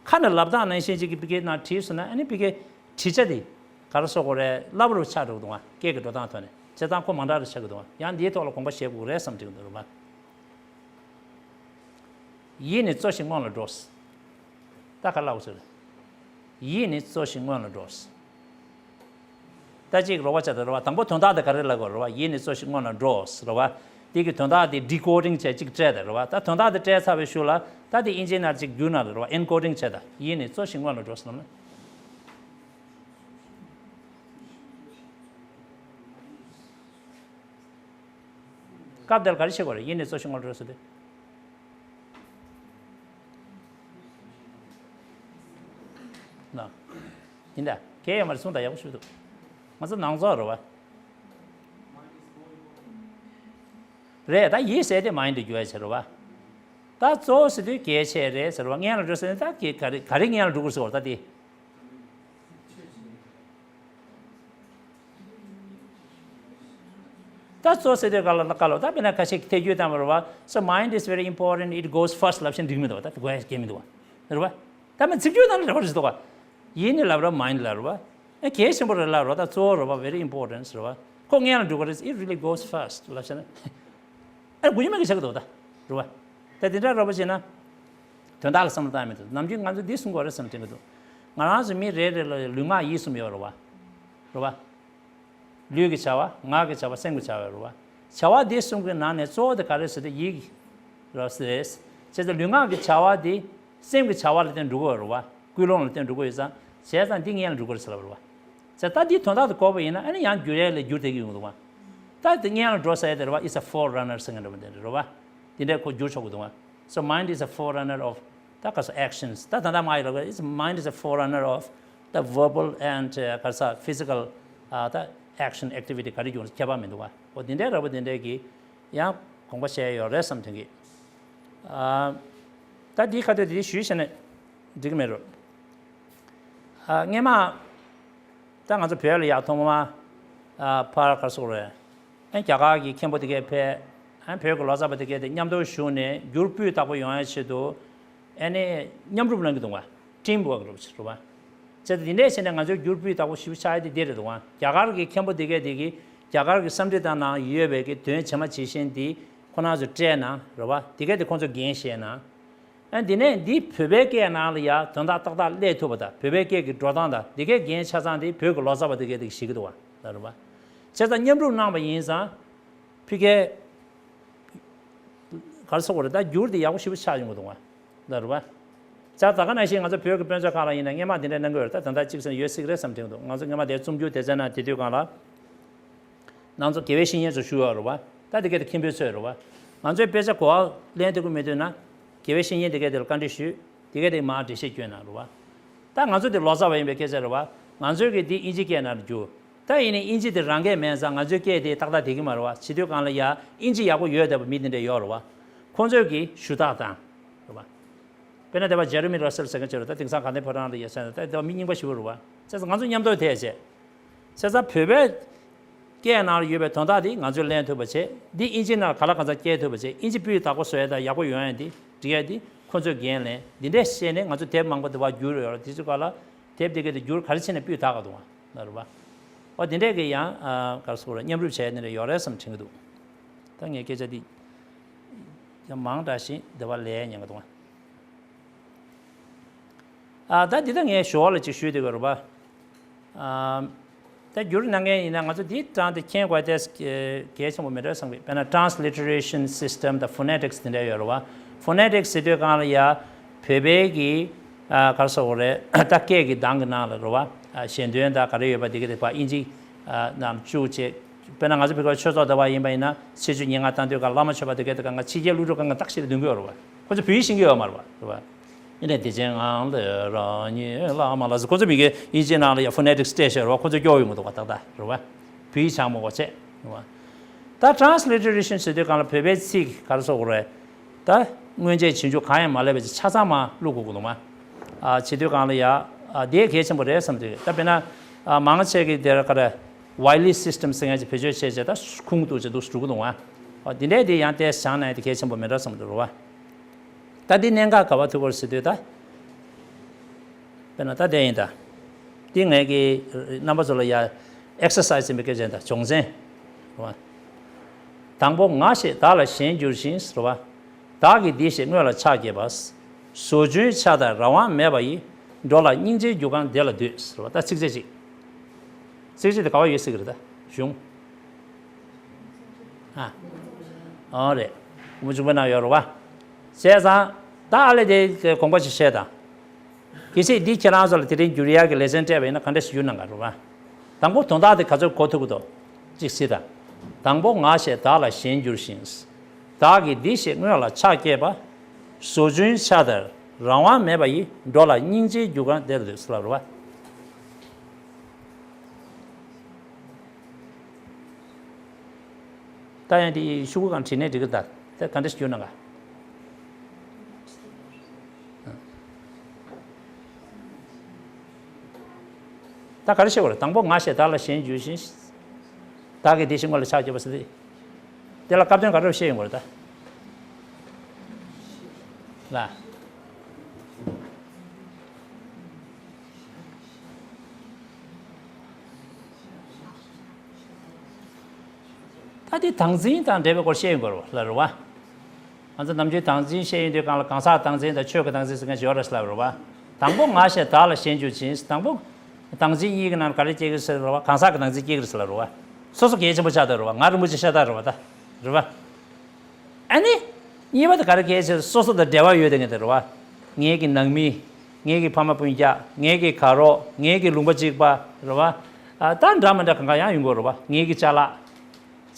ཁ་ནས་ལབ་སྟངས་ནང་བཞིན་ཅིག་གི་ཕ་གིའི་ནང་བྲིས་སོང་ན་ཨ་ནི་ཕ་གིའི་བྲིས་བྱ་དེ་ག་རེ་ཟེར་དགོས་རེད། སླ་པོ་རུ་ཆགས་འགྲོ་གི་འདུག་བ། སྐད་ཀྱི་འགྲོ་སྟངས་ཐོག་ནས། བྱས་ཙང་ཁོ་མང་དྲགས་རེ་ཆགས་ཀྱི་འདུག་ཡང་འདིའི་ཐོག་ལ་དགོངས་པ་བཞེས་དགོས་རེད་བསམ་དྲན་གྱི་འདུག་རེད་པ། ཡིད་ནི་གཙོ་ཞིང་སྔོན་ལ་འགྲོ། ད་ག་ལབ་ཟེར། ཡིད་ནི་གཙོ་ཞིང་སྔོན་ལ་འགྲོ། ད་ཅིག་རོགས་པ་བྱ་དང་རེད་པ། དང་པོ་དོན་དག་དེ་ག་རེ་ལབ་དགོས་རེད་པ། ཡིད་ནི་གཙོ་ཞིང་སྔོན་ལ་འགྲོ་རེད་པ། དེ་གི་དོན་དག་དེ་decoding་བྱས་ཅིག་སྤྲད་དེ་རེད་པ། ད་དོན་དག་དེ་སྤྲད་ཚར་བའི་ཤུལ་ལ་ད་དེ་དབྱིན་ཇིའི་ནང་ཅིག་བསྒྱུར་ན་རེད་པ། encoding་བྱས་ད་ཡིད་ནི་གཙོ་ཞིང་སྔོན་ལ་འགྲོ་ཟེར་ལབ་ན། སྐབས་དེར་ག་རེ་བྱེད་དགོས་རེད། ཡིད་ནི་གཙོ་ཞིང་སྔོན་ལ་འགྲོ་ཟེར་དུས། ན། ཡིན་ད། གལ་ཡོད་མ་རེད་གསུངས་ད་ཡག་པོ་ཞུ་འདུག་ང་ཚོ་ནང་ཚོགས་རེད་པ། རེད་ད། ཡིད་ཟེར་དེ་mind་དུ་འགྱུར་ཡ་བྱེད་རེད་པ། ད་གཙོ་བོ་ཟེར་དུས་གལ་ཆེ་རེད་ཟེར་བ། སྔོན་ལ་འགྲོ་ཟེར་ནས་ད་གི་ག་རེ་ག་རེ་སྔོན་ལ་འགྲོ་དགོས་ཟེར་བ་ད་དེ། ད་གཙོ་ཟེར་དུས་ག་ལ་ག་ལ་ད་དཔེར་ན་ཁ་ཤས་ཀྱིས་ཐད་བརྒྱུད་བཏང་བ་རེད་པ། So mind is very important, it goes first ལབ་བཞིན་འགྲིག་མི་འདུག་ད་དགོས་ཡ་གལ་མི་འདུག་པ་རེད་པ། ད་མི་ཚིག་བརྗོད་ནང་ལ་རེ་བ་རེ་ཟེར་འདུག་པ། ཡིད་ནི་ལབ་ར་mind་ལབ་རེད་པ། ཨེ་གལ་ཆེན་པོ་རེད་ལབ་རེད་པ། ད་གཙོ་བོ་རེད་པ། very important་རེད་པ། ཁོ་སྔོན་ལ་འགྲོ་གི་རེད། It really goes first ལབ་བྱས་ན། ཨ་དགུ་ཉི་མ་གི་ཆགས་ཀྱི་འདུག་ད། རེད་པ། ད་དེ་འདྲ་རེད་པ་བྱས་ན། དོན་དག་ལ་བསམ་བློ་བཏང་མི་འདུག་ནམ་རྒྱུན་ང་ཚོ་འདི་གསུང་དགོས་རེད་བསམ་དྲན་གྱི་འདུག་ང་རང་ཚོ་མི་རེ་རེ་ལ་ལུས་ངག་ཡིད་གསུམ་ཡོད་རེད་པ། རེད་པ། ལུས་ཀྱི་བྱ་བ། ངག་གི་བྱ་བ། སེམས་ཀྱི་བྱ་བ་རེད་པ། བྱ་བ་འདི་གསུམ་གྱི་ནང་ནས་གཙོ་བོ་དེ་ག་རེ་ཟེར་ཏེ་ཡིད་རེད་ཟེར། བྱས་ཙང་ལུས་ངག་གི་བྱ་བ་འདི་སེམས་ཀྱི་བྱ་བ་ལ་བརྟེན་འགྲོ་གི་ཡོད་རེད་པ། ཀུན་སློང་ལ་བརྟེན་འགྲོ་གི་ཡོད་ཙང་བྱས་ཙང་འདི་སྔོན་ལ་འགྲོ་གི་རེད་ཟེར་ལབ་རེད་པ། ཙང་ད་འདི་དོན་དག་ཏུ་གོ་བ་ཡིན་ན་ཨ་ནི་ཡང་འགྱུར་ཡས་ལ་འགྱུར་བསྡད་ཀྱི་ཡོང་གི་འདུག་པ། ད་དེ་སྔོན་ལ་འགྲོ་ཟེར་ཡས་དེ་རེད་པ། It's a forerunner ཟེར་མཁན་འདྲ་པོ་དེ་རེད་པ། དེ་འདྲས་ཁོ་འགྱུར་ཆོག་གི་འདུག་པ། So mind is a forerunner of ད་ག་ས་actions ད་ད་ད་མ་ཡི་རེད་པ། It's mind is a forerunner of the verbal and ག་ས་physical ད་action activity ག་རེ་འགྱུར་ཁྱད་པར་མི་འདུག་པ། འོ་དེ་འདྲས་རེད་པ། དེ་འདྲས་ཀྱི་ཡང་དགོངས་པ་བཞེས་ཡོད་རེད་བསམ་དྲན་གི། ད་འདི་ཁ་ཐོག་དེ་ཞུས་བྱས་ནས་འགྲིག་གི་མེད་རེད། སྔས་མ་ད་ང་ཚོ་བོད་ལ་ཡར་ཐོག་མ་ཕར་ག་རེ་ཟེར་དགོས་རེད། ཨ་རྒྱ་གར་གྱི་མཁན་པོ་དེ་གས་ཕེབས། ཨ་བོད་ཀྱི་ལོ་ཙཱ་བ་དེ་གས་དེ་མཉམ་དུ་བཞུགས་ནས་འགྱུར་སྤུས་དག་པོ་ཡོང་ཡ་ཆེད་དུ་ཨ་ནི་མཉམ་རུབ་གནང་གི་འདུག་པ། team work རུབ་ཆེ་རུབ་པ། བྱས་ཏེ་འདི་འདྲས་བྱས་ནས་ང་ཚོའི་འགྱུར་སྤུས་དག་པོ་ཞིབ་ཆགས་ཡ་དེ་འདི་རེད་འདུག་པ། རྒྱ་གར་གྱི་མཁན་པོ་དེ་གས་དེ་གིས་རྒྱ་གར་གྱི་སཾ་སྐྲྀ་ཏ་ནང་ཡོད་པའི་གི་དོན་ཇི་མ་ཇི་བཞིན་དེ་ཁོ་རང་ཚོས་སྤྲད་གནང་རེད་པ། དེ་གས་དེ་ཁོང་ཚོས་འགན་བཞེས་གནང་། ཨ་འདི་ནས་འདི་བོད་པའི་སྐད་ནང་ལ་ཡ་དོན་དག་ཏག་ཏག་སླེབས་ཐུབ་པ་དང་། བོད་པའི་སྐད་ཀྱི་འགྲོ་སྟངས་དང་འདི་གའི་འགན་ཆ་ཚང་དེ་བོད་ཀྱི་ལོ་ཙཱ་བ་དེ་གས་དེ་ཞིག་གི་འདུག་པ་ལ་རེད་པ། བྱས་ཙང་མཉམ་རུབ་གནང་བ་ཡིན་ཙང་ཕ་གིའི་ག་རེ་ཟེར་དགོས་རེད། ད་འགྱུར་དེ་ཡག་པོ་ཞེ་པོ་ཆགས་ཡོང་གི་འདུག་པ་ལ་རེད་པ། བྱས་ཙང་ད་ག་ནང་བཞིན་ང་ཚོ་བོད་ཀྱི་དཔེ་མཛོད་ཁང་ལ་ཡིན་ན་སྔས་མ་དེ་འདྲ་གནང་གི་ཡོད་རེད། ད་ད་ལྟ་གཅིག་ཙམ་ཡོད་སྲིད་ཀྱི་རེད་བསམ་དྲན་གྱི་འདུག་ང་ཚོ་སྔས་མ་དེ་རྩོམ་སྒྱུར་སྡེ་ཚན་ནང་དེ་དུས་སྒང་ལ། ང་ཚོ་དགེ་བའི་བཤེས་གཉེན་ཚོ་ཞུ་ཡོད་རེད་པ། ད་དེ་གས་དེ་མཁན་པོའི་ཚོས་རེད་པ། ང་ཚོའི་དཔེ་ཆ་གོ་བ་ལེན་ཐུབ་ཀྱི་མེད་དུས་ན། དགེ་བའི་བཤེས་གཉེན་དེ་གས་དེ་ལ་བཀའ་འདྲི་ཞུས། དེ་གས་དེ་མར་འགྲེལ་བཤད་བསྐྱོན་གནང་རེད་པ། ད་ང་ཚོ་དེ་ལོ་ཙཱ་བ་ཡིན་པའི་སྐད་ཆ་རེད་པ། ང་ཚོའི་གི་དེ་དབྱིན་ཇི་སྐད་ནང་བསྒྱུར། ད་ཡིན་ནའི་དབྱིན་ཇི་དེ་རང་སྐད་མེད་ཙང་ང་ཚོའི་སྐད་དེ་ཏག་ཏག་བསྡད་ཀྱི་མ་རེད་པ། བྱེད་དུས་སྒང་ལ་ཡ་དབྱིན་ཇི་ཡག་པོ་ཡོད་བསྡད་པ་མི་དེ་འདྲ་ཡོད་རེད་པ། ཁོང་ཚོས་གི་ཞུ་དག་དང་། རེད་པ། དཔེར་ན་དེ་པ་Jeremy Russell ཟེར་མཁན་ཅིག་ཡོད་རེད། ད་དེང་སང་ག་ནས་ཕོ་བྲང་ལ་ཡོད་ཟེར་ན་ད་དེ་པ་མི་རྙིང་པ་ཞེ་པོ་རེད་པ། བྱས་ཙང་ང་ཚོ་མཉམ་དུ་དེ་བྱས། བྱས་ཙང་བོད་པའི་སྐད་ནང་ལ་ཡོད་པའི་དོན་དག་དེ་ང་ཚོས་ལེན་ཐུབ་པ་བྱས། འདི་དབྱིན་ཇི་ནང་ག་ལ་གང་འཚམ་སྐྱེལ་ཐུབ་པ་བྱས། དབྱིན་ཇི་སྤུས་དག་པོ་བཟོ་ཡ་དང་ཡག་པོ་ཡོང་ཡ་འདི་འགྲིག་ཡ་འདི་ཁོ་ཚོས་འགན་ལེན། འདི་འདྲས་བཤད་ནས་ང་ཚོ་དེབ་མང་པོ་དེ་པ་བསྒྱུར་ཡོད་རེད། དེ་ཚོ་ག་ལ་དེབ་དེ་ག་དེ་བསྒྱུར་ག་རེ་བྱས་ནས་སྤུས་དག་ག་འདུག་ཨ་ལ་རེད་པ། འོ་དེ་འདྲས་ཀྱི་ཡང་ག་རེ་ཟེར་དགོས་རེད། མཉམ་རུབ་བྱས་ནས་རེ་ཡོད་རེད་བསམ་དྲན་གྱི་འདུག་ད་ངས་སྐད་ཆ་འདི་ཡང་མང་དྲགས་ཤིང་དེ་པ་ལས་ཉན་གྱི་འདུག་ཨ། ཨ་ད་འདི་ད་ངས་ཞོར་ལ་ཅིག་ཞུས་དེ་ག་རེད་པ། ཨ་ད་བསྒྱུར་གནང་མཁན་ཡིན་ན་ང་ཚོ་འདི་དྲངས་ཏེ་མཁྱེན་དགོས་དེ་གལ་ཆེན་པོ་མེད་འགྲོ་བསམ་གི། དཔེར་ན་transliteration system དང་phonetics དེ་འདྲ་ཡོད་རེད་པ། phonetics ཟེར་དུས་སྒང་ལ་ཡ་བོད་པའི་གི་ཨ་ག་རེ་ཟེར་དགོས་རེད། ད་སྐད་ཀྱི་གདངས་ཀྱི་ནང་ལ་རེད་པ། ཨ་ཞལ་འདོན་དང་ག་རེ་ཡོད་པ་དེ་ག་དེ་པ་དབྱིན་ཇི་ཨ་ནང་བཅུག་བྱས། དཔེར་ན་ང་ཚོ་བོད་པའི་ཆོས་ཚོགས་དེ་པ་ཡིན་པ་ཡིན་ན་ཚེས་བཅུ་ཉེར་ལྔ་བཏང་དུས་སྒང་བླ་མ་མཆོད་པ་དེ་ག་དེ་སྒང་ཕྱི་རྒྱལ་གླུ་སྒྲུབ་སྒང་ག་ཏག་ཞིག་ལ་འདོན་གྱི་ཡོད་རེད་པ། ཁོ་ཚོ་བོད་ཡིག་ཤེས་ཀྱི་ཡོད་མ་རེད་པ། རེད་པ། ཡིན་ནའི་བདེ་ཆེན་ངང་ལས་རང་ཉིད་བླ་མ་ལ་ཟེར། ཁོ་ཚོ་མི་གི་དབྱིན་ཇིའི་ནང་ལ་ཡ་phonetics སྤྲད་བཞག་རེད་པ། ཁོ་ཚོ་སྐྱོ་ཡོང་གི་འདུག་པ། ཏག་ཏག་རེད་པ། བོད་ཡིག་སྦྱང་མ་དགོས་བྱས་རེད་པ། ད་transliteration ཟེར་དུས་སྒང་ལ་བོད་པའི་ཚིག་ག་རེ་ཟེར་དགོས་རེད། ད་སྔོན་ཆད་རྗེས་འཇུག་གང་ཡང་མ་སླེབས་པ་ཅིག་ཆ་ཚང་མ་བླུག་དགོས་ཀྱི་འདུག་མ། ཨ་བྱེད་དུས་སྒང་ལ་ཡ་ཨ་དེ་གལ་ཆེན་པོ་རེད་བསམ་དུས། ད་དཔེར་ན་ཨ་མང་ཆེ་གི་དེར་ག་རེ་Wiley system ཟེར་མཁན་ཅིག་བེད་སྤྱོད་བྱས་བྱས་ད་ཁུངས་གཏུགས་བྱས་འདུག་འགྲོ་གི་འདུག་མ། ཨ་དེ་འདྲས་དེ་ཡང་ཏོག་ཙམ་སྦྱངས་ན་ཡང་དེ་གལ་ཆེན་པོ་མེད་འགྲོ་བསམ་འདུག་རེད་པ། ད་འདི་གནད་འགག་ག་པར་ཐུག་གི་རེད་ཟེར་དུས་ད། དཔེར་ན་ད་དེ་ཡིན་ད། འདི་ངས་ཀྱི་རྣམ་པ་ཚོ་ལ་ཡ་exercise ཡིན་པའི་སྐད་ཆ་ཡིན་ད། སྦྱོང་ཚན། རེད་བ། དང་པོ་ང་ཞེས་བདག་ལ་ཞེན་འགྱུར་ཞིང་རེད་བ། བདག་གི་འདི་ཞེས་དངོས་ལ་ཆགས་སྐྱེས་པ། ཟོ་ཆུན་ཆ་དང་རང་དབང་མེད་པ་ཡིས། འགྲོ་ལ་སྙིང་རྗེའི་རྒྱུ་གང་དེ་ལ་འདུད་ཟེར་བ། ད་ཚིགས་བཅད་གཅིག་ཚིགས་བཅད་དེ་ག་བ་ཡོད་སྲིད་ཀྱི་རེད་ད་གཞུང་། ཨ། ཨོ་རེད། ཀུན་མཁྱེན་ཆུང་པའི་ནང་ཡོད་རེད་བ། བྱས་ཙང་། ད་ཨ་ལས་དེ་དགོངས་པ་ཅིག་བཞེས་དང་། གལ་སྲིད་འདི་ཁྱེད་རང་ཚོ་ལ་དེ་རིང་བསྒྱུར་ཡག་གི་ལེ་ཚན་སྤྲད་པ་ཡིན་ན་ག་འདྲ་ཞིག་བསྒྱུར་གནང་ག་རེད་བ། དང་པོ་དོན་དག་དེ་ག་ཚོད་གོ་ཐུབ་ཀྱི་འདུག་གཅིག་གཟིགས་དང་། དང་པོ་ང་ཞེས་བདག་ལ་ཞེན་འགྱུར་ཞིང་། བདག་གི་འདི་ཞེས་དངོས་ལ་ཆགས་སྐྱེས་པ། ཟོ་ཆུན་ཆ་དང་རང་དབང་མེད་པ་ཡིས། འགྲོ་ལ་སྙིང་རྗེའི་རྒྱུ་གང་དེ་ལ་འདུད་ཟེར་ལབ་རེད་བ། ད་ཡང་དེ་ཤོག་གུ་གང་བྲིས་ནས་འགྲིག་གི་ད། ད་ག་འདྲ་ཞིག་བསྒྱུར་གནང་ག་ད་ག་རེ་བཤད་དགོས་རེད། དང་པོ་ང་ཞེས་བདག་ལ་ཞེན་འགྱུར་ཞིང་། བདག་གི་འདི་ཞེས་དངོས་ལ་ཆགས་སྐྱེས་པ་ཟེར་ཏེ། དེ་ལ་སྐབས་དོན་ག་རེ་བཤད་ཡོང་དགོས་རེད་ད། ལ། ད་དེ་སྟངས་འཛིན་དང་འབྲེལ་བའི་སྐོར་བཤད་ཡོང་དགོས་རེད་བ། ལ་རེད་བ། ང་ཚོ་ནམ་རྒྱུན་སྟངས་འཛིན་བཤད་ཡོང་དུས་སྒང་ལ་གང་ཟག་སྟངས་འཛིན་དང་ཆོས་ཀྱི་སྟངས་འཛིན་ཟེར་མཁན་ཞིག་ཡོད་རེད་ཟེར་ལབ་རེད་བ། དང་པོ་ང་ཞེས་བདག་ལ་ཞེན་འགྱུར་ཞིང་། དང་པོ་སྟངས་འཛིན་གཉིས་ཀྱི་ནང་ག་རེ་སྐྱེ་གི་ཟེར་རེད་བ། གང་ཟག་གི་སྟངས་འཛིན་སྐྱེ་གི་རེད་ཟེར་ལབ་རེད་བ། སོ་སོ་གལ་ཆེན་པོ་ཆགས་བསྡད་རེད་བ། ང་རིན་པོ་ཆེ་ཤ་སྟག་རེད་བ་ད། རེད་བ། ཨ་ནི། གཉིས་པ་དེ་ག་རེ་གལ་ཆེ་སོ་སོ་དང་འབྲེལ་བ་ཡོད་དེ་ངེས་དེ་རེད་བ། ངེད་ཀྱི་ནང་མི། ངེད་ཀྱི་ཕ་མ་སྤུན་ཀྱག་ངེད་ཀྱི་དགའ་རོགས། ངེད་ཀྱི་ལུང་པ་གཅིག་པ། རེད་བ། ཨ་ད་འདྲ་མི་འདྲ་གང་ག་ཡང་ཡོང་གི་རེད་བ། ངེད་ཀྱི་ཅ་ལག་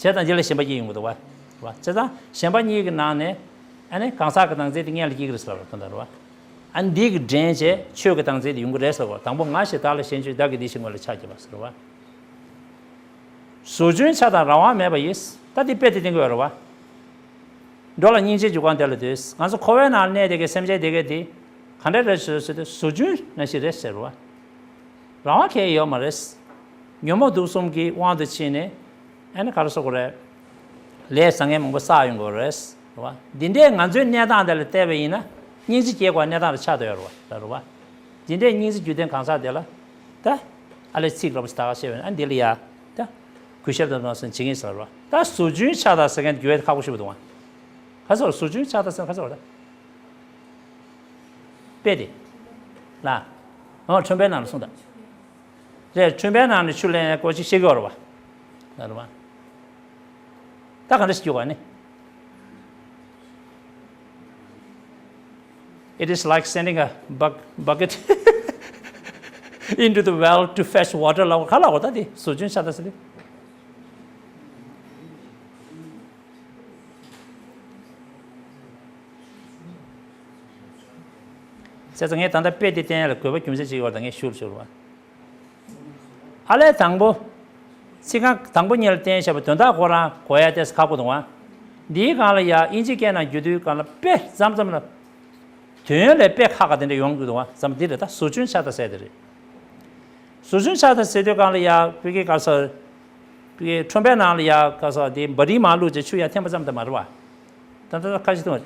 བྱས་ཙང་འདི་ལ་ཞེན་པ་སྐྱེ་ཡོང་གི་འདུག་བ། རེད་བ། བྱས་ཙང་ཞེན་པ་གཉིས་ཀྱི་ནང་ནས་ཨ་ནི་གང་ཟག་གི་སྟངས་འཛིན་དེ་སྔོན་ལ་སྐྱེ་གི་རེད་ཟེར་བ་དེ་འདྲ་རེད་བ། ཨ་ནི་འདི་གི་འདྲེན་བྱས་ཆོས་ཀྱི་སྟངས་འཛིན་དེ་ཡོང་གི་རེད་ཟེར་བ། དང་པོ་ང་ཞེས་བདག་ལ་ཞེན་འགྱུར། བདག་གི་འདི་ཞེས་དངོས་ལ་ཆགས་སྐྱེས་པ་ཟེར་བ། ཟོ་ཆུན་ཆ་དང་རང་དབང་མེད་པ་ཡིས། ད་འདི་དཔེ་དེ་བསྟན་གྱི་ཡོད་རེད་བ། འགྲོ་ལ་སྙིང་རྗེའི་རྒྱུ་གང་དེ་ལ་འདུད། ང་ཚོ་འཁོར་བའི་ནང་གནས་བསྡད་མཁན་སེམས་ཅན་དེ་གས་དེ་ག་འདྲ་རེད་ཟེར་ཟེར་དུས་ཟོ་ཆུན་ནང་བཞིན་རེད་ཟེར་བ། རང་དབང་གང་ཡང་ཡོད་མ་རེད། ཉོན་མོངས་དུག་གསུམ་གྱི་དབང་དུ་ཕྱིན་ནས་ཨ་ནི་ག་རེ་ཟེར་དགོས་རེད། ལས་བཟང་ངན་མང་པོ་བསགས་ཡོང་གི་རེད། རེད་བ། འདི་འདྲའི་ང་ཚོའི་གནས་སྟངས་དེ་ལ་བལྟས་པ་ཡིན་ན་སྙིང་རྗེ་སྐྱེ་དགོས་གནས་སྟངས་ལ་ཆགས་བསྡད་ཡོད་རེད་བ། རེད་བ། འདི་འདྲའི་སྙིང་རྗེ་རྒྱུ་ལྡན་གང་ཟག་དེ་ལ་ད་ཨ་ལས་ཚིག་རོབ་ཙམ་ད་ག་བཤད་པ་ཡིན་ན་ཨ་འདི་ལ་ཡ་ད་གུས་ཞབས་དང་གནང་སེམས་བྱེད་ཀྱིན་ཟེར་བ། ད་ཟོ་ཆུན་ཆ་དང་ཟེར་མཁན་དེ་རྒྱུད་ཁག་པོ་ཞིག་འདུག་ཨ། ག་ཚོད་ཟོ་ཆུན་ཆ་དང་ཟེར་མཁན་ག་ཚོད་རེད་ད། དཔེ་དེ། ལ། འོ་ཁྲོན་པའི་ནང་ལ་གསུངས་དང་། རེད། ཁྲོན་པའི་ནང་ནས་ཆུ་ལེན་སྐོར་ཅིག་བཤད་ཀྱི་ཡོད་རེད་བ། ལ་རེད་བ། ད་ག་འདྲ་ཞིག་རྒྱུག་པ་ནི། It is like sending a buck- bucket into the well to fetch water. ལ་ག་ལ་གོ་ད་དེ་ཟོ་ཆུན་ཆ་ད་ཟེར་དེ། བྱས་ཙང་ངས་ད་ལྟ་དཔེ་དེ་བསྟན་ཡ་ལ་དགོས་པ་རྒྱུ་མཚན་ཅིག་ཡོད་པ་ངས་ཞུ་རུ་ཞུ་རུ་བ། ཨ་ལས་དང་པོ། ཚིག་རྐང་དང་པོ་གཉིས་ལ་བསྟན་བཞག་པའི་དོན་དག་ཁོ་རང་གོ་ཡ་ཏོག་ཙམ་ཁག་པོ་འདུག་ཨ། འདིའི་སྒང་ལ་ཡ་དབྱིན་ཇིའི་སྐད་ནང་བསྒྱུར་དུས་སྒང་ལ་དཔེ་མཚམས་མཚམས་ལ། དོན་ལས་དཔེ་ཁག་ཁག་དེ་འདྲ་ཡོང་གི་འདུག་ཨ། མཚམས་འདི་རེད་ད་ཟོ་ཆུན་ཆ་ད་ཟེར་དེ་རེད། ཟོ་ཆུན་ཆ་ད་ཟེར་དུས་སྒང་ལ་ཡ་བོད་སྐད་ག་ས། བོད་སྐད་ཁྲོན་པའི་ནང་ལ་ཡ་ག་ས་དེ་འབའ་རིག་མར་བླུགས་བྱས་ཆུ་ཡ་འཐེན་པ་ཙམ་དེ་མ་རེད་བ། ད་ལྟ་ཁ་ཤས་དང་།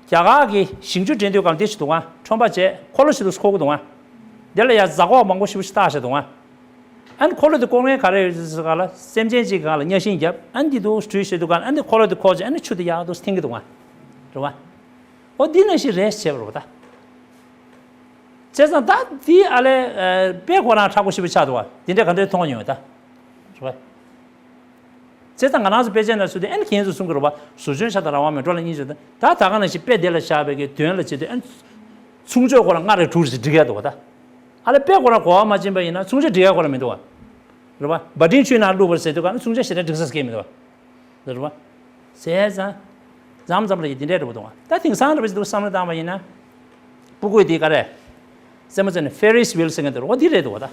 རྒྱ་གར་གྱི་ཞིང་ཆུ་འདྲེན་དུས་སྒང་འདི་ཞིག་འདུག་ཨ། ཁྲོན་པ་བྱས་འཁོར་ལོ་ཞིག་ཏུ་འཁོར་གི་འདུག་ཨ། འདི་ལ་ཡ་རྫ་ཁོག་མང་པོ་ཞེ་པོ་ཞིག་བཏགས་བཞག་འདུག་ཨ། ཨ་ནི་འཁོར་ལོ་དེ་བསྐོར་མཁན་ག་རེ་ཡོད་ཟེར་ག་ལ་སེམས་ཅན་གཅིག་གང་ལ་གཉའ་ཤིང་བརྒྱབ་ཨ་ནི་འདི་དུ་བྲུས་བྱས་འདུག་ག་ཨ་ནི་འཁོར་ལོ་དེ་འཁོར་བྱས་ཨ་ནི་ཆུ་དེ་ཡག་ཏུ་འཐེན་གི་འདུག་ཨ། རེད་བ། འོ་འདི་ནང་བཞིན་རེད་བྱས་པ་རེད་བ་ད། བྱས་ཙང་ད་འདི་ཨ་ལས་དཔེ་ཁོ་རང་མཁྲེགས་པོ་ཞེ་པོ་ཆགས་འདུག་བ། འདི་འདྲ་ག་འདྲ་མཐོང་མྱོང་ད། རེད་བ། བྱས་ཙང་ང་རང་ཚོ་དཔེ་ཆའི་ནང་ཚུད་དེ་ཨ་ནི་ཁྱེད་ཚོ་གསུང་གི་རེད་བ། ཟོ་ཆུན་ཆ་དང་རང་དབང་མེད་འགྲོ་ལ་སྙིང་རྗེ་དང་ད་ད་ག་ནང་བཞིན་དཔེ་དེ་ལ་བཞག་པའི་གི་དོན་ལ་བྱེད་དུས་ཨ་ནི། མཚུངས་ཆོས་ཁོ་རང་ལྔ་རེ་དྲུག་རེ་འབྲི་གི་འདུག་བ་ད། ཨ་ལས་དཔེ་ཁོ་རང་གོ་བ་མ་ཕྱིན་པ་ཡིན་ན་མཚུངས་ཆོས་འབྲི་ཡ་ཁོ་རང་མི་འདུག་བ། རེད་བ། བ་དྲིན་ཆུའི་ནང་བླུགས་པར་ཟེར་དུས་ག་ནི་མཚུངས་ཆོས་ཞེ་དྲག་འབྲི་ས་སྐད་མི་འདུག་བ། རེད་བ། བྱས་ཙང་། མཚམས་མཚམས་ལ་ཡི་འདི་འདྲའི་འདྲ་པོ་འདུག་བ། ད་དེང་སང་འདྲ་པོ་ཞིག་འདུག་བསམ་བློ་བཏང་བ་ཡིན་ན། སྤུ་གུ་དེ་ག་རེ། རྩེད་མོ་རྩེ་ནས་ཕེ་རིས་ཝིལ་ཟེར་མཁན་དེ་རེད་བ། འདི་རེད་འདུག་བ་ད།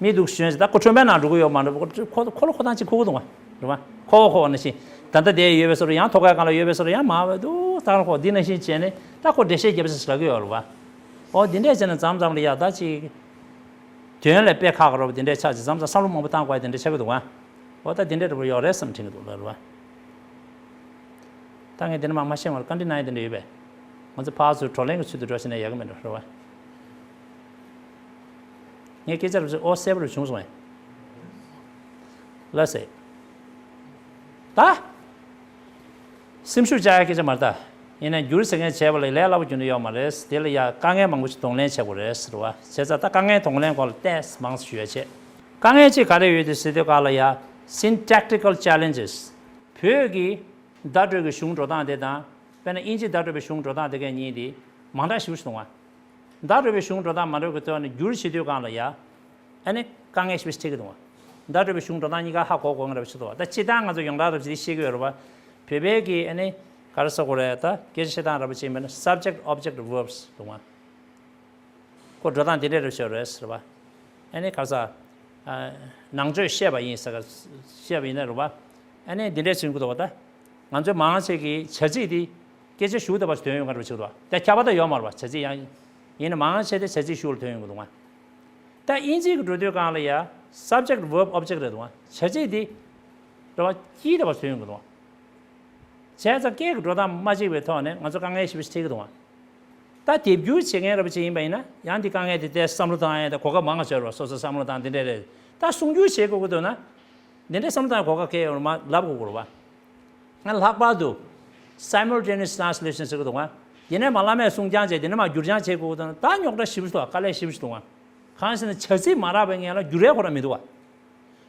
མི་འདུག་ཞོན་ཞིག་ད་ཁོ་ཁྲོན་པའི་ནང་འགྲོ་གི་ཡོད་མ་འགྲོ་ཁོ་ཁོ་ལ་ཁོ་ཐང་ཅིག་ཁུག་གི་འདུག་བ། རེད་བ། ཁོ་བོ་ཁོ་བོ་ནང་བཞིན། ད་ལྟ་དེ་ཡོད་པའི་བཟོ་འདྲ་ཡང་ཐོག་ཁའི་སྒང་ལ་ཡོད་པའི་བཟོ་འདྲ་ཡང་མ་བ་འདུག་ད་ཁོ་འདི་ནང་བཞིན་བྱས་ནས་ད་ཁོ་འགྲེལ་བཤད་རྒྱབ་ས་ཞིག་ལབ་ཀྱི་ཡོད་རེད་བ། འོ་འདི་འདྲས་བྱས་ནས་མཚམས་མཚམས་ལ་ཡ་ད་ཅིག་དོན་ལས་དཔེ་ཁག་གི་རོབ་འདི་འདྲས་ཆགས་ཅིག་མཚམས་མཚམས་བསམ་བློ་མང་པོ་བཏང་དགོས་ཡ་དེ་འདྲས་ཆགས་ཀྱི་འདུག་བ། འོ་ད་འདི་འདྲས་འདྲ་པོ་ཡོད་རེད་བསམ་དྲན་གྱི་འདུག་ལབ་རེད་བ། ད་ངས་འདི་ནས་མར་མ་བཤད་སྔོན་ལ་བཀའ་འདྲི་གནང་ཡ་དེ་འདྲ་ཡོད་པས། ང་ཚོ་ཕར་ཚུར་བགྲོ་གླེང་གི་ཚུལ་དུ་འགྲོ་ཕྱིན་ན་ཡག་གི་མེད་འགྲོ་རེད་བ། ངས་སྐད་ཆ་རུ་ཨོ་གསལ་པོ་རུ་བྱུང་སོང་ངས། ལགས་སེ། ད། སེམས་ཤུགས་བཅག་ཡ་སྐད་ཆ་མ་རེད་ད། ཡིན་ན་འགྱུར་ཟེར་མཁན་བྱས་པ་ལ་ལས་སླ་པོ་རྒྱུ་འབྲས་ཡོད་མ་རེད། དེ་ལ་ཡ་དཀའ་ངལ་མང་པོ་ཞིག་གདོང་ལེན་བྱེད་དགོས་རེད་ཟེར་བ། བྱས་ཙང་ད་དཀའ་ངལ་གདོང་ལེན་སྐོར་ལ་ཏོག་ཙམ་མང་ཙམ་ཞུ་ཡ་བྱེད། དཀའ་ངལ་གཅིག་ག་རེ་ཡོད་དེ་ཟེར་དུས་སྒང་ལ་ཡ། Syntactical challenges། བོད་ཀྱི་བརྡ་སྤྲོད་ཀྱི་གཞུང་འགྲོ་སྟངས་དེ་དང་། དཔེར་ན་དབྱིན་ཇིའི་བརྡ་སྤྲོད་པའི་གཞུང་འགྲོ་སྟངས་དེ་གའི་གཉིས་དེ་མ་འདྲ་ཞེ་པོ་ཞིག་འདུག་ག། བརྡ་སྤྲོད་པའི་གཞུང་འགྲོ་སྟངས་མ་འདྲ་བའི་ཐོག་ནས་འགྱུར་བྱེད་དུས་སྒང་ལ་ཡ། ཨ་ནི་དཀའ་ངལ་ཞེ་པོ་ཞིག་འཕྲད་ཀྱི་འདུག་ག། བརྡ་སྤྲོད་པའི་གཞུང་འགྲོ་སྟངས་གཉིས་ཀ་ཧ་གོ་དགོས་ངེས་རེད་པ་ཞིག་འདུག་ག། ད་སྤྱིར་བཏང་ང་ཚོ་ཡོངས་གྲགས་རབ་ཅིག་ཤེས་ཀྱི་ཡོད་རེད་པ། བོད་པའི་གི་ཨ་ནི་ག་རེ་ཟེར་དགོས་རེད། ད་སྐད་ཆ་བཤད་སྟངས་རབ་ཅིག་ཡིན་པ་ན་subject object verbs འདུག་ག། ཁོ་འགྲོ་སྟངས་དེ་འདྲས་རེད་ཤོད་རེད་ཟེར་བ། ཨ་ནི་ག་རེ་ཟ། ཨ། ནང་ཆོས་བཤད་པ་ཡིན་ཟེར་ག། བཤད་པ་ཡིན་ན་རེད་བ། ཨ་ནི་འདི་འདྲས་ཟེར་གྱི་འདུག་བ་ད། ང་ཚོའི་མང་ཆེ་གི་བྱ་ཚིག་འདི་སྐད་ཆ་ཞུ་ཐུབ་པ་ཞིག་ཐོན་ཡོང་གི་རེད་བ་ཞིག་འདུག་བ། ད་ཁྱབ་པ་ད་ཡོད་མ་རེད་བ། བྱ་ཚིག་ཡང་ཡིན་ན་མང་ཆེ་དེ་བྱ་ཚིག་ཞུ་ལ་ཐོན་ཡོང་གི་འདུག་བ། ད་དབྱིན་ཇིའི་གི་འགྲོ་དུས་སྒང་ལ་ཡ་subject verb object རེད་འདུག་བ། བྱ་ཚིག་འདི་རེད་བ། སྐྱིད་ཐུབ་པ་ཞིག་ཐོན་ཡོང་གི་འདུག་བ། བྱས་ཙང་སྐད་ཀྱི་འགྲོ་སྟངས་མ་གཅིག་པའི་ཐོག་ནས་ང་ཚོ་དཀའ་ངལ་ཞེ་པོ་ཞིག་འཕྲད་ཀྱི་འདུག་བ། ད་དེབ་སྒྱུར་བྱེད་མཁན་ར་བ་ཅིག་ཡིན་པ་ཡིན་ན་ཡང་འདི་དཀའ་ངལ་དེ་ཏོག་ཙམ་བསམ་བློ་བཏང་ཡ་དང་གོ་སྐབས་མང་བ་འབྱོར་བ། སོ་སོ་བསམ་བློ་བཏང་དེ་འདྲས་རེད། ད་གསུང་སྒྱུར་བྱེད་དགོས་ཀྱི་འདུག་ན། འདི་འདྲས་བསམ་བློ་བཏང་ཡ་གོ་སྐབས་སྐད་ཡོད་མ་ལབ་དགོས་ཀྱི་རེད་བ། ང་ལྷག་པར་དུ་simultaneous translation ཟེར་གྱི་འདུག་ག། ཡིན་ནའི་མ་བླ་མས་གསུང་རྐྱང་བྱས་དེ་ནས་མ་བསྒྱུར་རྐྱང་བྱེད་དགོས་ཀྱི་འདུག་ན། ད་རྙོག་དྲ་ཞེ་པོ་ཞིག་འདུག་ག། དཀའ་ལས་ཞེ་པོ་ཞིག་འདུག་ག། གང་ཟེར་ན་བྱ་ཚིག་མ་རག་པའི་སྔོན་ལ་བསྒྱུར་ཡ་ཁོ་རང་མི་འདུག་ག། བྱ་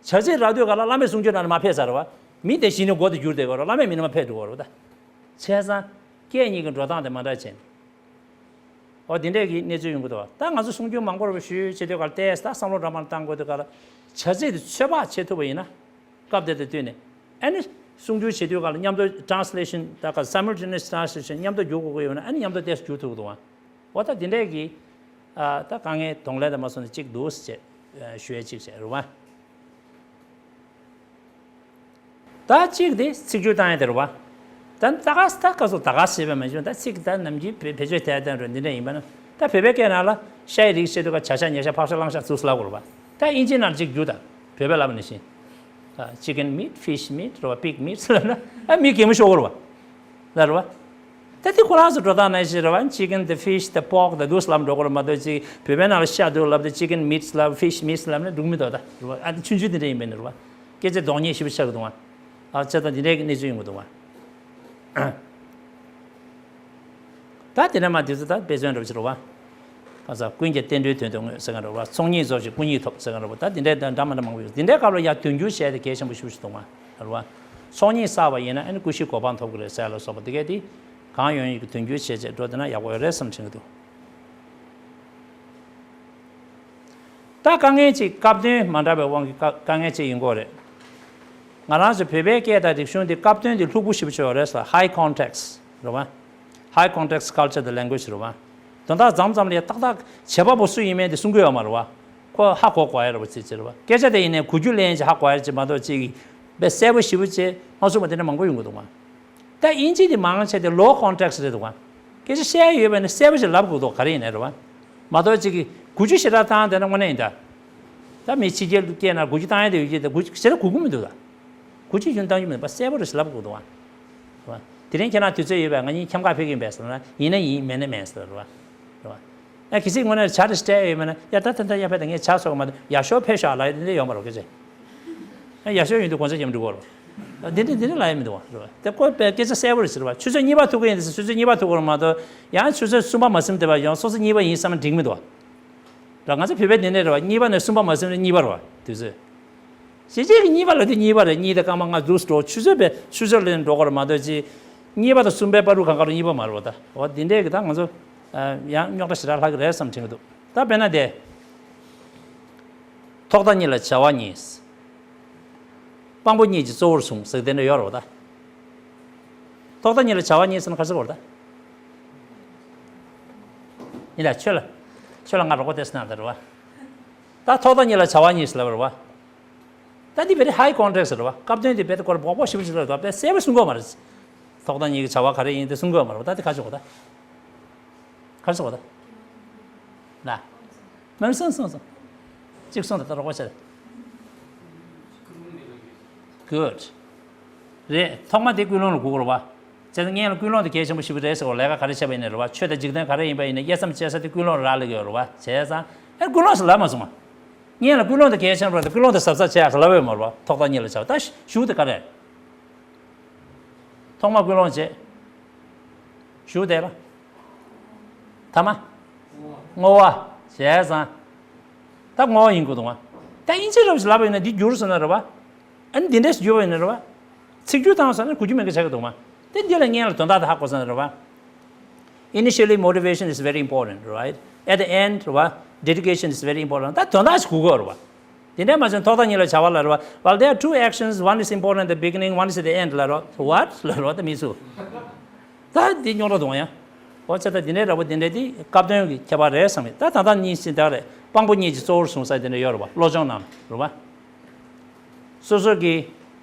ཚིག་རག་དུས་ག་ལ་བླ་མའི་གསུང་ཆོས་ནང་ནས་མར་ཕེབས་ཚར་བ། མི་དེ་བཞིན་ནི་མགོ་དེ་བསྒྱུར་བསྡད་ཡོད་རེད། བླ་མའི་མིང་ནས་མར་ཕེབས་འགྲོ་གི་རེད་བ་ད། བྱས་ཙང་སྐད་གཉིས་ཀྱི་འགྲོ་སྟངས་དེ་མ་འདྲ་བྱས་ནས། འོ་དེ་འདྲས་ཀྱི་གནས་ཚུལ་ཡོང་གི་འདུག་བ། ད་ང་ཚོ་གསུང་རྒྱུན་མང་པོ་རེ་ཞུས་བྱེད་དུས་ག་ལ་ཏོག་ཙམ་ད་བསམ་བློ་འདྲ་མིན་བཏང་དགོས་དུས་ག་ལ། བྱ་ཚིག་དེ་ཚོད་དཔག་བྱེད་ཐུབ་པ་ཡིན་ན། སྐབས་དེ་དང་བསྟུན་ནས། ཨ་ནི། གསུང་རྒྱུན་བྱེད་དུས་ག་ལ་མཉམ་དུ་translation ད་ག་simultaneous translation མཉམ་དུ་བསྒྱུར་དགོས་ཀྱི་ཡོད་ན། ཨ་ནི་མཉམ་དུ་ཏོག་ཙམ་བསྒྱུར་ཐུབ་ཀྱི་འདུག་བ། འོ་ད་དེ་འདྲས་ཀྱི། ཨ། ད་དཀའ་ངལ་གདོང་ལེན་དང་མ་སོང་ནས་གཅིག་འདུག་ཟེར་བྱས། ཨ། ཞུ་ཡས་གཅིག་བྱས་རེད་བ། ད་གཅིག་དེ་ཚིག་སྒྱུར་བཏང་ཡས་དེ་རེད་བ། ད་ད་ག་ད་ག་སོ་ད་ག་ཟེར་བས་མ་བྱུང་། ད་ཚིག་ད་ནམ་རྒྱུན་བེད་བེད་སྤྱོད་ཐད་དང་རེད། འདི་འདྲ་ཡིན་པ་ན། ད་བོད་པའི་སྐད་ནང་ལ་ཤ་ཡི་རིགས་བཤད་དུས་ཀ་བྱ་ཤ་ཉ་ཤ་ཕག་ཤ་གླང་ཤ་ཚུགས་ལབ་དགོས་རེད་བ། ད་དབྱིན་ཇིའི་ནང་ལ་གཅིག་སྒྱུར་དང་བོད་པས་ལབ་ནི་བཞིན། ད་chicken meat, fish meat རེད་བ། pig meat ལབ་ན་ཨ་མི་གད་མོ་ཤོར་གྱི་རེད་བ། ལ་རེད་བ། ད་དེ་ཁོ་རང་ཚོ་འགྲོ་སྟངས་ནང་བཞིན་རེད་བ། chicken དང་fish དང་pork དང་འདུག་ལབ་འགྲོ་གི་རེད་མ་གཏོགས། ཅིག་བོད་པའི་ནང་ལ་ཤ་འདུག་ལབ་དུས་chicken meats ལབ། fish meats ལབ་ན་འགྲིག་མི་འདུག་ད་རེད་བ། ཨ་དེ་ཆུང་ཆུང་དེ་འདྲ་ཡིན་པས་ནི་རེད་བ། སྐད་ཆ་གདོང་ཉེས་ཞེ་པོ་ཆགས་ཀྱི་འདུག་བ། ཨ་བྱས་ཙང་དེ་འདྲའི་གནས་ཚུལ་ཡོང་གི་འདུག་བ། ད་དེ་ནས་མར་དེ་ཚོ་ད་དཔེ་མཚོན་འདྲ་པོ་ཅིག་རེད་བ། ཁ་ས་ཀུན་ཀྱང་བསྟན་འགྲོའི་དོན་དུ་བསྔོས་ཟེར་མཁན་རེད་བ། ཚོགས་གཉིས་རྫོགས་ཤིང་སྐུ་གཉིས་ཐོབ་ཟེར་མཁན་རེད་བ། ད་དེ་འདྲའི་འདྲ་མི་འདྲ་མང་པོ་ཡོད། དེ་འདྲའི་སྐབས་ལ་ཡང་དོན་བསྒྱུར་བྱས་ཏེ་གལ་ཆེན་པོ་ཞེ་པོ་ཅིག་འདུག་མ་རེད་བ། ཚོགས་གཉིས་བསགས་པ་ཡིན་ན་ཨ་ནི་ཀུན་ཤེས་གོ་འཕང་ཐོབ་ཀྱི་རེད་ཟེར་ལ་སོགས་པ་དེ་གས་དེ་གང་ཡོང་ཡོད་ཀྱི་དོན་བསྒྱུར་བྱས་བྱས་འགྲོ་དེ་ན་ཡག་པོ་ཡོད་རེད་བསམ་དྲན་གྱི་འདུག་ད་དཀའ་ངལ་གཅིག་སྐབས་དོན་མ་འདྲ་བའི་དབང་གིས་དཀའ་དཀའ་ངལ་གཅིག་ཡིན་དགོས་རེད། ང་རང་ཚོ་བོད་པའི་སྐད་དང་རིག་གཞུང་འདི་སྐབས་དོན་འདི་ལྷུག་པོ་ཞེ་པོ་ཅིག་ཡོད་རེད་ཟེར། high context རེད་བ། high context culture དང་language རེད་བ། དོན་དག་མཚམས་མཚམས་ལ་ཡ་ཏག་ཏག་བྱེད་པ་པོ་སུ་ཡིན་མིན་དེ་གསུང་གི་ཡོད་མ་རེད་བ། ཁོ་ཧ་གོ་དགོས་ཡ་རེད་བ། ཚིག་ཅིག་རེད་བ། སྐད་ཆ་དེ་ཡིན་ནའི་གོ་རྒྱུ་ལེན་ཅིག་ཧ་གོ་ཡ་ཅིག་མ་གཏོགས་ཅིག་དཔེ་གསལ་པོ་ཞེ་པོ་ཅིག་མ་གསུངས་པ་དེ་འདྲ་མང་པོ་ཡོང་གི་འདུག་བ། ད་དབྱིན་ཇི་དེ་མང་ཆེ་དེ་low context རེད་འདུག་ག། སྐད་ཆ་བཤད་ཡོད་པ་ནི་གསལ་པོ་ཞིག་ལབ་དགོས་འདུག་ག་རེ་ཡིན་ནའི་རེད་བ། མ་གཏོགས་ཅིག་གིས་གུ་ཅུ་ཞེ་དྲག་བཏང་དེ་ན་དངོས་གནས་ཡིན་ད། ད་མི་ཕྱི་རྒྱལ་སྐད་ནང་གུ་ཅུ་བཏང་ཡ་དེ་ཡོད་ཀྱི། ད་གུ་ཅུ་ཞེ་དྲག་གོ་གི་མི་འདུག་ད། གུ་ཅུ་ཞིག་བཏང་རྒྱུ་མི་འདུག་པ། གསལ་པོ་རེ་ཞིག་ལབ་དགོས་འདུག་ག། རེད་བ། དེ་རིང་ཁྱེད་རང་དུས་ཚོད་ཡོད་པས་ང་གཉིས་འཁྱམ་ཁ་ཕེབས་ཀྱི་ཡིན་པས་ཟེར་ན། ཡིན་ན་ཡིན། མེད་ན་མེད་ཟེར། རེད་བ། རེད་བ། ཨ་གལ་སྲིད་དངོས་གནས་ཇ་དེ་སྤྲད་ཡོད་མེད་ན། ཡ་ད་ད་ད་ཡ་ཕེབས་ད། ངས་ཇ་ཚོགས་མ་གཏོགས་ཡག་ཤོས་ཕེབས་ཤག་ལབ་ཡ་དེ་འདྲ་ཡོད་མ་རེད་སྐད་ཆ། ཨ་ཡག་ཤོས་ཡོད་དུས་དགོངས་འཆར་རྒྱབ་འགྲོ་གི་རེད། འདི་འདྲ་འདི་འདྲ་ལབ་ཡ་མི་འདུག་བ། རེད་བ། དེ་ཁོ་དཔེ་སྐད་ཆ་གསལ་པོ་རེ་ཟེར་བ། ཆུ་ཚོད་གཉིས་པ་ཐུག་གི་ཡིན་ཟེར། ཆུ་ཚོད་གཉིས་པ་ཐུག་གི་རེད་མ་གཏོགས། ཡང་ཆུ་ཚོད་གསུམ་པ་མ་ཟིན་བསྡད་པ་ཡང་སོ་སོ་གཉིས་པ་ཡིན་བསམ་ན་འགྲིག་མི་འདུག་བ། ར་ང་ཚོ་བོད་པའི་འདི་འདྲ་རེད་བ། གཉིས་པ་ནས་གསུམ་པ་མ་ཟིན་ན་གཉིས་པ་རེད་བ། དུས་ཚོད། གཅིག་གཅིག་གི་གཉིས་པ་ལ་དེ་གཉིས་པ་རེད། གཉིས་དང་སྐར་མ་ལྔ་འདུག་འགྲོ། ཆུ་ཚོད་པའི་ཆུ་ཚོད་ལ་འགྲོ་གི་རེད་མ་གཏོགས་ཅིག་གཉིས་པ་དང་གསུམ་པའི་བར་དུ་གང་ག་རུ་གཉིས་པ་མ་རེད་བ། ད་འོ་འདི་འདྲས་ཀྱི་ད་ང་ཚོ་ཡང་རྙོག་དྲ་ཞེ་དྲག་ལྷག་གི་རེད་བསམ་དྲན་གྱི་འདུག་ད་དཔེར་ན་དེ། ཐོག་མཐའ་གཉིས་ལ་བྱ་བ་གཉིས། དཔང་པོ་གཉིས་ཀྱིས་གཙོ་བོར་བཟུང་ཟེར་དེ་འདྲ་ཡོད་རེད་བ་ད། ཐོག་མཐའ་གཉིས་ལ་བྱ་བ་གཉིས་ཟེར་ན་ག་རེ་ཟེར་བ་རེད་ད། ཡིན་ད་ཁྱོད་ལ། ཁྱོད་ལ་ང་རོགས་པ་ཏོག་ཙམ་གནང་དང་རེད་བ། ད་ཐོག་མཐའ་གཉིས་ལ་བྱ་བ་གཉིས་ཟེར་ལབ་རེད་བ། ད་འདི་very high context རེད་བ། སྐབས་དོན་འདི་རྦད་དེ་སྐོར་བོག་བོག་ཞེ་པོ་ཞིག་རེད་བ། དཔེ་གསལ་པོ་གསུང་གི་ཡོད་མ་རེད། ཐོག་མཐའ་གཉིས་ཀྱི་བྱ་བ་ག་རེ་ཡིན་དེ་གསུང་གི་ཡོད་མ་རེད་བ། ད་དེ་ག་ཅོག་གོ་ད། ག་རེ་ཟེར་བ་ད། ལ། མ་གསུང་གསུང་གསུང་། གཅིག་གསུང་དང་ད་རོགས་པ་བྱས། Good རེད། ཐོག་མ་དེ་ཀུན་སློང་ལ་གོ་དགོས་རེད་བ། བྱས་ཙང་སྔོན་ལ་ཀུན་སློང་དེ་གལ་ཆེན་པོ་ཞེ་པོ་རེད་ཟེར་བ་ལས་ཀ་ག་རེ་བྱས་པ་ཡིན་ནའི་རེད་བ། ཆོས་དང་འཇིག་རྟེན་ག་རེ་ཡིན་པ་ཡིན་ནའི་དབྱེ་མཚམས་བཅད་ས་དེ་ཀུན་སློང་ལ་རག་ལས་ཀྱི་ཡོད་རེད་བ། བྱས་ཙང་ཨེ་ཀུན་སློང་ཟེར་ལབ་མ་སོང་བ། སྔོན་ལ་ཀུན་སློང་དེ་གལ་ཆེན་པོ་རེད། ཀུན་སློང་དེ་གཟབ་གཟབ་བྱས་ཡག་ཟེར་ལབ་ཡོད་མ་རེད་བ། ཐོག་མཐའ་གཉིས་ལ་བྱ་བ་ད་གཞུག་དེ་ག་རེ། ཐོག་མར་ཀུན་སློང་བྱེད། གཞུག་དེ་ལ། ཐ་མ། བསྔོ་བ། བྱས་ཙང་། ད་བསྔོ་བ་ཡིན་དགོས་འདུག་བ། ད་དབྱིན་ཇི་རབ་ཞིག་ལབ་པ་ཡིན་ན་འདི་བསྒྱུར་སོང་ན་རེད་བ། ཨ་ནི་འདི་འདྲས་སུ་བསྒྱུར་བ་ཡིན་ན་རེད་བ། ཚིག་བསྒྱུར་བཏང་སོང་ན་གོ་རྒྱུ་མེད་མཁན་ཆགས་ཀྱི་འདུག་མ། དེ་འདི་ལ་སྔོན་ལ་དོན་དག་དེ་ཧ་གོ་སོང་ན་རེད་བ། Initially, motivation is very important, right? At the end, རེད་བ། Dedication is very important. ད་དོན་དག་ཞིག་གོ་དགོས་རེད་བ། དེ་འདྲས་མ་བྱུང་ཐོག་མཐའ་གཉིས་ལ་བྱ་བ་ལ་རེད་བ། Well, there are two actions, one is important at the beginning, one is at the end ལ་རེད་བ། What ལ་རེད་བ། ད་མི་ཚུ། ད་འདི་རྙོག་དྲ་གཏོང་ཡ། འོ་ཙི་ད་འདི་འདྲའི་འདྲ་པོ་འདི་འདྲའི་འདི་སྐབས་དོན་གྱི་ཁྱད་པར་རེད་བསམ་མེད། ད་ད་ལྟ་གཉིས་ཤིག་ད་རེད། དཔང་པོ་གཉིས་ཀྱི་གཙོ་བོར་བཟུང་ས་འདི་འདྲ་ཡོད་རེད་བ། བློ་སྦྱོང་ནང་རེད་བ། སོ་སོ་གི་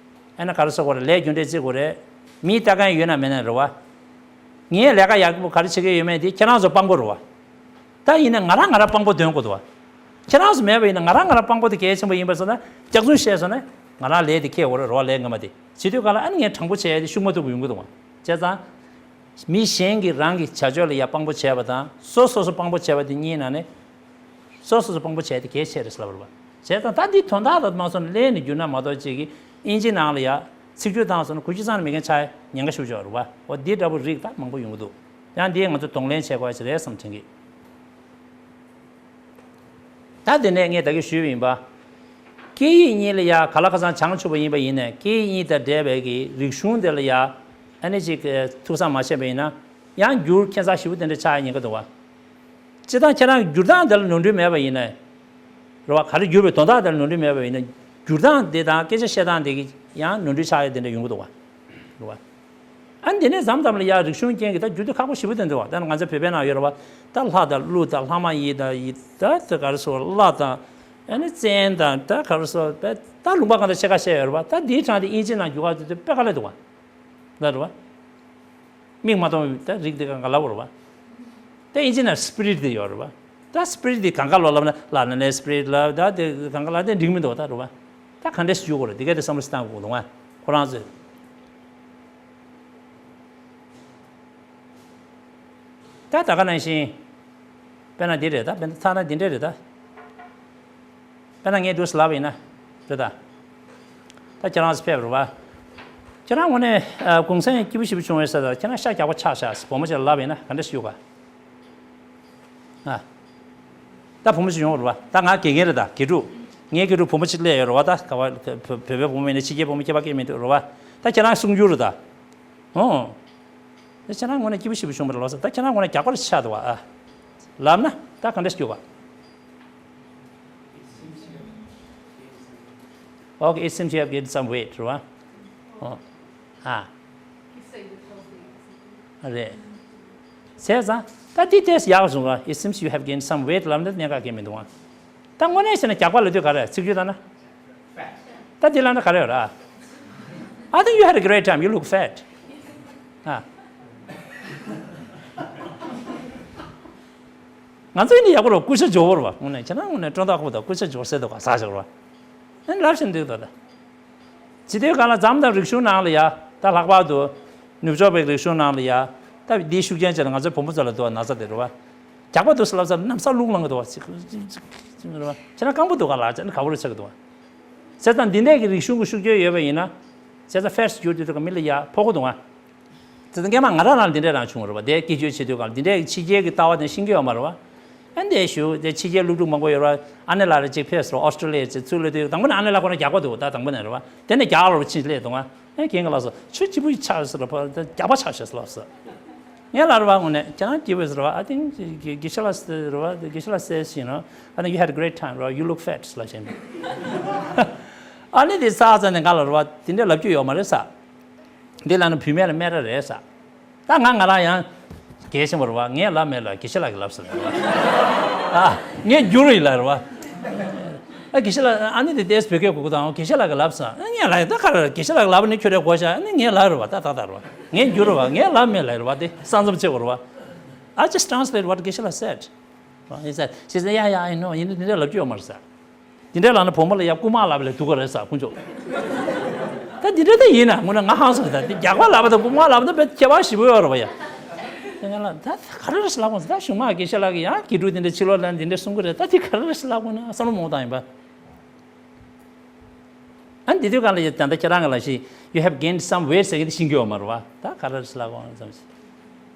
ཨ་ན་ག་རེ་ཟེར་དགོས་རེད། ལས་རྒྱུ་འབྲས་བརྩི་དགོས་རེད། མིའི་ལྟ་མཁན་ཡོད་ན་མེད་ན་རེད་བ། ངས་ལས་ཀ་ཡག་པོ་ག་རེ་བྱེད་ཀྱི་ཡོད་མེད་དེ་ཁྱེད་རང་ཚོ་དཔང་པོ་རེད་བ། ད་ཡིན་ན་ང་རང་ང་རང་དཔང་པོ་འདོན་དགོས་འདུག་བ། ཁྱེད་རང་ཚོ་མེད་པ་ཡིན་ན་ང་རང་ང་རང་དཔང་པོ་དེ་གལ་ཆེན་པོ་ཡིན་པ་སོང་ན་སྐྱག་རྫུན་བཤད་སོང་ན་ང་རང་ལས་དེ་ཁེ་འོ་རེད་རེད་བ། ལས་ངོ་མ་དེ་བྱེད་དུས་ག་ལ་ཨ་ནི་ངས་དྲང་པོ་བྱས་ཡ་དེ་ཤུགས་མ་ཐུབ་པ་ཡོང་གི་འདུག་བ། བྱས་ཙང་། མི་གཞན་གྱིས་རང་གི་བྱ་སྤྱོད་ལ་ཡ་དཔང་པོ་བྱས་པ་དང་སོ་སོ་སོ་དཔང་པོ་བྱས་པ་དེ་གཉིས་ནང་ནས། སོ་སོ་སོ་དཔང་པོ་བྱས་ཏེ་གལ་ཆེ་རེད་ཟེར་ལབ་རེད་བ། བྱས་ཙང་ད་འདི་དོན་དག་ལ་མ་སོང་ནས་ལན་ནས་བསྒྱུར་ན་མ་གཏོགས་ཅིག་གིས་དབྱིན་ཇི་ནང་ལ་ཡ་ཚིག་བསྒྱུར་བཏང་སོང་ན་གོ་རྒྱུ་ཙང་ནས་མེད་མཁན་ཆགས་ཉེན་ཁ་ཤུགས་ཆེ་བ་རེད་བ། འོ་འདི་འདྲ་པོ་རིགས་ད་མང་པོ་ཡོང་གི་འདུག། ཡང་འདི་ང་ཚོ་གདོང་ལེན་བྱེད་དགོས་ཡ་ཞིག་རེད་བསམ་དྲན་གི། ད་དེ་ནས་ངས་ད་གིན་ཞུས་པ་ཡིན་པ། སྐད་ཡིག་གཉིས་ལ་ཡ་ག་ལ་ག་ཚང་བྱང་ཆུབ་པ་ཡིན་པ་ཡིན་ནས་སྐད་ཡིག་གཉིས་དང་འབྲེལ་བའི་གི་རིག་གཞུང་དེ་ལ་ཡ་ཨ་ནི་ཅིག་ཐུགས་བསམ་མ་བྱས་པ་ཡིན་ན། ཡང་བསྒྱུར་ཁྱད་མཚར་ཞེ་པོ་དེ་འདྲ་ཆགས་ཡ་ཉེན་ཁ་འདུག་བ། སྤྱིར་བཏང་ཁྱེད་རང་བསྒྱུར་སྟངས་དེ་ལ་ནོར་འཁྲུལ་མེད་པ་ཡིན་ན། རེད་བ། ག་རེ་བསྒྱུར་བའི་དོན་དག་དེ་ལ་ནོར་འཁྲུལ་མེད་པ་ཡིན་ན། བསྒྱུར་སྟངས་དེ་དང་སྐད་ཆ་བཤད་སྟངས་དེ་གི་ཡང་ནོར་འཁྲུལ་ཆགས་ཡ་དེ་འདྲ་ཡོང་གི་འདུག་བ། རེད་བ། ཨ་ནི་དེ་ནས་མཚམས་མཚམས་ལ་ཡ་རིག་གཞུང་རྐྱེན་གྱིས་ད་བསྒྱུར་དུས་ཁག་པོ་ཞེ་པོ་དེ་འདུག་བ། ད་ང་ཚོ་བོད་པའི་ནང་ཡོད་རེད་བ། ད་ལྷ་དང་ཀླུ་དང་ལྷ་མ་ཡིན་དང་ཡིན་ད་དེ་ག་རེ་ཟེར་བ། བླ་དང་ཨ་ནི་བཙན་དང་ད་ག་རེ་ཟེར་བ། ད་ལུང་པ་གང་དང་ཕྱེད་ཀ་བཤད་ཡོད་རེད་བ། ད་འདིའི་གྲངས་དེ་དབྱིན་ཇི་ནང་བསྒྱུར་ག་དེ་དཔེ་དཀའ་ལས་འདུག་བ། ལ་རེད་བ། མིག་མ་མཐོང་བའི་ད་རིགས་དེ་གང་ག་ལབ་རེད་བ། ད་དབྱིན་ཇི་ནང་སི་པི་རིཊ་དེ་ཡོད་རེད་བ། ད་སི་པི་རིཊ་དེ་གང་ག་ལོ་ལབ་ན་ལ་ན་ནས་སི་པི་རིཊ་ལབ། ད་དེ་གང་ག་ལ་དེ་འགྲིག་མི་འདུག་བ། ད་རེད་བ། ད་ག་འདྲས་སེ་བསྒྱུར་དགོས་རེད། དེ་ག་དེ་བསམ་བློ་ཞིག་བཏང་དགོས་འདུག་ང་ཁོ་རང་ཚོས། ད་ད་ག་ནང་བཞིན། དཔེར་ན་འདི་རེད་ད། དཔེར་ན་ཐ་ན་འདི་འདྲས་རེད་ད། དཔེར་ན་ངས་འདུག་སེ་ལབ་པ་ཡིན་ན། རེད་ད། ད་ཁྱེད་རང་ཚོ་ཕེབས་རེད་བ། ཁྱེད་རང་ངོས་ནས་ཨ་གུང་སེང་སྐྱིད་པོ་ཞེ་པོ་བྱུང་བས་ཟེར་ད། ཁྱེད་རང་ཤ་རྒྱགས་པ་ཆགས་ཤག་ཟེར་བུ་མོ་ཅིག་ལ་ལབ་པ་ཡིན་ན་ག་འདྲ་ཞིག་ཡོད་ག། ཨ། ད་བུ་མོ་ཅིག་ཡོང་རེད་བ། ད་ང་དགེ་རྒན་རེད་ད། དགེ་ཕྲུག་ངའི་དགེ་ཕྲུག་བུ་མོ་ཅིག་སླེབས་ཡོད་རེད་བ། ད་ག་བ་བོད་པའི་བུ་མོ་ཡིན་ན་ཕྱི་རྒྱལ་བུ་མོ་ཁྱད་པར་སྐྱེ་མི་འདུག་རེད་བ། ད་ཁྱེད་རང་གསུང་རྒྱུ་རེད་ད། ཨོ། ད་ཁྱེད་རང་ངོས་ནས་སྐྱིད་པོ་ཞེ་པོ་བྱུང་བ་རེད་ལབ་ས། ད་ཁྱེད་རང་ངོས་ནས་རྒྱགས་པ་རེ་ཆགས་འདུག་བ། ཨ། ལབ་ན་ད་ག་འདྲས་སྐྱོ་བ། Okay, it seems you have gained some weight, རེད་བ། ཨོ། ཨ། རེད། བྱས་ཙང་ད་འདི་ཏོག་ཙམ་ཡག་བྱུང་བ། It seems you have gained some weight ལབ་ན་གནད་འགག་གང་ཡང་མི་འདུག་བ། ད་དངོས་གནས་བྱས་ན་རྒྱགས་པ་ལབ་དུས་ག་རེ་ཚིག་བརྗོད་ལྟར་ན། ད་འདི་ལབ་ན་ག་རེ་ཡོད་རེད། I think you had a great time. You look fat. ཨ། ང་ཚོ་ཡིན་ན་ཡག་པོ་རེད། སྐུ་ཤ་འབྱོར་བ་རེད་བ། དངོས་གནས་བྱས་ན་དངོས་གནས་སྤྲོ་ཐག་ཁུག་དང་སྐུ་ཤ་འབྱོར་སྲིད་འདུག་ག་ཟ་བཞག་རེད་བ། ཨ་ནི་ལབ་བཞིན་འདུག་ད་ལྟ། ཇི་ལྟར་གང་ལ་འཛམ་དང་རིག་གཞུང་ནང་ལ་ཡ། ད་ལྷག་པར་དུ་ནུབ་ཕྱོགས་པའི་རིག་གཞུང་ནང་ལ་ཡ། ད་འདིའི་ཤུགས་རྐྱེན་བྱས་ནས་ང་ཚོའི་བུ་མོ་ཚོ་ལ་འདུག་བ། ན་ཚ་དེ་རེད་བ། རྒྱགས་པ་འདུག་སེ་ལབ་ས་ལ་གནམ་ས་རླུང་ལངས་གི་འདུག་བ། ཅིག་ཅིག་ཅིག་རེད་བ། ཁྱེད་རང་སྐམ་པོ་འདུག་ག་ལ་ཅིག་ཨ་ནི་ག་བོ་རེ་ཆགས་གི་འདུག་བ། བྱས་ཙང་འདི་འདྲས་ཀྱི་རིག་གཞུང་གི་ཤུགས་རྐྱེན་ཡོད་པ་ཡིན་ན། བྱས་ཙང་ཕེ་ཊི་འགྱུར་དུས་དུས་ག་མི་ལ་ཡ་ཕོག་གི་འདུག་བ། དེ་ཚོ་སྔས་མ་ང་རང་རང་འདི་འདྲས་རང་བྱུང་བ་རེད་བ། དེ་སྐད་ཆ་བྱེད་དུས་གང་ལ་འདི་འདྲས་ཀྱི་ཕྱི་རྒྱལ་གྱི་ལྟ་བ་དེ་ཤེས་ཀྱི་ཡོད་མ་རེད་བ། ཨ་འདི་ཞུ་དེ་ཕྱི་རྒྱལ་སློབ་ཕྲུག་མང་པོ་ཡོད་རེད་བ། ཨ་ནེ་ལགས་རེ་གཅིག་ཕེབས་སོང་། ཨོ་སི་ཀྲོ་ལི་ཡ་ཅིག་ཚུར་སླེབས་དུས་དང་པོ་ནས་ཨ་ནེ་ལགས་ཁོ་རང་རྒྱགས་པ་འདུག་ད་དང་པོ་ནས་རེད་བ། དེ་ནས་རྒྱགས་རོགས་ཕྱིན་སླེབས་འདུག་ང་། ཨ་རྒན་གྱིས་ལབ་སོང་། ཁྱོད་སྐྱིད་པོ་ཡི་ཆགས་ཟེར་རེད་བ། རྒྱགས་པ་ཆགས་ཤག་ཟེར་ལབ་སོང་། ངས་ལབ་རེད་བ། དངོས་གནས་ཁྱེད་རང་སྐྱིད་པོ་ཡོད་ཟེར་བ། I think དགེ་བཤེས་ལགས་ཟེར་རེད་བ། དགེ་བཤེས་ལགས་says, you know, I think you had a great time, right? You look fat ལབ་བཞིན། ཨ་ནི་དེ་ཚར་ཙམ་ནས་ང་ལ་རེད་བ། དེ་འདྲས་ལབ་རྒྱུ་ཡོད་མ་རེད་ཟེར། འདི་ལབ་ན་བུད་མེད་ལ་སྨད་ར་རེད་ཟེར། ད་ང་ང་རང་ཡང་གལ་ཆེན་པོ་རེད་བ། ངས་ལབ་མེད་ལ་དགེ་བཤེས་ལགས་ཀྱིས་ལབ་ཟེར་རེད་བ། ཨ། ངས་བསྒྱུར་ཡིན་ལབ་རེད་བ། ཨ། དགེ་བཤེས་ལགས། ཨ་ནི་དེ་ཏོག་ཙམ་བོད་སྐད་གོ་གི་དང་། དགེ་བཤེས་ལགས་ཀྱིས་ལབ་ཟེར། ཨ། ངས་ལབ་ཡིན། ད་ག་རེ་རེད། དགེ་བཤེས་ལགས་ཀྱིས་ལབ་ནི་ཁྱོད་རེད་གོ་ཤག་ཨ་ནི་ངས་ལབ་རེད་བ། ད་ཏག་ཏག་རེད་བ། ངས་བསྒྱུར་རེད་བ། ངས་ལབ་མེད་ལབ་རེད་བ། དེ་ས་མཚམས་ཕྱེ་དགོས་རེད་བ། I just translate what དགེ་བཤེས་ལགས་said. He said, she said, yeah, yeah, I know. ཡིན་ན་དེ་འདྲ་ལབ་རྒྱུ་ཡོད་མ་རེད་ཟེར། དེ་འདྲ་ལབ་ན་བུ་མོ་ལ་ཡ་རྐུ་མ་ལབ་པ་ལས་སྡུག་ག་རེད་ཟེར་དཀོན་མཆོག་ད་དེ་འདྲ་ད་ཡིན་ན་དངོས་གནས་ང་ཧང་སང་ད། དེ་རྒྱགས་པ་ལབ་པ་དང་རྐུ་མ་ལབ་པ་དང་དཔེ་ཁྱད་པར་ཞེ་པོ་ཡོད་རེད་བ་ཡ། དེ་ང་ལ་ད་ག་རེ་རེད་ཟེར་ལབ་དགོས་ཟེར། ད་གཞུག་མ་དགེ་བཤེས་ལགས་ཀྱིས་ཡང་དགེ་ཕྲུག་དེ་འདྲ་ཕྱི་ལོགས་ལ་དེ་འདྲ་གསུང་གི་རེད། ད་དེ་ག་རེ་རེད་ཟེར་ལབ་དགོས་ན་བསམ་བློ་མང་པོ་བཏང་ཡིན་པ། ཨ་འདི་དུས་གང་ལ་ཡོད་ད་ལྟ་ཁྱེད་རང་གི་ལ་ཞིག you have gained some weight ཟེར་གི་དེ་ཤེས་ཀྱི་ཡོད་མ་རེད་བ། ད་ག་རེ་ཟེར་ལ་གོང་ཙམ་ཞིག་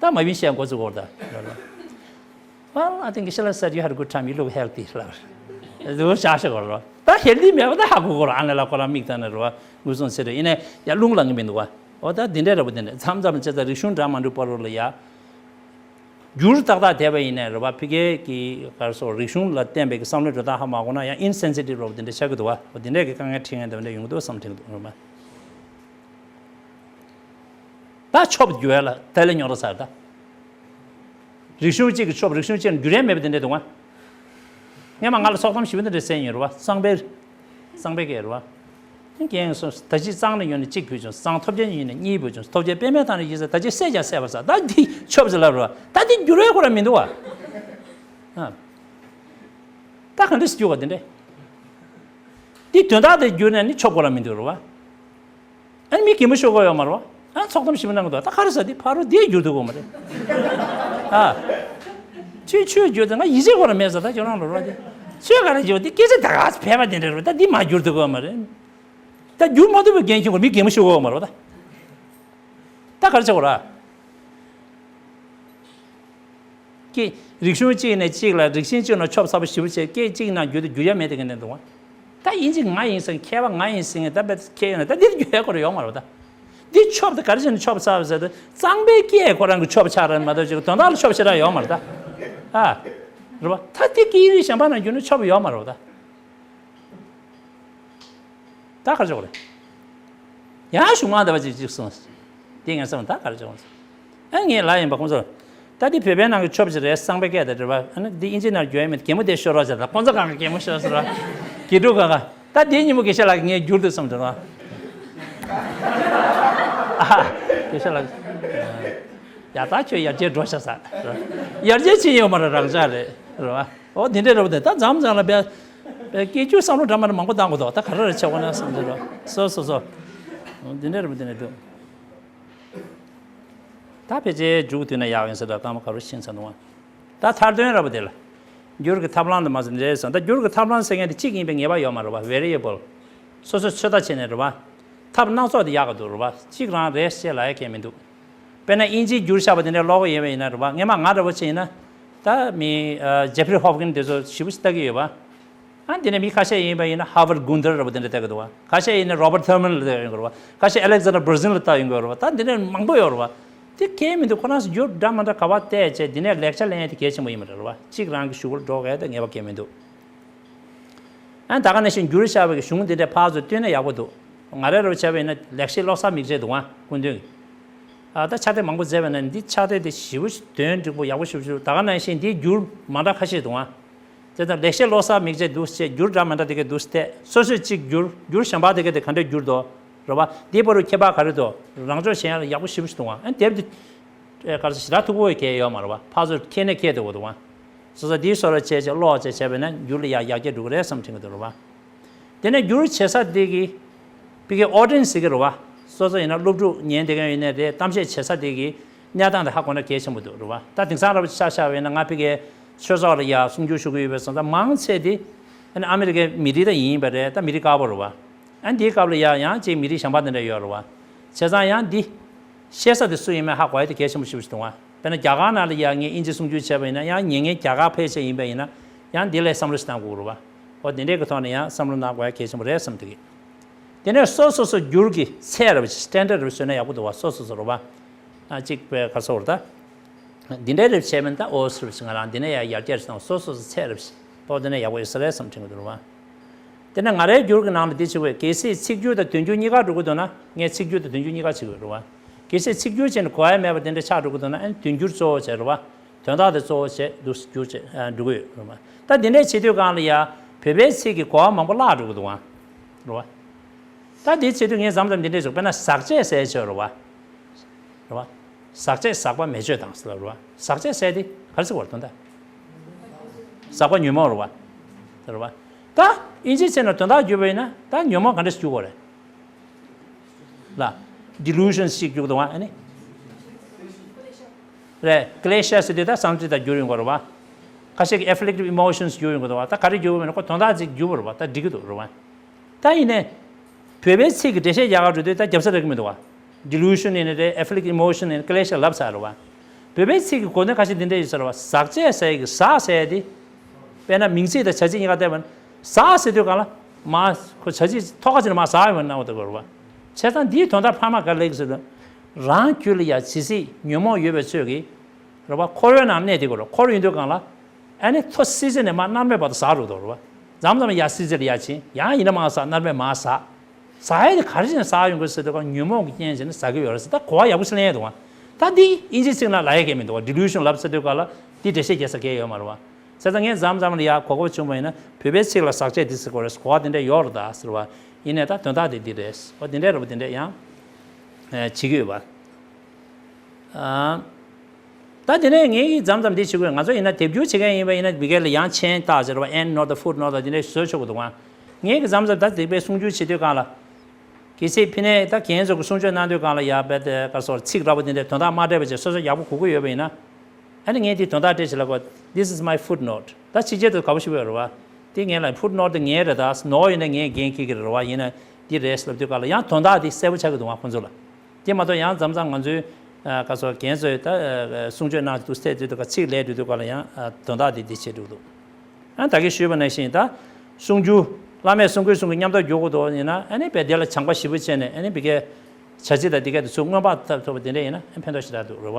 ད་མ་བིན་བཤད་འགོ་ཚུགས་གོ་ད། Well, I think Geshe-la said you had a good time, you look healthy ལ། དུ་བྱ་ཤེས་གོ་རོ། ད་healthy མེད་པ་ད་ཧ་གོ་གོ་རོ། ཨ་ནེ་ལ་ཁོ་རང་མིག་ལྟ་ན་རོ། ངུ་སོང་ཟེར་རེ་ཡིན་ནས་ཡ་རླུང་ལངས་གི་མི་འདུག་བ། འོ་ད་འདི་འདྲ་ར་བོ་འདི་འདྲ་མཚམས་མཚམས་བྱས་ཙང་རིག་གཞུང་འདྲ་མ་འགྲོ་བར་རོ་ལ་ཡ། འགྱུར་ཏག་ཏག་བསྡད་པ་ཡིན་ནའི་རེད་བ། ཕ་གིའི་གི་ག་རེ་ཟེར། རིག་གཞུང་ལ་བརྟེན་པའི་གི་བསམ་བློའི་འགྲོ་སྟངས་ཧ་མ་གོ་ན་ཡང་insensitive རོབ་དེ་འདྲ་ཆགས་ཀྱི་འདུག་བ། འོ་དེ་འདྲས་ཀྱི་དཀའ་ངལ་འཕྲད་མཁན་དེ་འདྲ་ཡོང་གི་འདུག་བསམ་དྲན་གྱི་འདུག་རེད་བ། ད་ཆོབ་འགྱུར་ཡ་ལ་དེ་ལས་ཉོ་ར་ཚར་ད། རིག་གཞུང་གཅིག་གི་ཆོབ་རིག་གཞུང་གཅིག་ལ་འགྱུར་ཡ་མེད་པ་དེ་འདྲས་འདུག་བ། སྔས་མ་ང་ལ་ཚོགས་གཏམ་ཞིབ་འདི་འདྲ་གསན་ཡོད་རེད་བ། གཙང་པའི། གཙང་པའི་སྐད་རེད་བ། རྒན་སོང་ད་ཅི་གཙང་ནས་ཡོང་ནས་གཅིག་བུད་བྱུང་། གཙང་ཐོབ་རྒྱལ་ཡིན་ནས་གཉིས་བུད་བྱུང་། ཐོབ་རྒྱལ་པད་མའི་ཐང་ནས་ཡིན་ཟེར་ད་ཅི་བསད་ཀྱང་བསད་པ་ཟ། ད་འདི་ཆོབ་ཟེར་ལབ་རེད་བ། ད་འདི་འགྱུར་བའི་ཁོ་ར་མི་འདུག་བ། ཨ། ད་ག་འདྲ་ཞིག་འགྱུར་བ་དེ་འདྲས། འདི་དོན་དག་དེ་འགྱུར་ནས་ནི་ཆོབ་ཁོ་ར་མི་འདུག་རེད་བ། ཨ་ནི་མི་གད་མོ་ཤོར་གོ་ཡོད་མ་རེད་བ། ཨ་ཚོགས་གཏམ་ཞིབ་གནང་གི་འདུག་ད་ག་རེ་ཟེར་དེ་ཕ་རོལ་འདིས་བསྒྱུར་ཐུབ་གོ་མ་རེད། ཨ། ཆོས་ཆོས་བསྒྱུར་ཏེ་ང་ཡིད་ཆེས་ཁོ་ར་མེད་ཟེར་ད་ཁྱོད་རང་ལ་རོགས་དེ། ཆོས་ག་རེ་བསྒྱུར་དེ་སྐད་ཆ་ད་ག་ཕལ་པ་དེ་འདྲ་རེད་བ། ད་འདི་མ་བསྒྱུར་ཐུབ་གོ་མ་རེད། ད་བསྒྱུར་མ་ཐུབ་པའི་འགན་འཁྱེར་གོ་མི་གད་མོ་ཤོར་གོ་མ་རེད་བ་ད། ད་ག་རེ་བྱེད་དགོས་ར། ཀྱེ། རིག་གཞུང་གཅིག་ནས་གཅིག་ལ་རིགས་ཞེན་གཅིག་ནང་ཆོབ་ཚ་པོ་ཞེ་པོ་བྱས་སྐད་གཅིག་ནང་བསྒྱུར་དུ་བསྒྱུར་ཡ་མེད་དེ་ག་ནས་འདུག་བ། ད་ཨིན་ཇི་ང་ཡིན་ཟེར་མཁས་པ་ང་ཡིན་ཟེར་མཁན་ད་དཔེ་མཁས་ཡོད་ན་ད་འདིར་བསྒྱུར་ཡ་ཁོ་ར་ཡོང་མ་རེད་ད། འདི་ཆོབ་ད་ག་རེ་བྱས་ནས་ཆོབ་ཚ་བ་ཟེར་ད་གཙང་པའི་སྐད་ཁོ་རང་གི་ཆོབ་ཆགས་རེད་མ་གཏོགས་ཅིག་དོན་དག་ལ་ཆོབ་ཞེ་དྲག་ཡོད་མ་རེད་ད། ཨ། རེད་བ། ད་འདི་སྐད་རིགས་གཞན་པ་ནང་བསྒྱུར་ན་ཆོབ་ཡོད་མ་རེད་བ་ད། ད་ག་རེ་བྱེད་དགོས་རེད། ཡང་གཞུག་མ་འདི་བ་ཅིག་ཅིག་གསུངས། དེ་ངས་བསམ་ད་ག་རེ་བྱེད་དགོས་རེད། ཨ་ངས་ལབ་ཡིན་པ་ཁོང་ཚོར། ད་འདི་བོད་པའི་ནང་གི་ཆོབ་ཅིག་རེད། གཙང་པའི་སྐད་དེ་རེད་བ། ཨ་ནི་འདི་ཨིན་ཇི་ནང་བསྒྱུར་ཡ་མེད། གད་མོ་དེ་ཤོར་རོགས་བྱས་ད་ཁོང་ཚོ་གང་གི་གད་མོ་ཤོར་ཟེར་བ། དགེ་ཕྲུག་གང་ག་ད་དེའི་ཉིན་མོ་དགེ་བཤེས་ལགས་ངས་བསྒྱུར་འདུག་བསམ་དྲན་རོགས། ཨ། དགེ་བཤེས་ལགས། ཡ་ད་ཁྱོད་ཡར་རྒྱས་འགྲོ་ཤག་ཟེར། ཡར་རྒྱས་ཕྱིན་ཡོད་མ་རེད། རང་འཇགས་རེད། རེད་བ། འོ་དེ་འདྲས་རེད་བ། དེ་ད་མཚམས་མཚམས་ལ་བས། བས་སྐད་ཅིག་བསམ་བློ་འདྲ་མ་འདྲ་མང་པོ་བཏང་དགོས་འདུག་ད་ག་རེ་རེ་བྱེད་དགོས་ན་བསམ་གྱི་འདུག་སོ་སོ་སོ། འོ་དེ་འདྲས་རེད་བ། དེ་འདྲས་འདུག་ད་ཕལ་ཆེར་མཇུག་བསྡུས་ན་ཡག་ཡིན་ཟེར་འདུག་སྐར་མ་ག་རེ་ཕྱིན་ཚར་འདུག་ད་མཐར་དོན་རེད་བ། དེ་ལ་འགྱུར་གྱི་ཐབས་ལམ་དུ་མ་ཟིན་རེད་སོང་། ད་འགྱུར་གྱི་ཐབས་ལམ་ཟེར་མཁན་དེ་གཅིག་ཡིན་པའི་ངེས་པ་ཡོད་མ་རེད་བ། Variable། སོ་སོས་ཚོད་ལྟ་བྱས་ནས་རེད་བ། ཐབས་སྣ་ཚོགས་དེ་ཡག་ག་འདུག་རེད་བ། གཅིག་རང་རེད་ཅེས་ལབ་ཡ་གང་ཡང་མི་འདུག་དཔེར་ན་དབྱིན་ཇིའི་བསྒྱུར་བཞག་པ་དེ་འདྲ་ཀློག་གི་ཡོད་པ་ཡིན་ན་རེད་བ། སྔས་མ་ང་འདྲ་བོ་ཅིག་ཡིན་ན། ད་མི་ཇེ་ཕི་རི་ཧོབ་ཀིན་དེ་ཚོ་ཞེ་པོ་ཞིག་ལྟ་གི་ཡོད་པ། ཨ་འདི་ནས་མི་ཁ་ཤས་ཡིན་པ་ཡིན་ན་Howard Gundar འདྲ་བོ་དེ་འདྲ་ལྟ་གི་འདུག་བ། ཁ་ཤས་ཡིན་ན་Robert Thurman ལ་ལྟ་ཡོང་གི་རེད་བ། ཁ་ཤས་Alexander Berzin ལ་ལྟ་ཡོང་གི་རེད་བ། ད་འདི་འདྲ་མང་པོ་ཡོད་རེད་བ། དེ་གང་ཡང་མི་འདུག་ཁོ་རང་ཚོ་འགྱུར་འདྲ་མ་འདྲ་ག་པར་བལྟས་བྱས་འདི་ནས་ལེགས་ཆ་ལེན་ཡ་དེ་གལ་ཆེན་པོ་ཡིན་པ་རེད་བ། གཅིག་རང་གི་གཞུག་གུར་འགྲོ་ག་ཡ་དེ་ངེས་པ་གང་ཡང་མི་འདུག་ཨ་ད་ག་ནང་བཞིན་བསྒྱུར་བཞག་པའི་གཞུང་དེ་འདྲའི་ཕར་ཚུར་བསྟུན་ན་ཡག་པོ་འདུག་ང་རའི་རུ་བྱས་པ་ཡིན་ན་ལེགས་བཤད་ཀློག་ས་མིག་འབྱེད་འདུག་ཨ་སྐུ་མདུན་གྱི། ཨ་ད་ཕྱག་དེབ་མང་པོ་མཛད་པ་ཡིན་ན་འདི་ཕྱག་དེབ་དེ་ཞེ་པོ་ཞིག་དོན་འགྲིག་པོ་ཡག་པོ་ཞེ་པོ་ཞིག་ད་ག་ནང་བཞིན་འདིའི་བསྒྱུར་མ་འདྲ་ཁ་ཤས་འདུག་ཨ། དེ་དང་ལེགས་བཤད་ཀློག་ས་མིག་འབྱེད་འདུག་ཅེས་བསྒྱུར་འདྲ་མ་འདྲ་དེ་གས་འདུག་སྟེ་སོ་སོས་གཅིག་བསྒྱུར་བསྒྱུར་གཞན་པ་དེ་གས་དེ་ག་འདྲས་བསྒྱུར་འདུག་རེད་བ། འདིའི་བར་དུ་ཁྱད་པར་ག་རེ་འདུག་རང་སྦྱོང་བྱེད་ཡ་ལ་ཡག་པོ་ཞེ་པོ་ཞིག་འདུག་ཨ། ཨ་དེབ་འདི་ཨེ་ག་རེ་ཞེ་དྲག་མཐུག་པོ་ཡོད་མཁན་ཡོད་མ་རེད་བ། ཕར་ཚུར་འཁྱེར་ནས་འཁྱེར་བསྡད་དགོས་འདུག་ཨ། སོ་སོ་འདིའི་བཟོ་འདྲ་བྱས་བྱས་ཀློག་བྱས་བྱས་པས་ན་འགྱུར་ལ་ཡ་ཡར་རྒྱས་འགྲོ་གི་རེད་བསམ་དྲན་གྱི་འདུག་རེད་བ། དེ་ནས་འགྱུར་བྱེད་ས་དེ་གི་ཕ་གི་ཨོ་ཌི་ཡེན་སི་ཟེར་གི་རེད་བ། སོ་སོ་ཡིན་ན་སློབ་ཕྲུག་ཉན་བསྡད་མཁན་ཡིན་ནའི་རེད། གཏམ་བཤད་བྱེད་ས་དེ་གི་གནས་སྟངས་དེ་ཧ་གོ་ན་གལ་ཆེན་པོ་འདུག་རེད་བ། ད་དེང་སང་ར་བ་ཆ་བཞག་པ་ཡིན་ན་ང་ཕ་གི་ཆོས་ཚོགས་ལ་ཡ་གསུང་སྒྱུར་ཞུ་གི་ཡོད་པའི་སོང་ཙང་མང་ཆེ་དེ་ཨ་ནི་ཨ་མི་རི་ཀའི་མི་རིགས་ད་ཡིན་པ་རེད། ད་མི་རིགས་དཀར་པོ་རེད་བ། ཨ་ནི་དེའི་སྐབས་ལ་ཡ་ཡང་ཅིག་མི་རིགས་གཞན་པ་དེ་འདྲ་ཡོད་རེད་བ། བྱས་ཙང་ཡང་འདི་བཤད་ས་དེ་སུ་ཡིན་མིན་ཧ་གོ་ཡ་དེ་གལ་ཆེན་པོ་ཞེ་པོ་ཞིག་འདུག་བ། དཔེར་ན་རྒྱ་གར་ནང་ལ་ཡང་ངས་དབྱིན་ཇི་གསུང་སྒྱུར་བྱས་པ་ཡིན་ན་ཡང་ཉན་མཁན་རྒྱ་གར་ཕལ་ཆེར་ཡིན་པ་ཡིན་ན་ཡང་འདི་ལ་བསམ་བློ་ཞིག་གཏང་དགོས་རེད་བ། འོ་དེ་འདྲའི་གི་ཐོག་ནས་ཡང་བསམ་བློ་གནང་དགོས་ཡ་གལ་ཆེན་པོ་རེད་བསམ་འདུག་གི། དེ་ནས་སོ་སོ་སོ་འགྱུར་གྱི་ཚད་རེ་བ་ཞིག་སི་ཊན་ཌར་རེ་བ་བཟོས་ན་ཡག་པོ་འདུག་བ། སོ་སོ་སོ་རེ་བ། ཨ་གཅིག་པའི་ག་སོ་རེ་ད། འདི་འདྲའི་རེ་བ་བྱས་མིན་ད་ཨོ་སི་རེ་བ་ཞིག་ང་རང་འདི་ནས་ཡང་ཡར་རྒྱས་རེ་བཏང་སོ་སོ་སོ་ཚད་རེ་བ་ཞིག་ཨོ་དེ་ནས་ཡག་པོ་ཡོད་ས་རེད་བསམ་དྲན་གི་འདུག་རེ་བ། དེ་ནས་ང་རའི་འགྱུར་གྱི་ནང་ལ་འདི་བྱེད་དགོས། གལ་སྲིད་ཚིག་སྒྱུར་དང་དོན་སྒྱུར་གཉིས་ཀ་འགྲོ་གི་འདུག་ན་ངས་ཚིག་སྒྱུར་དང་དོན་སྒྱུར་གཉིས་ཀ་བྱེད་དགོས་རེད་བ། གལ་སྲིད་ཚིག་སྒྱུར་བྱས་ནས་གོ་ཡ་མེད་པ་དེ་འདྲ་ཆགས་འགྲོ་གི་འདུག་ན་ཨ་ནི་དོན་སྒྱུར་གཙོ་བོ་བྱས་རེད་བ། དོན་དག་དེ་གཙོ་བོ་བྱས་འདུག་སྒྱུར་བྱས་ཨ་འགྲོ་གི་ཡོད་རེད་བ། ད་འདི་འདྲའི་བྱེད་དུས་སྒང་ལ་ཡ་བོད་པའི་ཚིག་གི་གོ་བ་མང་པོ་བརླག་འགྲོ་གི་འདུག་བ། རེད་བ། ད་འདི་བྱེད་དུས་ངས་མཚམས་མཚམས་འདི་འདྲའི་བྱུང་། དཔེར་ན་ཟག་བཅས་ཟེར་ཆོག་རེད་བ། རེད་བ། ཟག་བཅས་ཟག་པ་མེ་མཆོད་དང་ཟེར་ལ་རེད་བ། ཟག་བཅས་ཟེར་དེ་ག་རེ་ཟེར་བར་དོན་དག་ཟག་པ་ཉོན་མོངས་རེད་བ། དེ་རེད་བ། ད་དབྱིན་ཇི་བྱས་ན་དོན་དག་བསྒྱུར་བ་ཡིན་ན་ད་ཉོན་མོངས་ག་འདྲ་ཞིག་བསྒྱུར་དགོས་རེད། ལ། delusions ཞིག་བསྒྱུར་འདུག་བ་ཨ་ནི། རེད། ཀི་ལེ་ཤ་ཟེར་དུས་ད་བསམ་ཚུལ་དང་བསྒྱུར་ཡོང་གི་རེད་བ། ཁ་ཤས་ཀྱི་afflictive emotions བསྒྱུར་ཡོང་གི་འདུག་བ། ད་ག་རེ་བསྒྱུར་བ་ཡིན་ན་ཁོ་དོན་དག་ཅིག་བསྒྱུར་བ་རེད་བ། ད་འགྲིག་གི་འདུག་རེད་བ། ད་ཡིན་ནའི། བོད་པའི་ཚིག་གི་འགྲེལ་བཤད་རྒྱག་ག་འགྲོ་དུས་ད་རྒྱབ་ས་རག་གི་མི་འདུག་བ། Delusion ཡིན་ནའི་རེད། Afflict emotion ཡིན་ནའི་སྐད་ལེགས་ཤིག་ལབ་ཚར་རེད་བ། བོད་པའི་ཚིག་གི་གོ་དོན་ཁ་ཤས་འདི་འདྲ་ཡོད་ས་རེད་བ། ཟག་བཅས་ཟེར་ཡ་གི་ཟག་ཟེར་ཡ་དེ། དཔེར་ན་མིང་ཚིག་དང་བྱ་ཚིག་གཉིས་ཀ་བལྟས་པ་ན། ཟག་ཟེར་དུས་གང་ལ། མ། ཁོ་བྱ་ཚིག་ཐོག་ཁ་ཅིག་ནས་མ་ཟག་ཡོང་བ་སྣང་བ་འདུག་གོ་རེད་བ། བྱས་ཙང་འདིའི་དོན་དག་ཕ་མ་ག་རེ་ལེགས་ཟེར་དུས། རང་རྒྱུད་ལ་ཡ་ཇི་སྲིད་ཉོན་མོངས་ཡོད་པའི་ཚོད་ཀྱིས། རེད་བ། འཁོར་བའི་ནང་གནས་དེ་གོ་རེད། འཁོར་ཡོང་དུས་གང་ལ། ཨ་ནི་ཐོ་སི་ཙི་ནས་མ་མནར་མེད་བར་དུ་ཟག་འགྲོ་འདུག་རེད་བ། མཚམས་མཚམས་ཡ་སི་ཙི་ལ་ཡ་ཕྱིན། ཡང་ཡིན་ན་མ་ཟག་མནར་མེད་མ་ཟག་ཟག་ཡ་དེ་ག་རེ་བྱས་ནས་ཟག་ཡོང་གི་ཟེར་དུས་ག་ཉོན་མོངས་ཀྱི་རྐྱེན་བྱས་ནས་ཟག་གི་ཡོད་རེད་ཟེར། ད་གོ་བ་ཡག་པོ་ཞིག་ལེན་ཡ་འདུག་བ། ད་འདི་དབྱིན་ཇིའི་ཚིག་ནང་ལབ་ཡ་གལ་མི་འདུག་བ། Delusion ལབ་ཟེར་དུས་ག་ལ་འདི་འགྲེལ་བཤད་རྒྱག་ས་གལ་ཡོད་མ་རེད་བ། བྱས་ཙང་ངས་མཚམས་མཚམས་ལ་ཡ་གོ་སྐབས་བྱུང་བ་ཡིན་ན་བོད་པའི་ཚིག་ལ་ཟག་བཅས་འདི་ཟེར་གོ་རེད། གོ་བ་འདི་འདྲ་ཡོད་རེད་ད་ཟེར་བ། ཡིན་ནའི་ད་དོན་དག་དེ་འདི་རེད། འོ་འདི་འདྲ་རེད་བ། འདི་འདྲ་ཡང་བྱེད་ཀྱི་ཡོད་པ། ཨ། ད་དེ་ནས་ངས་ཀྱིས་མཚམས་མཚམས་འདི་བྱེད་དགོས། ང་ཚོ་ཡིན་ན་དེབ་སྒྱུར་བྱེད་མཁན་ཡིན་པ་ཡིན་ན་མི་སྒེར་ལ་ཡང་མཆན་རྟགས་ཟེར་བ། end note footnote དང་དེ་འདྲ་བཟོ་ཆོག་གི་འདུག་ཨང་། ངས་ཀྱིས་མཚམས་མཚམས་ད་དེ་པའི་གསུང་སྒྱུར་བྱེད་དུས་སྒང་ལ། གལ་སྲིད་ཕ་ནས་ད་རྒན་ཚོ་གི་གསུང་ཆོས་གནང་དུས་སྒང་ལ་ཡ་བེད་དེ་ག་སོར་ཚིག་འདྲ་པོ་དེ་འདྲའི་དོན་དག་མ་འདྲེས་པ་བྱས་སོ་སོ་ཡག་པོ་གོ་གི་ཡོད་པ་ཡིན་ན། ཨ་ནི་ངས་དེ་དོན་དག་འདྲེས་བྱེད་ལ་གོ། This is my footnote. ད་ཕྱི་རྒྱལ་དུ་དགའ་པོ་ཞིག་ཡོད་རེད་བ། དེ་ངས་ལ་footnote དེ་ངའི་རེད། ད་ནོར་ཡོད་ན་ངས་འགན་འཁྱེར་གི་རེད་བ། ཡིན་ན་འདི་རེད་ལབ་དུས་སྒང་ལ་ཡང་དོན་དག་དེ་གསལ་པོ་ཆགས་ཀྱི་འདུག་བ་ཁོང་ཚོ་ལ། དེ་མ་གཏོགས་ཡང་མཚམས་མཚམས་ང་ཚོའི་ཨ་ག་སོ་རྒན་ཚོས་ད་ཨ་གསུང་ཆོས་གནང་དུས་སྟེ་དུས་དུ་ག་ཚིག་ལས་དུས་དུ་ག་ལ་ཡང་ཨ་དོན་དག་དེ་འདི་བྱེད་འགྲོ་གི་འདུག་ཨ་ད་གིན་ཞུས་པ་ནང་བཞིན་ད་གསུང་རྒྱུ་བླ་མས་གསུང་དགོས་གསུང་གི་མཉམ་དུ་བསྒྱུར་དགོས་འདུག་ཡིན་ན་ཨ་ནི་བས་དེ་ལ་སྦྱངས་པ་ཞིབ་པོ་བྱས་ནས་ཨ་ནི་བི་ཀའི་བྱ་ཚིག་དང་དེ་ག་དེ་ཚོ་མངོན་པ་ཐོབ་ཐུབ་པ་དེ་འདྲ་ཡིན་ན་ཨ་ཕན་ཐོགས་ཞེ་དྲག་འདུག་རེད་བ།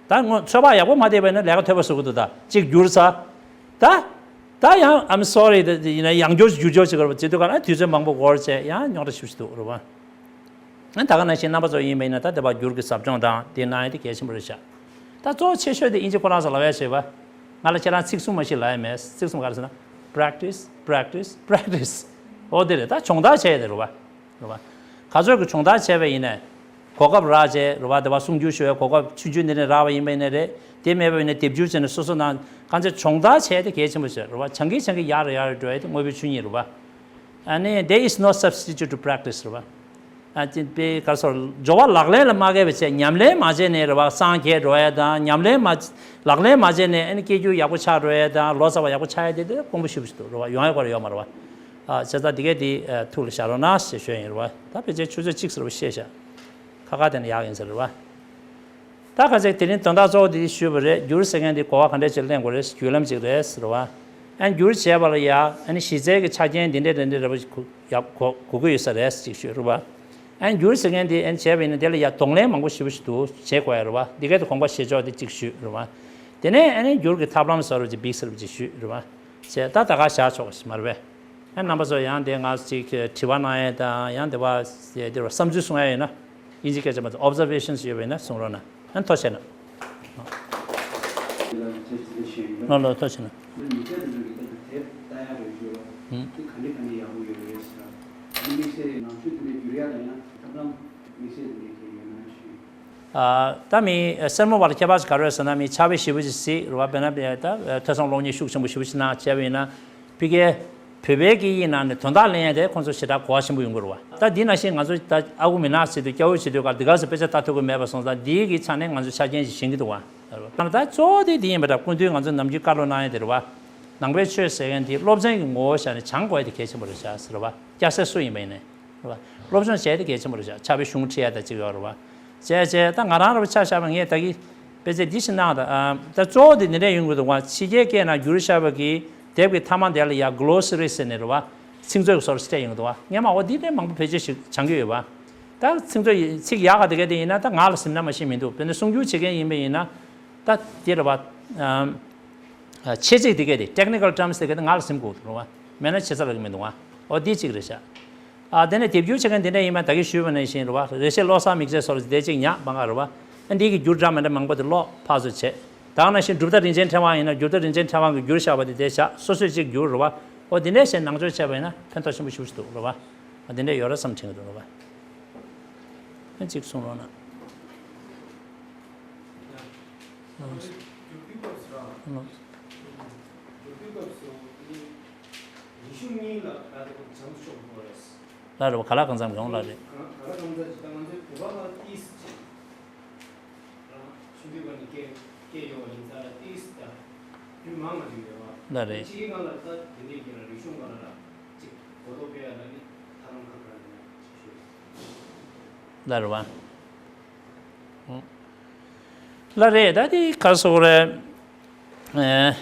ད་ངོ་ཚོད་དཔག་ཡག་པོ་མ་བལྟས་པ་ཡིན་ན་ལས་ཀ་ཐོལ་པ་བཟོ་གི་འདུག་ད་གཅིག་བསྒྱུར་ཚར། ད་ད་ཡང་I'm sorry ད་ཡིན་ན་ཡང་བསྐྱར་བསྒྱུར་བསྐྱར་བྱེད་དགོས་རེད་བ། བྱེད་དུས་ག་ལ་དུས་ཚོད་མང་པོ་འགོར་བྱས་ཡང་རྙོག་དྲ་ཞེ་པོ་ཞིག་འདུག་རེད་བ། ད་ག་ནང་བཞིན་རྣམ་པ་ཚོ་ཡིན་པ་ཡིན་ན་ད་དེ་བ་འགྱུར་གྱི་ཟབ་སྦྱོང་དང་དེ་གནང་ཡ་དེ་གལ་ཆེན་པོ་རེད་ཤག་ད་གཙོ་ཆེ་ཤོས་དེ་དབྱིན་ཇི་ཁོ་རང་ཚོ་ལབ་ཡ་བྱས་པ། ང་ལ་ཁྱེད་རང་ཚིག་གསུམ་མ་ཞིག་ལབ་ཡ་མེད། ཚིག་གསུམ་ག་རེ་ཟེར་ན། Practice, practice, practice. འོ་དེ་རེད། ད་སྦྱོང་བརྡར་བྱས་ཡ་དེ་རེད་བ། རེད་བ། ག་ཚོད་ཀྱི་སྦྱོང་བརྡར་བྱས་པ་ཡིན་ནའི། གོ་སྐབས་རག་བྱས་རེད་བ། དེ་བ་གསུང་སྒྱུར་ཞུ་བའི་གོ་སྐབས་ཆུང་ཆུང་འདི་ནས་རག་པ་ཡིན་པ་ཡིན་ནའི་རེད། དེ་མེད་པ་ཡིན་ན་དེབ་སྒྱུར་བྱས་ནས་སོ་སོ་ནང་གང་ཚེ་སྦྱོང་བརྡར་བྱས་ཡ་དེ་གལ་ཆེན་པོ་ཞིག་རེད་བ། སྦྱང་གིན་སྦྱང་གིན་ཡར་ཡར་འགྲོ་ཡ་དེ་དངོས་པོའི་ཆོས་ཉིད་རེད་བ། ཨ་ནི་there is no substitute to practice རེད་བ། ཨ་ཅེ་པའི་ག་སོ་སྦྱོར་བ་ལག་ལེན་ལ་མ་འགེལ་བ་བྱས་ཉམས་ལེན་མ་བྱས་ནས་རེད་བ། སངས་རྒྱས་འགྲོ་ཡ་དང་ཉམས་ལེན་མ་ལག་ལེན་མ་བྱས་ནས་ཨ་ནི་སྐྱེ་རྒྱུ་ཡག་པོ་ཆགས་འགྲོ་ཡ་དང་ལོ་ཙཱ་བ་ཡག་པོ་ཆགས་ཡ་དེ་དེ་དཀོན་པོ་ཞེ་པོ་ཞིག་འདུག་རེད་བ། ཡོང་ཡ་ག་རེ་ཡོད་མ་རེད་བ། ཨ་བྱས་ཙང་དེ་གས་དེ་ཨ་ཐུགས་ལ་བཞག་རོགས་གནང་ཞེས་ཞུས་ཡིན་རེད་བ། ད་ཕལ་ཆེར་ཆུ་ཚོད་གཅིག་ཟེར་བ་བཤད་བཞག་ཁ་ཁ་དེ་ནས་ཡག་ཡིན་ཟེར་རེད་བ། ད་ཁ་ཚིག་དེ་རིང་དོན་དག་གཙོ་བོ་དེ་ཞུས་པ་རེད། འགྱུར་ཟེར་མཁན་དེ་གོ་བ་ག་འདྲས་ཅིག་ལེན་དགོས་རེད། བརྒྱུད་ལམ་ཅིག་རེད་ཟེར་བ། ཨ་འགྱུར་བྱས་པ་ལ་ཡ་ཨ་ནི་གཞི་རྩའི་གི་ཆ་རྐྱེན་འདི་འདྲས་འདི་འདྲས་རེད་བ། གོ་ཡག་གོ་གོ་གི་ཡོད་ས་རེད་ཅིག་ཞུས་རེད་བ། ཨ་འགྱུར་ཟེར་མཁན་དེ་ཨ་ནི་བྱས་པ་ཡིན་ན་དེ་ལ་ཡ་གདོང་ལེན་མང་པོ་ཞེ་པོ་ཞིག་འདུག་བྱེད་དགོས་ཡ་རེད་བ། འདི་གའི་དེ་དགོངས་པ་བཞེས་ཕྱོགས་དེ་ཅིག་ཞུས་རེད་བ། དེ་ནས་ཨ་ནི་འགྱུར་གྱི་ཐབས་ལམ་ཟེར་བ་ཅིག་བིག་ཟེར་བ་ཅིག་ཞུས་རེད་བ། བྱས་ད་ད་ག་བཞག་ཆོག་གི་མ་རེད་པས། ཨ་རྣམ་པ་ཚོ་ཡང་དེ་ང་ཅིག་དྲི་བ་གནང་ཡས་དང་ཡང་དེ་བ་དེ་བ་བསམ་ཚུལ་གསུང་ཡས་ཡོད་ན། དབྱིན་ཇི་སྐད་ཆ་མ་ཚད་observations ཡོད་པ་ཡིན་ན་གསུང་རོགས་གནང་། ཨ་ཐུགས་རྗེ་གནང་། ལགས་ལགས་ཐུགས་རྗེ་གནང་། ད་མི་སེར་མོ་བ་ལ་ཁྱད་པར་ཅིག་ག་རེ་ཡོད་ཟེར་ན་མི་ཕྱག་དཔེ་ཞེ་པོ་ཅིག་གཟིགས་རེད་བ། དཔེར་ན་ད་ཐོས་བསམ་གློག་བརྙན་ཤུགས་ཆེན་པོ་ཞེ་པོ་ཅིག་གནང་བྱས་པ་ཡིན་ན། ཕ་གིའི་བོད་པའི་སྐད་ཡིག་ནང་ནས་དོན་དག་ལེན་ཡ་དེ་ཁོང་ཚོ་ཞེ་དྲག་གོ་བ་ཆེན་པོ་ཡོང་གི་རེད་བ། ད་འདི་ནང་བཞིན་ང་ཚོ་ད་ཨ་ཁུ་མི་ནག་ཟེར་དུས་སྐྱ་བོ་བྱེད་དུས་ག་འདི་ག་ཚོ་དཔེ་ཆ་ལྟ་ཐུབ་ཀྱི་མེད་པ་སོང་ཙང་འདིའི་གི་ཆ་ནས་ང་ཚོ་ཆ་རྐྱེན་ཞིག་བཞེངས་ཀྱི་འདུག་བ། ད་གཙོ་བོ་དེ་འདི་ཡིན་པ་འདྲ། སྐུ་མདུན་ང་ཚོ་ནམ་རྒྱུན་བཀའ་སློབ་གནང་ཡ་དེ་རེད་བ། ནང་པའི་ཆོས་ཟེར་མཁན་དེ་སློབ་ཚན་གྱི་ངོ་བོ་བཞག་ནས་སྦྱང་དགོས་ཡ་དེ་གལ་ཆེན་པོ་རེད་ཤག་ཟེར་བ། སྐྱ་སེར་སུ་ཡིན་པ་ཡིན་ནའི། རེད་བ། སློབ་སྦྱོང་བྱས་ཏེ་གལ་ཆེན་པོ་རེད་ཤག་ཕྱག་དཔེ་གཞུང་ཁྲིད་ཡ་དང་གཅིག་ཡོད་རེད་བ། བྱས་བྱས་ད་ང་རང་རེད་བ་ཆ་བཞག་པ་ངས་ད་གི་དཔེ་ཆ་འདི་ཞིག་གནང་དང་། ད་གཙོ་བོ་དེ་འདི་འདྲས་ཡོང་གི་འདུག་བ། ཕྱི་རྒྱལ་སྐད་ནང་བསྒྱུར་བཞག་པ་གི་དེབ་ཀྱི་མཐའ་མ་དེ་ལ་ཡ་གྷི་ལོ་སི་རི་ཟེར་ནས་རེད་བ། ཚིག་མཛོད་ཀྱི་བཟོ་འདྲ་ཞིག་སྤྲད་ཡོང་གི་འདུག་བ། ངས་མ་འོ་འདི་འདྲས་མང་པོ་བེད་སྤྱོད་ཞིག་སྦྱང་གི་ཡོད་བ། ད་ཚིག་མཛོད་ཡི་ཚིག་ཡག་ག་དེ་ག་དེ་ཡིན་ན་ད་ང་ལ་ཟིན་ན་མ་ཤེས་མི་འདུག་དཔེར་ན་གསུང་སྒྱུར་བྱེད་མཁན་ཡིན་པ་ཡིན་ན་ད་དེ་རེད་བ། ཨམ། ཨ། ཆེད་ཚིག་དེ་ག་དེ་technical terms དེ་ག་དེ་ང་ལ་ཟིན་དགོས་འདུག་རེད་བ། མེད་ན་བྱེད་ས་རག་གི་མི་འདུག་བ། འོ་འདི་གཅིག་རེད་ཤག་ཨ། དེ་ནས་དེབ་སྒྱུར་བྱེད་མཁན་དེ་འདྲ་ཡིན་པ་ད་གིན་ཞུས་པ་ནང་བཞིན་རེད་བ། རེ་ཞིག་བློ་བཟང་དམིགས་བརྩེ་སོགས་ལ་དེ་གཅིག་ཉག་མ་འགའ་རེད་བ། ཨ་འདི་གི་བསྒྱུར་འདྲ་མི་འདྲ་མང་པོ་དེ་ཀློག་ཕར་ཚུར་བྱས། ད་ག་ནང་བཞིན་གྲུབ་མཐའ་རིན་ཆེན་ཕྲེང་བ་ཡིན་ན་གྲུབ་མཐའ་རིན་ཆེན་ཕྲེང་བ་གི་བསྒྱུར་བཞག་པ་དེ་དེ་བཞག་སོ་སོས་གཅིག་བསྒྱུར་རེད་བ། འོ་དེ་འདྲ་བྱས་ནང་ཆོས་བྱས་པ་ཡིན་ན་ཕན་ཐོགས་ཆེན་པོ་ཞེ་པོ་ཞིག་འདུག་རེད་བ། འོ་དེ་འདྲ་ཡོད་རེད་བསམ་དྲན་གི་འདུག་རེད་བ། ཨ་གཅིག་གསུང་རོགས་གནང་། ཉི་ཤུ་གཉིས་ལ་ད་ལྟ་བྱང་ཆོག་གོ་རེད། ལ་རེད་བ། ག་ལ་གང་འཚམ་ཡོང་ལ་རེད། ག་ལ་གང་འཚམ་ཅིག་ད་ང་ཚོའི་བོད་པ་ལ་ཏིས་ཅིག་རང་ཆུང་དུས་ཀ་ནས་སྐད་སྐད་ཡོད་པ་ཡིན་ཙང་ལ་ཏིས་ད་རྒྱུན་མང་ང་ཅིག་ཡོད་བ། ལ་རེད། ཕྱི་རྒྱལ་ནང་ལ་ད་དེ་འདྲའི་གི་ལ་རིག་གཞུང་ག་ལ་ལ་ཅིག་གོ་རྟོགས་སྤེལ་ཡ་ལ་ནི་ཐབས་ལམ་ཁག་ག་ལ་ཡིན་ན་ཅིག་ཞུ། ལ་རེད་བ། ལ་རེད་ད་དེ་ག་སོག་རེད། ཨེ།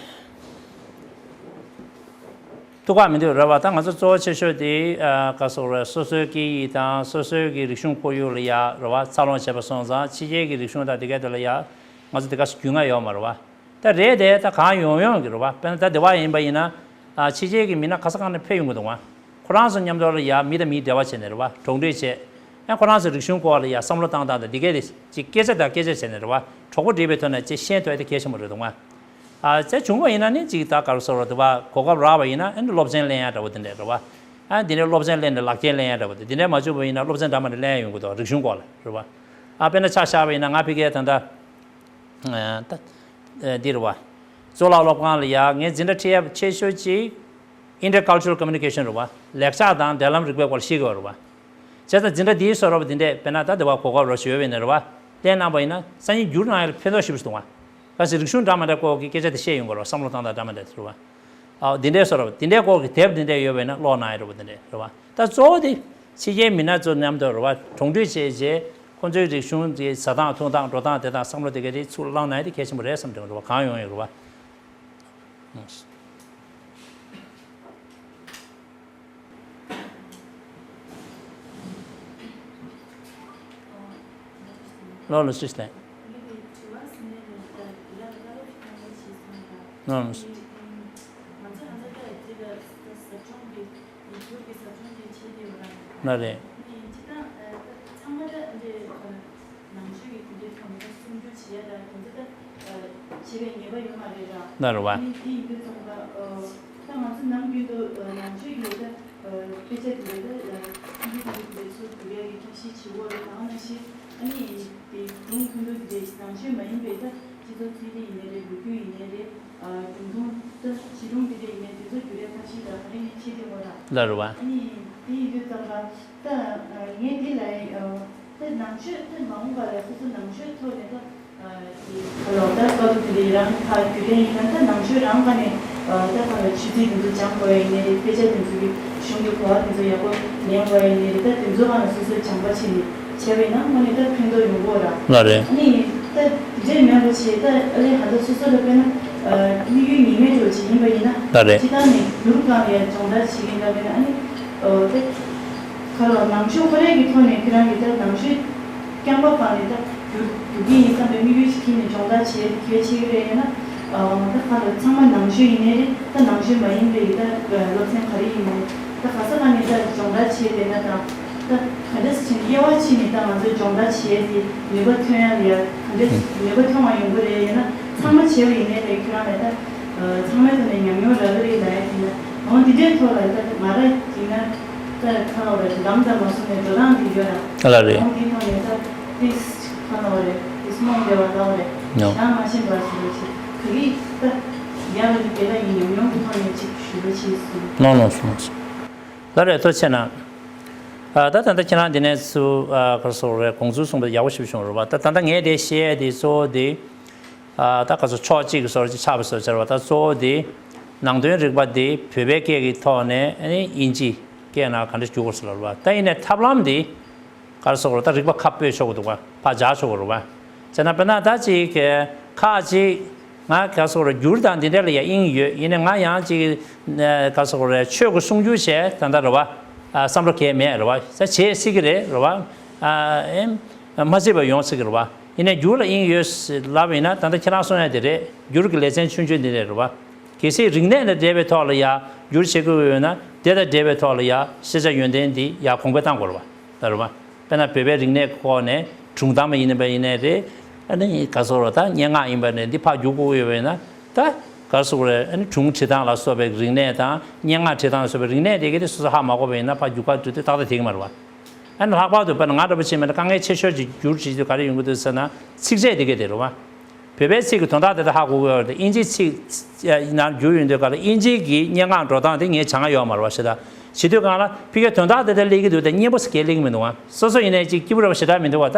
ཐུགས་ཁག་མི་འདུག་རེད་བ། ད་ང་ཚོ་གཙོ་བོ་ཆེ་ཤོས་དེ་ཨ་ག་སོག་རེད། སོ་སོའི་སྐད་ཡིག་དང་སོ་སོའི་གི་རིག་གཞུང་ཁོར་ཡུག་ལ་ཡ་རེད་བ། འཚར་ལོངས་བྱས་པ་སོང་ཙང་ཕྱི་རྒྱལ་གི་རིག་གཞུང་དང་དེ་གའི་དེ་ལ་ཡ་ང་ཚོ་དེ་ག་སུ་རྒྱུས་མངའ་ཡོད་མ་རེད་བ། ད་རེད་དེ་ད་གང་ཡོང་ཡོང་གི་རེད་བ། དཔེར་ན་ད་དེ་བ་ཡིན་པ་ཡིན་ན། ཨ་ཕྱི་རྒྱལ་གྱི་མི་སྣ་ག་ས་གང་ནས་ཕེབས་ཡོང་གི་འདུག་བ། ཁོ་རང་ཚོ་མཉམ་དུ་ལ་ཡ་མི་དང་མིའི་འབྲེལ་བ་བྱས་ནས་རེད་བ། གྲོགས་འདྲིས་བྱས། ཡང་ཁོ་རང་ཚོའི་རིག་གཞུང་སྐོར་ལ་ཡ་བསམ་བློ་བཏང་སྟངས་དང་འདི་གས་དེ་ཅིག་སྐད་ཆ་དང་སྐད་ཆ་བྱས་ནས་རེད་བ། གྲོགས་པོ་འདྲིས་པའི་ཐོག་ནས་ཅིག་ཤེས་ཐུབ་ཡ་དེ་གལ་ཆེན་པོ་རེད་འདུག་བ། ཨ་ཙེ་བྱུང་བ་ཡིན་ན་ནི་ཅིག་ད་ག་རེ་ཟེར་བ་འདུག་བ། གོ་སྐབས་རག་པ་ཡིན་ན་ཨ་ནི་སློབ་ཚན་ལེན་ཡ་འདྲ་བོ་དེ་འདྲས་རེད་བ། ཨ་འདི་འདྲས་སློབ་ཚན་ལེན་ནས་ལག་ཁྱེར་ལེན་ཡ་འདྲ་བོ་དེ་འདི་འདྲས་མ་བྱུང་བ་ཡིན་ན་སློབ་ཚན་འདྲ་མ་འདྲ་ལེན་ཡ་ཡོང་གི་འདུག་རིག་གཞུང་སྐོར་ལ་རེད་བ། ཨ་དཔེར་ན་ཆ་བཞག་པ་ཡིན་ན་ང་ཕ་གིར་ད་ལྟ། ཨ་ད། འདི་རེད་བ། གཙུག་ལག་སློབ་ཁང་ལ་ཡ་ངས་འཛིན་གྲྭ་ཁྲིད་ཡ་ཆེ་ཤོས་ཅིག Intercultural Communication རེད་བ། ལེགས་ཆ་དང་འབྲེལ་ལམ་རིག་པའི་སྐོར་ཤེས་དགོས་རེད་བ། བྱས་ཙང་འཛིན་གྲྭ་འདིའི་བཟོ་འདྲ་བ་འདི་འདྲས་དཔེར་ན་ད་དེ་བ་གོ་སྐབས་རོགས་ཞུ་ཡོད་པས་ནས་རེད་བ། ལྟས་གནང་བ་ཡིན་ན་སང་ཉིན་བསྒྱུར་གནང་ཡ་ལ་ཕན་ཐོགས་ཞེ་པོ་ཞིག་འདུག་བ། གལ་སྲིད་རིག་གཞུང་འདྲ་མི་འདྲ་སྐོར་གྱི་སྐད་ཆ་དེ་བཤད་ཡོང་དགོས་རེད་བ། བསམ་བློ་བཏང་སྟངས་འདྲ་མི་འདྲ་རེད་བ། ཨ་འདི་འདྲའི་བཟོ་འདྲ་བ་འདི་འདྲའི་སྐོར་གྱི་དེབ་འདི་འདྲས་ཡོད་པས་ན་ཀློག་གནང་ཡ་འདྲ་བ་འདི་འདྲས་རེད་བ། ད་གཙོ་བོ་དེ་ཕྱི་རྒྱལ་མི་སྣ་ཚོ་མཉམ་དུ་རེད་བ། གྲོགས་འདྲིས་བྱས་རྗེས་ཁོང་ཚོའི་རིག་གཞུང་གི་ཟ་སྟངས་འཐུང་སྟངས་འགྲོ་སྟངས་དེ་དང་བསམ་བློ་དེ་ག་དེ་ཚུར་བླངས་གནང་ཡ་དེ་གལ་ཆེན་པོ་རེད་བསམ་དྲན་གྱི་འདུག་བ། གང་ཡོང་ཡོད་རེད་བ། ལོ་ལོ་སིས་ལེ། ལོ་ལོ། ལ་རེད། ནང་ཆོས་ཀྱི་དེ་འདྲའི་ཐོག་ནས་ད་སུམ་སྒྱུར་བྱེད་ཡ་ད་དེ་ཚོ་ད་བྱེད་པའི་ཉེས་པ་ཡོད་མ་རེད་ར། ལ་རེད་བ། ཨ་ནི་དེ་ཡིན་དུས་ཙམ་པ་ད་ང་ཚོ་ནམ་རྒྱུན་དུ་ནང་ཆོས་ཀྱི་ད་དཔེ་ཆ་དེ་འདྲ་ད་སུམ་སྒྱུར་དེ་འདྲ་ཚུར་བསྒྱུར་ཡ་གི་ཐབས་ཤེས་བྱེད་དགོས་རེད། ད་ག་ནང་བཞིན་ཨ་ནི་དེ་སྒྲུང་ཐུང་ཐུང་དེ་འདྲ་ནང་ཆོས་མ་ཡིན་པའི་ད་སྤྱི་ཚོགས་ཚན་རིག་ཡིན་ནའི་རེད། ལོ་རྒྱུས་ཡིན་ནའི་རེད། ཨ་བརྒྱུད་འཁྲུངས་ད་གཞིས་གྲོང་དེ་འདྲ་ཡིན་ནའི་དེ་ཚོ་བསྒྱུར་ཡ་ཐབས་ཤེས་ད་ག་རེ་ནས་བྱེད་བསྡད་ཡོད་ར། ལ་རེད་བ། ཨ་ནི་དེ་ཡིན་དུས་ཙམ་པ་ད་ངས་དེ་ལ་ད་ནང་ཆོས་ད་མ་འོངས་པ་ལ་སོ་སོ་ནང་ཆོས་ཐོག་ནས་ད་ཨ་དེ་ཁ་ལོ་ད་བཀའ་བསྡུར་དེ་འདྲ་ཡི་རང་ཕར་བསྒྱུར་ཡ་ཡིན་ན་ད་ནང་ཆོས་རང་ཁ་ནས་ཨ་ད་ཁ་ལོ་ཆོས་ཚིག་དེ་ཚོ་སྦྱང་དགོས་ཡ་ཡིན་ནའི་རེད། དཔེ་ཆ་དེ་ཚོ་གི་གཞུང་གི་གོ་བ་དེ་ཚོ་ཡག་པོ་ལེན་དགོས་ཡ་ཡིན་ནའི་རེད། ད་དེ་ཚོ་ཁ་ལ་སོ་སོ་སྦྱངས་པ་བྱས་ནས། བྱས་པ་ཡིན་ན་དངོས་གནས་ད་ཕན་ཐོགས་ཡོང་གི་ཡོད་ར། ལགས་རེད། ཨ་ནི་ད་དེ་འདྲས་མེད་པ་བྱས་ད་ཨ་ལས་ཧ་ད་སོ་སོ་ལ་དཔེར་ན་དམིགས་ཡུལ་ངེས་མེད་འགྲོ་ཅིག་ཡིན་པ་ཡིན་ན། ལགས་རེད། སྤྱིར་བཏང་ནས་སྒྱུར་སྒང་ལ་ཡ་སྦྱོང་བརྡར་བྱེད་མཁན་འདྲ་དཔེར་ན་ཨ་ནི་ད་ག་ལ་ནང་ཆོས་ཁོ་རང་གི་ཐོག་ནས་ཁྱེད་རང་གིས་ད་ནང་ཆོས་རྐྱང་པ་སྒང་ནས་ད་སྒྱུར་སྒྱུར་གྱི་ཡིན་བསམ་པའི་དམིགས་ཡུལ་ཞིག་འཁྱེར་ནས་སྦྱོང་བརྡར་བྱེད་གལ་ཆེ་གི་རེད། ཡིན་ན་ད་ག་ལ་ཚང་མ་ནང་ཆོས་ཡིན་ནའི་རེད། ད་ནང་ཆོས་མ་ཡིན་པའི་ད་སློབ་ཚན་ག་རེ་ཡིན་ནའི་ད་ག་ས་ག་ནས་ད་སྦྱོང་བརྡར་བྱེད་བསྡད་ན་ད། ད་ག་འདྲ་ཞིག་བྱས་ནས་དབྱེ་བ་ཕྱེ་ནས་ད་ང་ཚོས་སྦྱོང་བརྡར་བྱས་ཏེ་ནུས་པ་ཐོན་ཡ་ལ་ཡ་ག་འདྲ་ཞིག་ནུས་པ་ཐོན་བ་ཡོང་གི་རེད། ཡིན་ན་ཚང་མ་བྱས་པ་ཡིན་ནའི་རེད། ཁྱོད་རང་ལ་ད་ཚང་མའི་ཐོག་ནས་ཉམས་མྱོང་རག་གི་རེད་ལབ་ཡ་དེ་ཡིན་ན་འོ་འདི་འདྲའི་ཐོག་ལ་ད་ང་ར་ཡིན་ན་ད་ཁ་ལ་བ་རེད། ལམ་དང་མ་སོང་ནས་འགྲོ་སྟངས་འདི་ཡོད་ར། ཨ་ལ་རེད། འོ་འདིའི་ཐོག་ནས་ད་ཏིས་ཁ་ལ་བ་རེད། ཏིས་རྨོངས་བསྡད་པ་ལ་བ་རེད། ཉོ། ཞག་མ་ཤེས་པ་ཞིག་ལ་ཅིག་ག་གི་ད་ཡ་ལ་ནི་དེ་ལ་ཡིན་ཉམས་མྱོང་གི་ཐོག་ནས་ཅིག་ཞུ་རོགས་བྱས་སོང་། ལོང་ལོང་སོང་སོང་། ལ་རེད། ཐུགས་རྗེ་གནང་། ཨ་ད་ད་ལྟ་ཁྱེད་རང་འདི་ནས་ཚུར་ཨ་ག་རེ་ཟེར་དགོས་རེད། དགོངས་ཚུལ་གསུངས་པ་ཡག་པོ་ཞིག་བྱུང་རེད་བ། ད་ད་ལྟ་ངས་དེ་བཤད་ཡས་དེ་གཙོ་བོ་དེ་ཨ་ད་ག་ཚོད་ཕྱོགས་གཅིག་གི་བཟོ་འདྲ་ཅིག་ཆགས་པའི་བཟོ་འདྲ་བ། ད་གཙོ་བོ་དེ་ནང་དོན་རིག་པ་དེ་བོད་པའི་སྐད་ཀྱི་ཐོག་ནས་ཨ་ནི་དབྱིན་ཇི་སྐད་ནང་ག་འདྲ་བསྒྱུར་དགོས་ཟེར་ལབ་རེད་བ། ད་ཡིན་ནའི་ཐབས་ལམ་དེ་ག་རེ་ཟེར་དགོས་རེད། ད་རིག་པ་ཁ་སྤོས་ཆོག་གི་འདུག་བ། ཕར་འཇགས་ཆོག་གི་རེད་བ། བྱས་ན་དཔེར་ན་ད་ཅིག་ཁག་ཅིག་ང་ག་རེ་ཟེར་དགོས་རེད། བསྒྱུར་དང་འདི་འདྲ་ལ་ཡ་དབྱིངས་ཡོད། ཡིན་ནའི་ང་ཡང་ཅིག་ག་རེ་ཟེར་དགོས་རེད། ཆོས་ཀྱི་གསུང་སྒྱུར་བྱས་ད་ལྟ་རེད་བ། ཨ་བསམ་བློ་གས་མེད་རེད་བ། ད་བྱེད་སྲིད་ཀྱི་རེད་རེད་བ། ཨ་ཨེམ་མ་སྲིད་པ་ཡོང་སྲིད་ཀྱི་རེད་བ། ཡིན་ནའི་བསྒྱུར་ལ་དབྱིངས་ཡོད་ལབ་ཡིན་ན་ད་ལྟ་ཁྱེད་རང་གསུང་ཡ་དེ་རེད། བསྒྱུར་གྱི་ལེ་ཚན་ཆུང་ཆུང་འདི་འདྲ་རེད་བ། གལ་སྲིད་རིག་གནས་དང་འབྲེལ་བའི་ཐོག་ལ་ཡ་བསྒྱུར་བྱེད་དགོས་ཡོད་ན་དེ་དང་འབྲེལ་བའི་ཐོག་ལ་ཡ་ཤེས་བྱ་ཡོན་ཏན་འདི་ཡ་གོང་འཕེལ་གཏང་དགོས་རེད་བ། ད་རེད་བ། དཔེར་ན་བོད་པའི་རིག་གནས་ཁོག་ནས་སྒྲུང་གཏམ་ཡིན་པ་ཡིན་ནའི་རེད། ཨ་ནི་ག་རེ་ཟེར་དགོས་རེད། ད་སྙན་ངག་ཡིན་པ་ནས་འདི་ཕར་བསྒྱུར་དགོས་ཡོད་པ་ཡིན་ན་ད་ག་རེ་ཟེར་དགོས་རེད། ཨ་ནི་སྒྲུང་བྲིས་སྟངས་ལ་སོགས་པའི་རིག་གནས་དང་སྙན་ངག་བྲིས་སྟངས་ལ་སོགས་པའི་རིག་གནས་དེ་ག་དེ་སོ་སོ་ཧ་མ་གོ་བ་ཡིན་ན་ཕར་བསྒྱུར་ག་འགྲོ་དུས་ཏག་ཏག་བསྡད་ཀྱི་མ་རེད་བ། ཨ་ནི་ལྷག་པར་དུ་དཔེར་ན་ང་འདྲ་པོ་བྱས་པ་ན་དཀའ་ངལ་ཆེ་ཤོས་ཅིག་བསྒྱུར་བྱེད་དུས་ག་རེ་ཡོང་གི་འདུག་ཟེར་ན་ཚིགས་བཅད་དེ་ག་དེ་རེད་བ། བོད་པའི་ཚིག་གི་དོན་དག་དེ་དག་ཧ་གོ་གི་ཡོད་རེད། དབྱིན་ཇིའི་ཚིག་ནང་བསྒྱུར་ཡོང་དུས་ག་ལ་དབྱིན་ཇི་གི་སྙན་ངག་འགྲོ་སྟངས་དེ་ངས་བྱ་དངོས་ཡོད་མ་རེད་བ། ཞེ་ད། བྱེད་དུས་གང་ལ་ཕ་གིའི་དོན་དག་དེ་དག་སླེབས་ཀྱི་འདུག་ད་སྙན་པོ་ཞིག་གས་སླེབས་ཀྱི་མི་འདུག་ཨ། སོ་སོ་ཡིན་ནའི་ཅིག་སྐྱིད་པོ་རེད་བ། ཞེ་དྲག་མི་འདུག་བ། ད་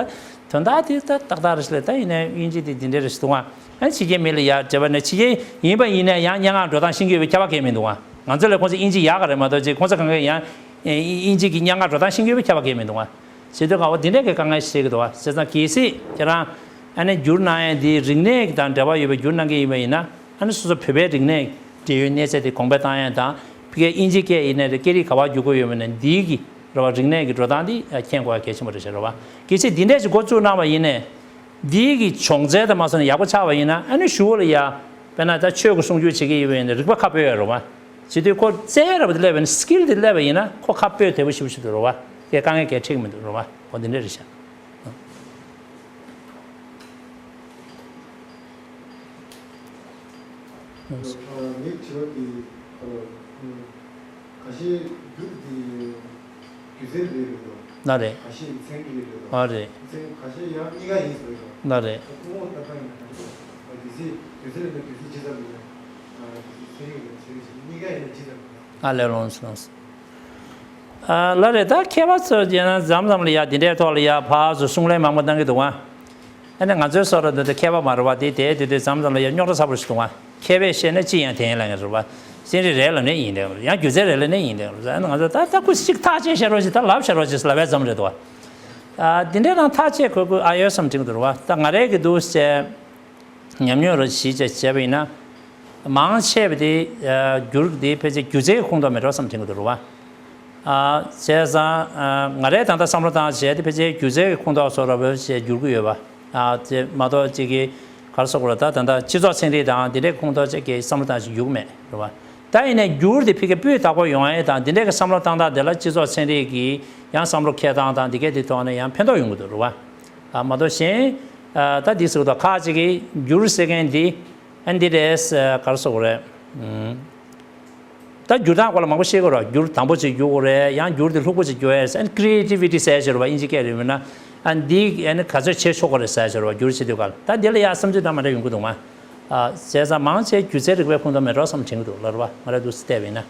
དོན་དག་དེ་ད་ཏག་ཏག་རེད་ཤག་ལ། ད་ཡིན་ནའི་དབྱིན་ཇི་དེ་འདི་འདྲ་རེད་ཞེ་འདུག་ཨ། ཨ་ཕྱི་རྒྱལ་མི་ལ་ཡ་བྱས་པ་ནས་ཕྱི་རྒྱལ་ཡིན་པ་ཡིན་ནའི་ཡང་སྙན་ངག་འགྲོ་སྟངས་ཤེས་ཀྱི་ཡོད་པའི་ཁྱབ་པ་གས་མི་འདུག་ཨ། ང་ཚོ་ལས་ཁོང་ཚོ་དབྱིན་ཇི་ཡག་ག་རེད་མ་གཏོགས་ཅིག་ཁོང་ཚོ་གང་གས་ཡང་དབྱིན་ཇི་གི་སྙན་ངག་འགྲོ་སྟངས་ཤེས་ཀྱི་ཡོད་པའི་ཁྱབ་པ་གས་མི་འདུག་ཨ། བྱེད་དུས་ག་བ་འདི་འདྲས་ཀྱི་དཀའ་ངལ་ཞིག་འདུག་བ། བྱས་ཙང་གལ་སྲིད་ཁྱེད་རང་ཨ་ནི་བསྒྱུར་གནང་ཡས་འདི་རིག་གནས་དང་འབྲེལ་བ་ཡོད་པའི་བསྒྱུར་གནང་གི་ཡིན་པ་ཡིན་ན། ཨ་ནི་སོ་སོ་བོད་པའི་རིག་གནས་འབྲེལ་ཡོད་གནས་ཚད་དེ་གོང་འཕེལ་བཏང་ཡས་དང་། ཕ་གིའི་དབྱིན་ཇི་སྐད་ཡིན་ནའི་རེད། སྐད་རིགས་ག་བ་བསྒྱུར་དགོས་ཡོད་མེད་ནས་འདིའི་གི་རེད་བ། རིག་གནས་ཀྱི་འགྲོ་སྟངས་འདི་མཁྱེན་དགོས་ཡ་གལ་ཆེན་པོ་རེད་ཤག་རེད་བ། གལ་སྲིད་འདི་འདྲས་ཞིག་འགོ་བཙུགས་གནང་བ་ཡིན་ནའི། འདིའི་གི་སྦྱོང་ཚན་དང་མ་སོང་ནས་ཡག་པོ་ཆགས་པ་ཡིན་ན། ཨ་ནི་གཞུག་གུ་ལ་ཡ་དཔེར་ན་ད་ཆོས་ཀྱི་གསུང་སྒྱུར་བྱེད་ཀྱི་ཡོད་པ་ཡིན་ན་རིག་པ་ཁ་སྤོས་ཡ་རེད་བ། བྱེད་དུས་ཁོ་རྩལ་རབ་དེ་སླེབས་པ་ཡིན་ན། སི་ཀིལ་དེ་སླེབས་པ་ཡིན་ན་ཁོ་ཁ་སྤོས་བདེ་པོ་ཞེ་པོ་ཞིག་འདུག་རེད་བ། དེ་དཀའ་ངལ་གལ་འཕྲད་ཀྱི་མི་འདུག་རེད་བ། འོ་འདི་འདྲ་རེད་ཤག་ངའི་དྲི་བ་འདི་ཨ་ཁ་ཤས་རྒྱུ་འདི་སྒྱུ་རྩལ་རེད་རེད་དོ། ན་རེད། ཁ་ཤས་ཀྱི་མཚན་གྱི་རེད་དོ། ཨ་རེད། མཚན་ཁ་ཤས་ཡང་གཉིས་ཀ་ཡིན་ཟེར་དོ། ན་རེད། ཁོ་བོ་ལྟ་སྟངས་ཡིན་ན་ག་རེ་རེད། སྒྱུ་རྩལ་སྒྱུ་རྩལ་ལ་ནི་སྒྱུ་རྩལ་ཇི་ཙམ་ཡིན་ན། སྒྱུ་རྩལ་ཚན་རིག་ལ་ཚན་རིག་ཇི་གཉིས་ཀ་ཡིན་ན་ཇི་ཙམ་ཡིན་ན། ཨ་ལས། ལོངས་སོ། ལོངས་སོ། ཨ་ལ་རེད། ད་མཁས་པ་ཚོ་བྱས་ན་མཚམས་མཚམས་ལ་ཡ་འདི་འདྲའི་ཐོག་ལ་ཡ་ཕར་ཚུར་གསུང་གླེང་མང་པོ་གནང་གི་འདུག་ཨ། ཨ་ནི་ང་ཚོའི་བཟོ་འདྲ་འདི་འདྲ་མཁས་པ་མ་རེད་བ། དེ་དེ་དེ་དེ་མཚམས་མཚམས་ལ་ཡ་རྙོག་དྲ་ཚ་པོ་ཞིག་འདུག་ཨ། མཁས་པས་བཤད་ན་ཅི་ཡང་དེ་ཡིན་ལབ་མཁན་རེད་བ། ཚན་རིག་རེད་ལབ་ནའི་ཡིན་ལབ་མཁན་རེད། ཡང་སྒྱུ་རྩལ་རེད་ལབ་ནའི་ཡིན་ལབ་མཁན་རེད། ཨ་ནི་ང་ཚོ་ད་ད་ཁུ་ཅིག་ཐག་བཅད་བཤད་རོགས་ཞེས། ད་ལབ་བཤད་རོགས་ཞེས་ལབ་པའི་ཙམ་རེད་འདུག་བ། ཨ་འདི་འདྲའི་རང་ཐག་བཅད་དགོས་དགོས་ཨ་ཡོད་བསམ་དྲན་གྱི་འདུག་རེད་བ། ད་ང་རང་གི་འདུག་ཟེར། ཉམས་མྱོང་རོ་ཞིག་བྱས་བྱས་པ་ཡིན་ན། མང་ཆེ་བ་དེ་བསྒྱུར་དེ་ཕལ་ཆེར་སྒྱུ་རྩལ་གྱི་ཁོངས་གཏོགས་མེད་འགྲོ་བསམ་དྲན་གྱི་འདུག་རེད་བ། བྱས་ཙང་ང་རའི་ད་ལྟ་བསམ་བློ་བཏང་བྱས་དེ་ཕལ་ཆེར་སྒྱུ་རྩལ་གྱི་ཁོངས་གཏོགས་བཟོ་འདྲ་བོ་ཞིག་བསྒྱུར་གྱི་ཡོད་པ། དེ་མ་གཏོགས་གཅིག་གི་ག་རེ་ཟེར་དགོས་རེད། ད་ད་ལྟ་སྤྱི་ཚོགས་ཚན་རིག་དང་དེ་འདྲའི་ཁོངས་གཏོགས་བྱས་ཀྱི་བསམ་བློ་བཏང་ཞིག་བསྒྱུར་གྱི་མེད་རེད་བ། ད་ཡིན་ནའི་བསྒྱུར་དེ་ཕ་གིར་སྤུས་དག་པོ་ཡོང་ཡས་དང་དེ་འདྲའི་གི་བསམ་བློ་བཏང་སྟངས་དེ་ལ་སྤྱི་ཚོགས་ཚན་རིག་གི་ཡང་བསམ་བློ་འཁྱེར་སྟངས་དང་དེ་གའི་དེ་ཐོག་ནས་ཡང་ཕན་ཐོགས་ཡོང་གི་འདུག་རེད་བ། ཨ་མ་གཏོགས་གཞན། ཨ་ད་འདི་ཟེར་བ་དང་ཁ་ཅིག་གིས་བསྒྱུར་ཟེར་མཁན་འདི། ཨ་འདི་རེད། ག་རེ་ཟེར་དགོས་རེད། ཨུམ། ད་བསྒྱུར་སྟངས་སྐོར་ལ་མང་པོ་བཤད་དགོས་རེད། བསྒྱུར་དམ་པོ་ཅིག་བསྒྱུར་དགོས་རེད། ཡང་བསྒྱུར་དེ་ལྷུག་པོ་ཅིག་བསྒྱུར་ཡས། ཨ་ནི་ཀི་རི་ཨེ་ཊི་ཝི་ཊི་ཟེར་ཡས་ཅིག་རེད་བ། དབྱིན་ཇི་སྐད་རེད་མིན་ན། ཨ་འདི་ཨ་ནི་ག་ཚོད་བྱེད་ཆོག་གི་རེད་ཟེར་ཡས་ཅིག་རེད་བ། བསྒྱུར་བྱེད་དུས་སྐབས་ལ། ད་འདི་ལ་ཡང་བསམ་ཚུལ་དང་མ་འདྲ་ཡོང་གི་འདུག་མ། ཨ་བྱས་ཙང་མང་ཆེ་སྒྱུ་རྩལ་རིག་པའི་ཁོངས་གཏོགས་མེད་འགྲོ་བསམ་དྲན་གྱི་འདུག་ལབ་རེད་བ། ང་རང་འདུག་སེ་བལྟས་པ་ཡིན་ན།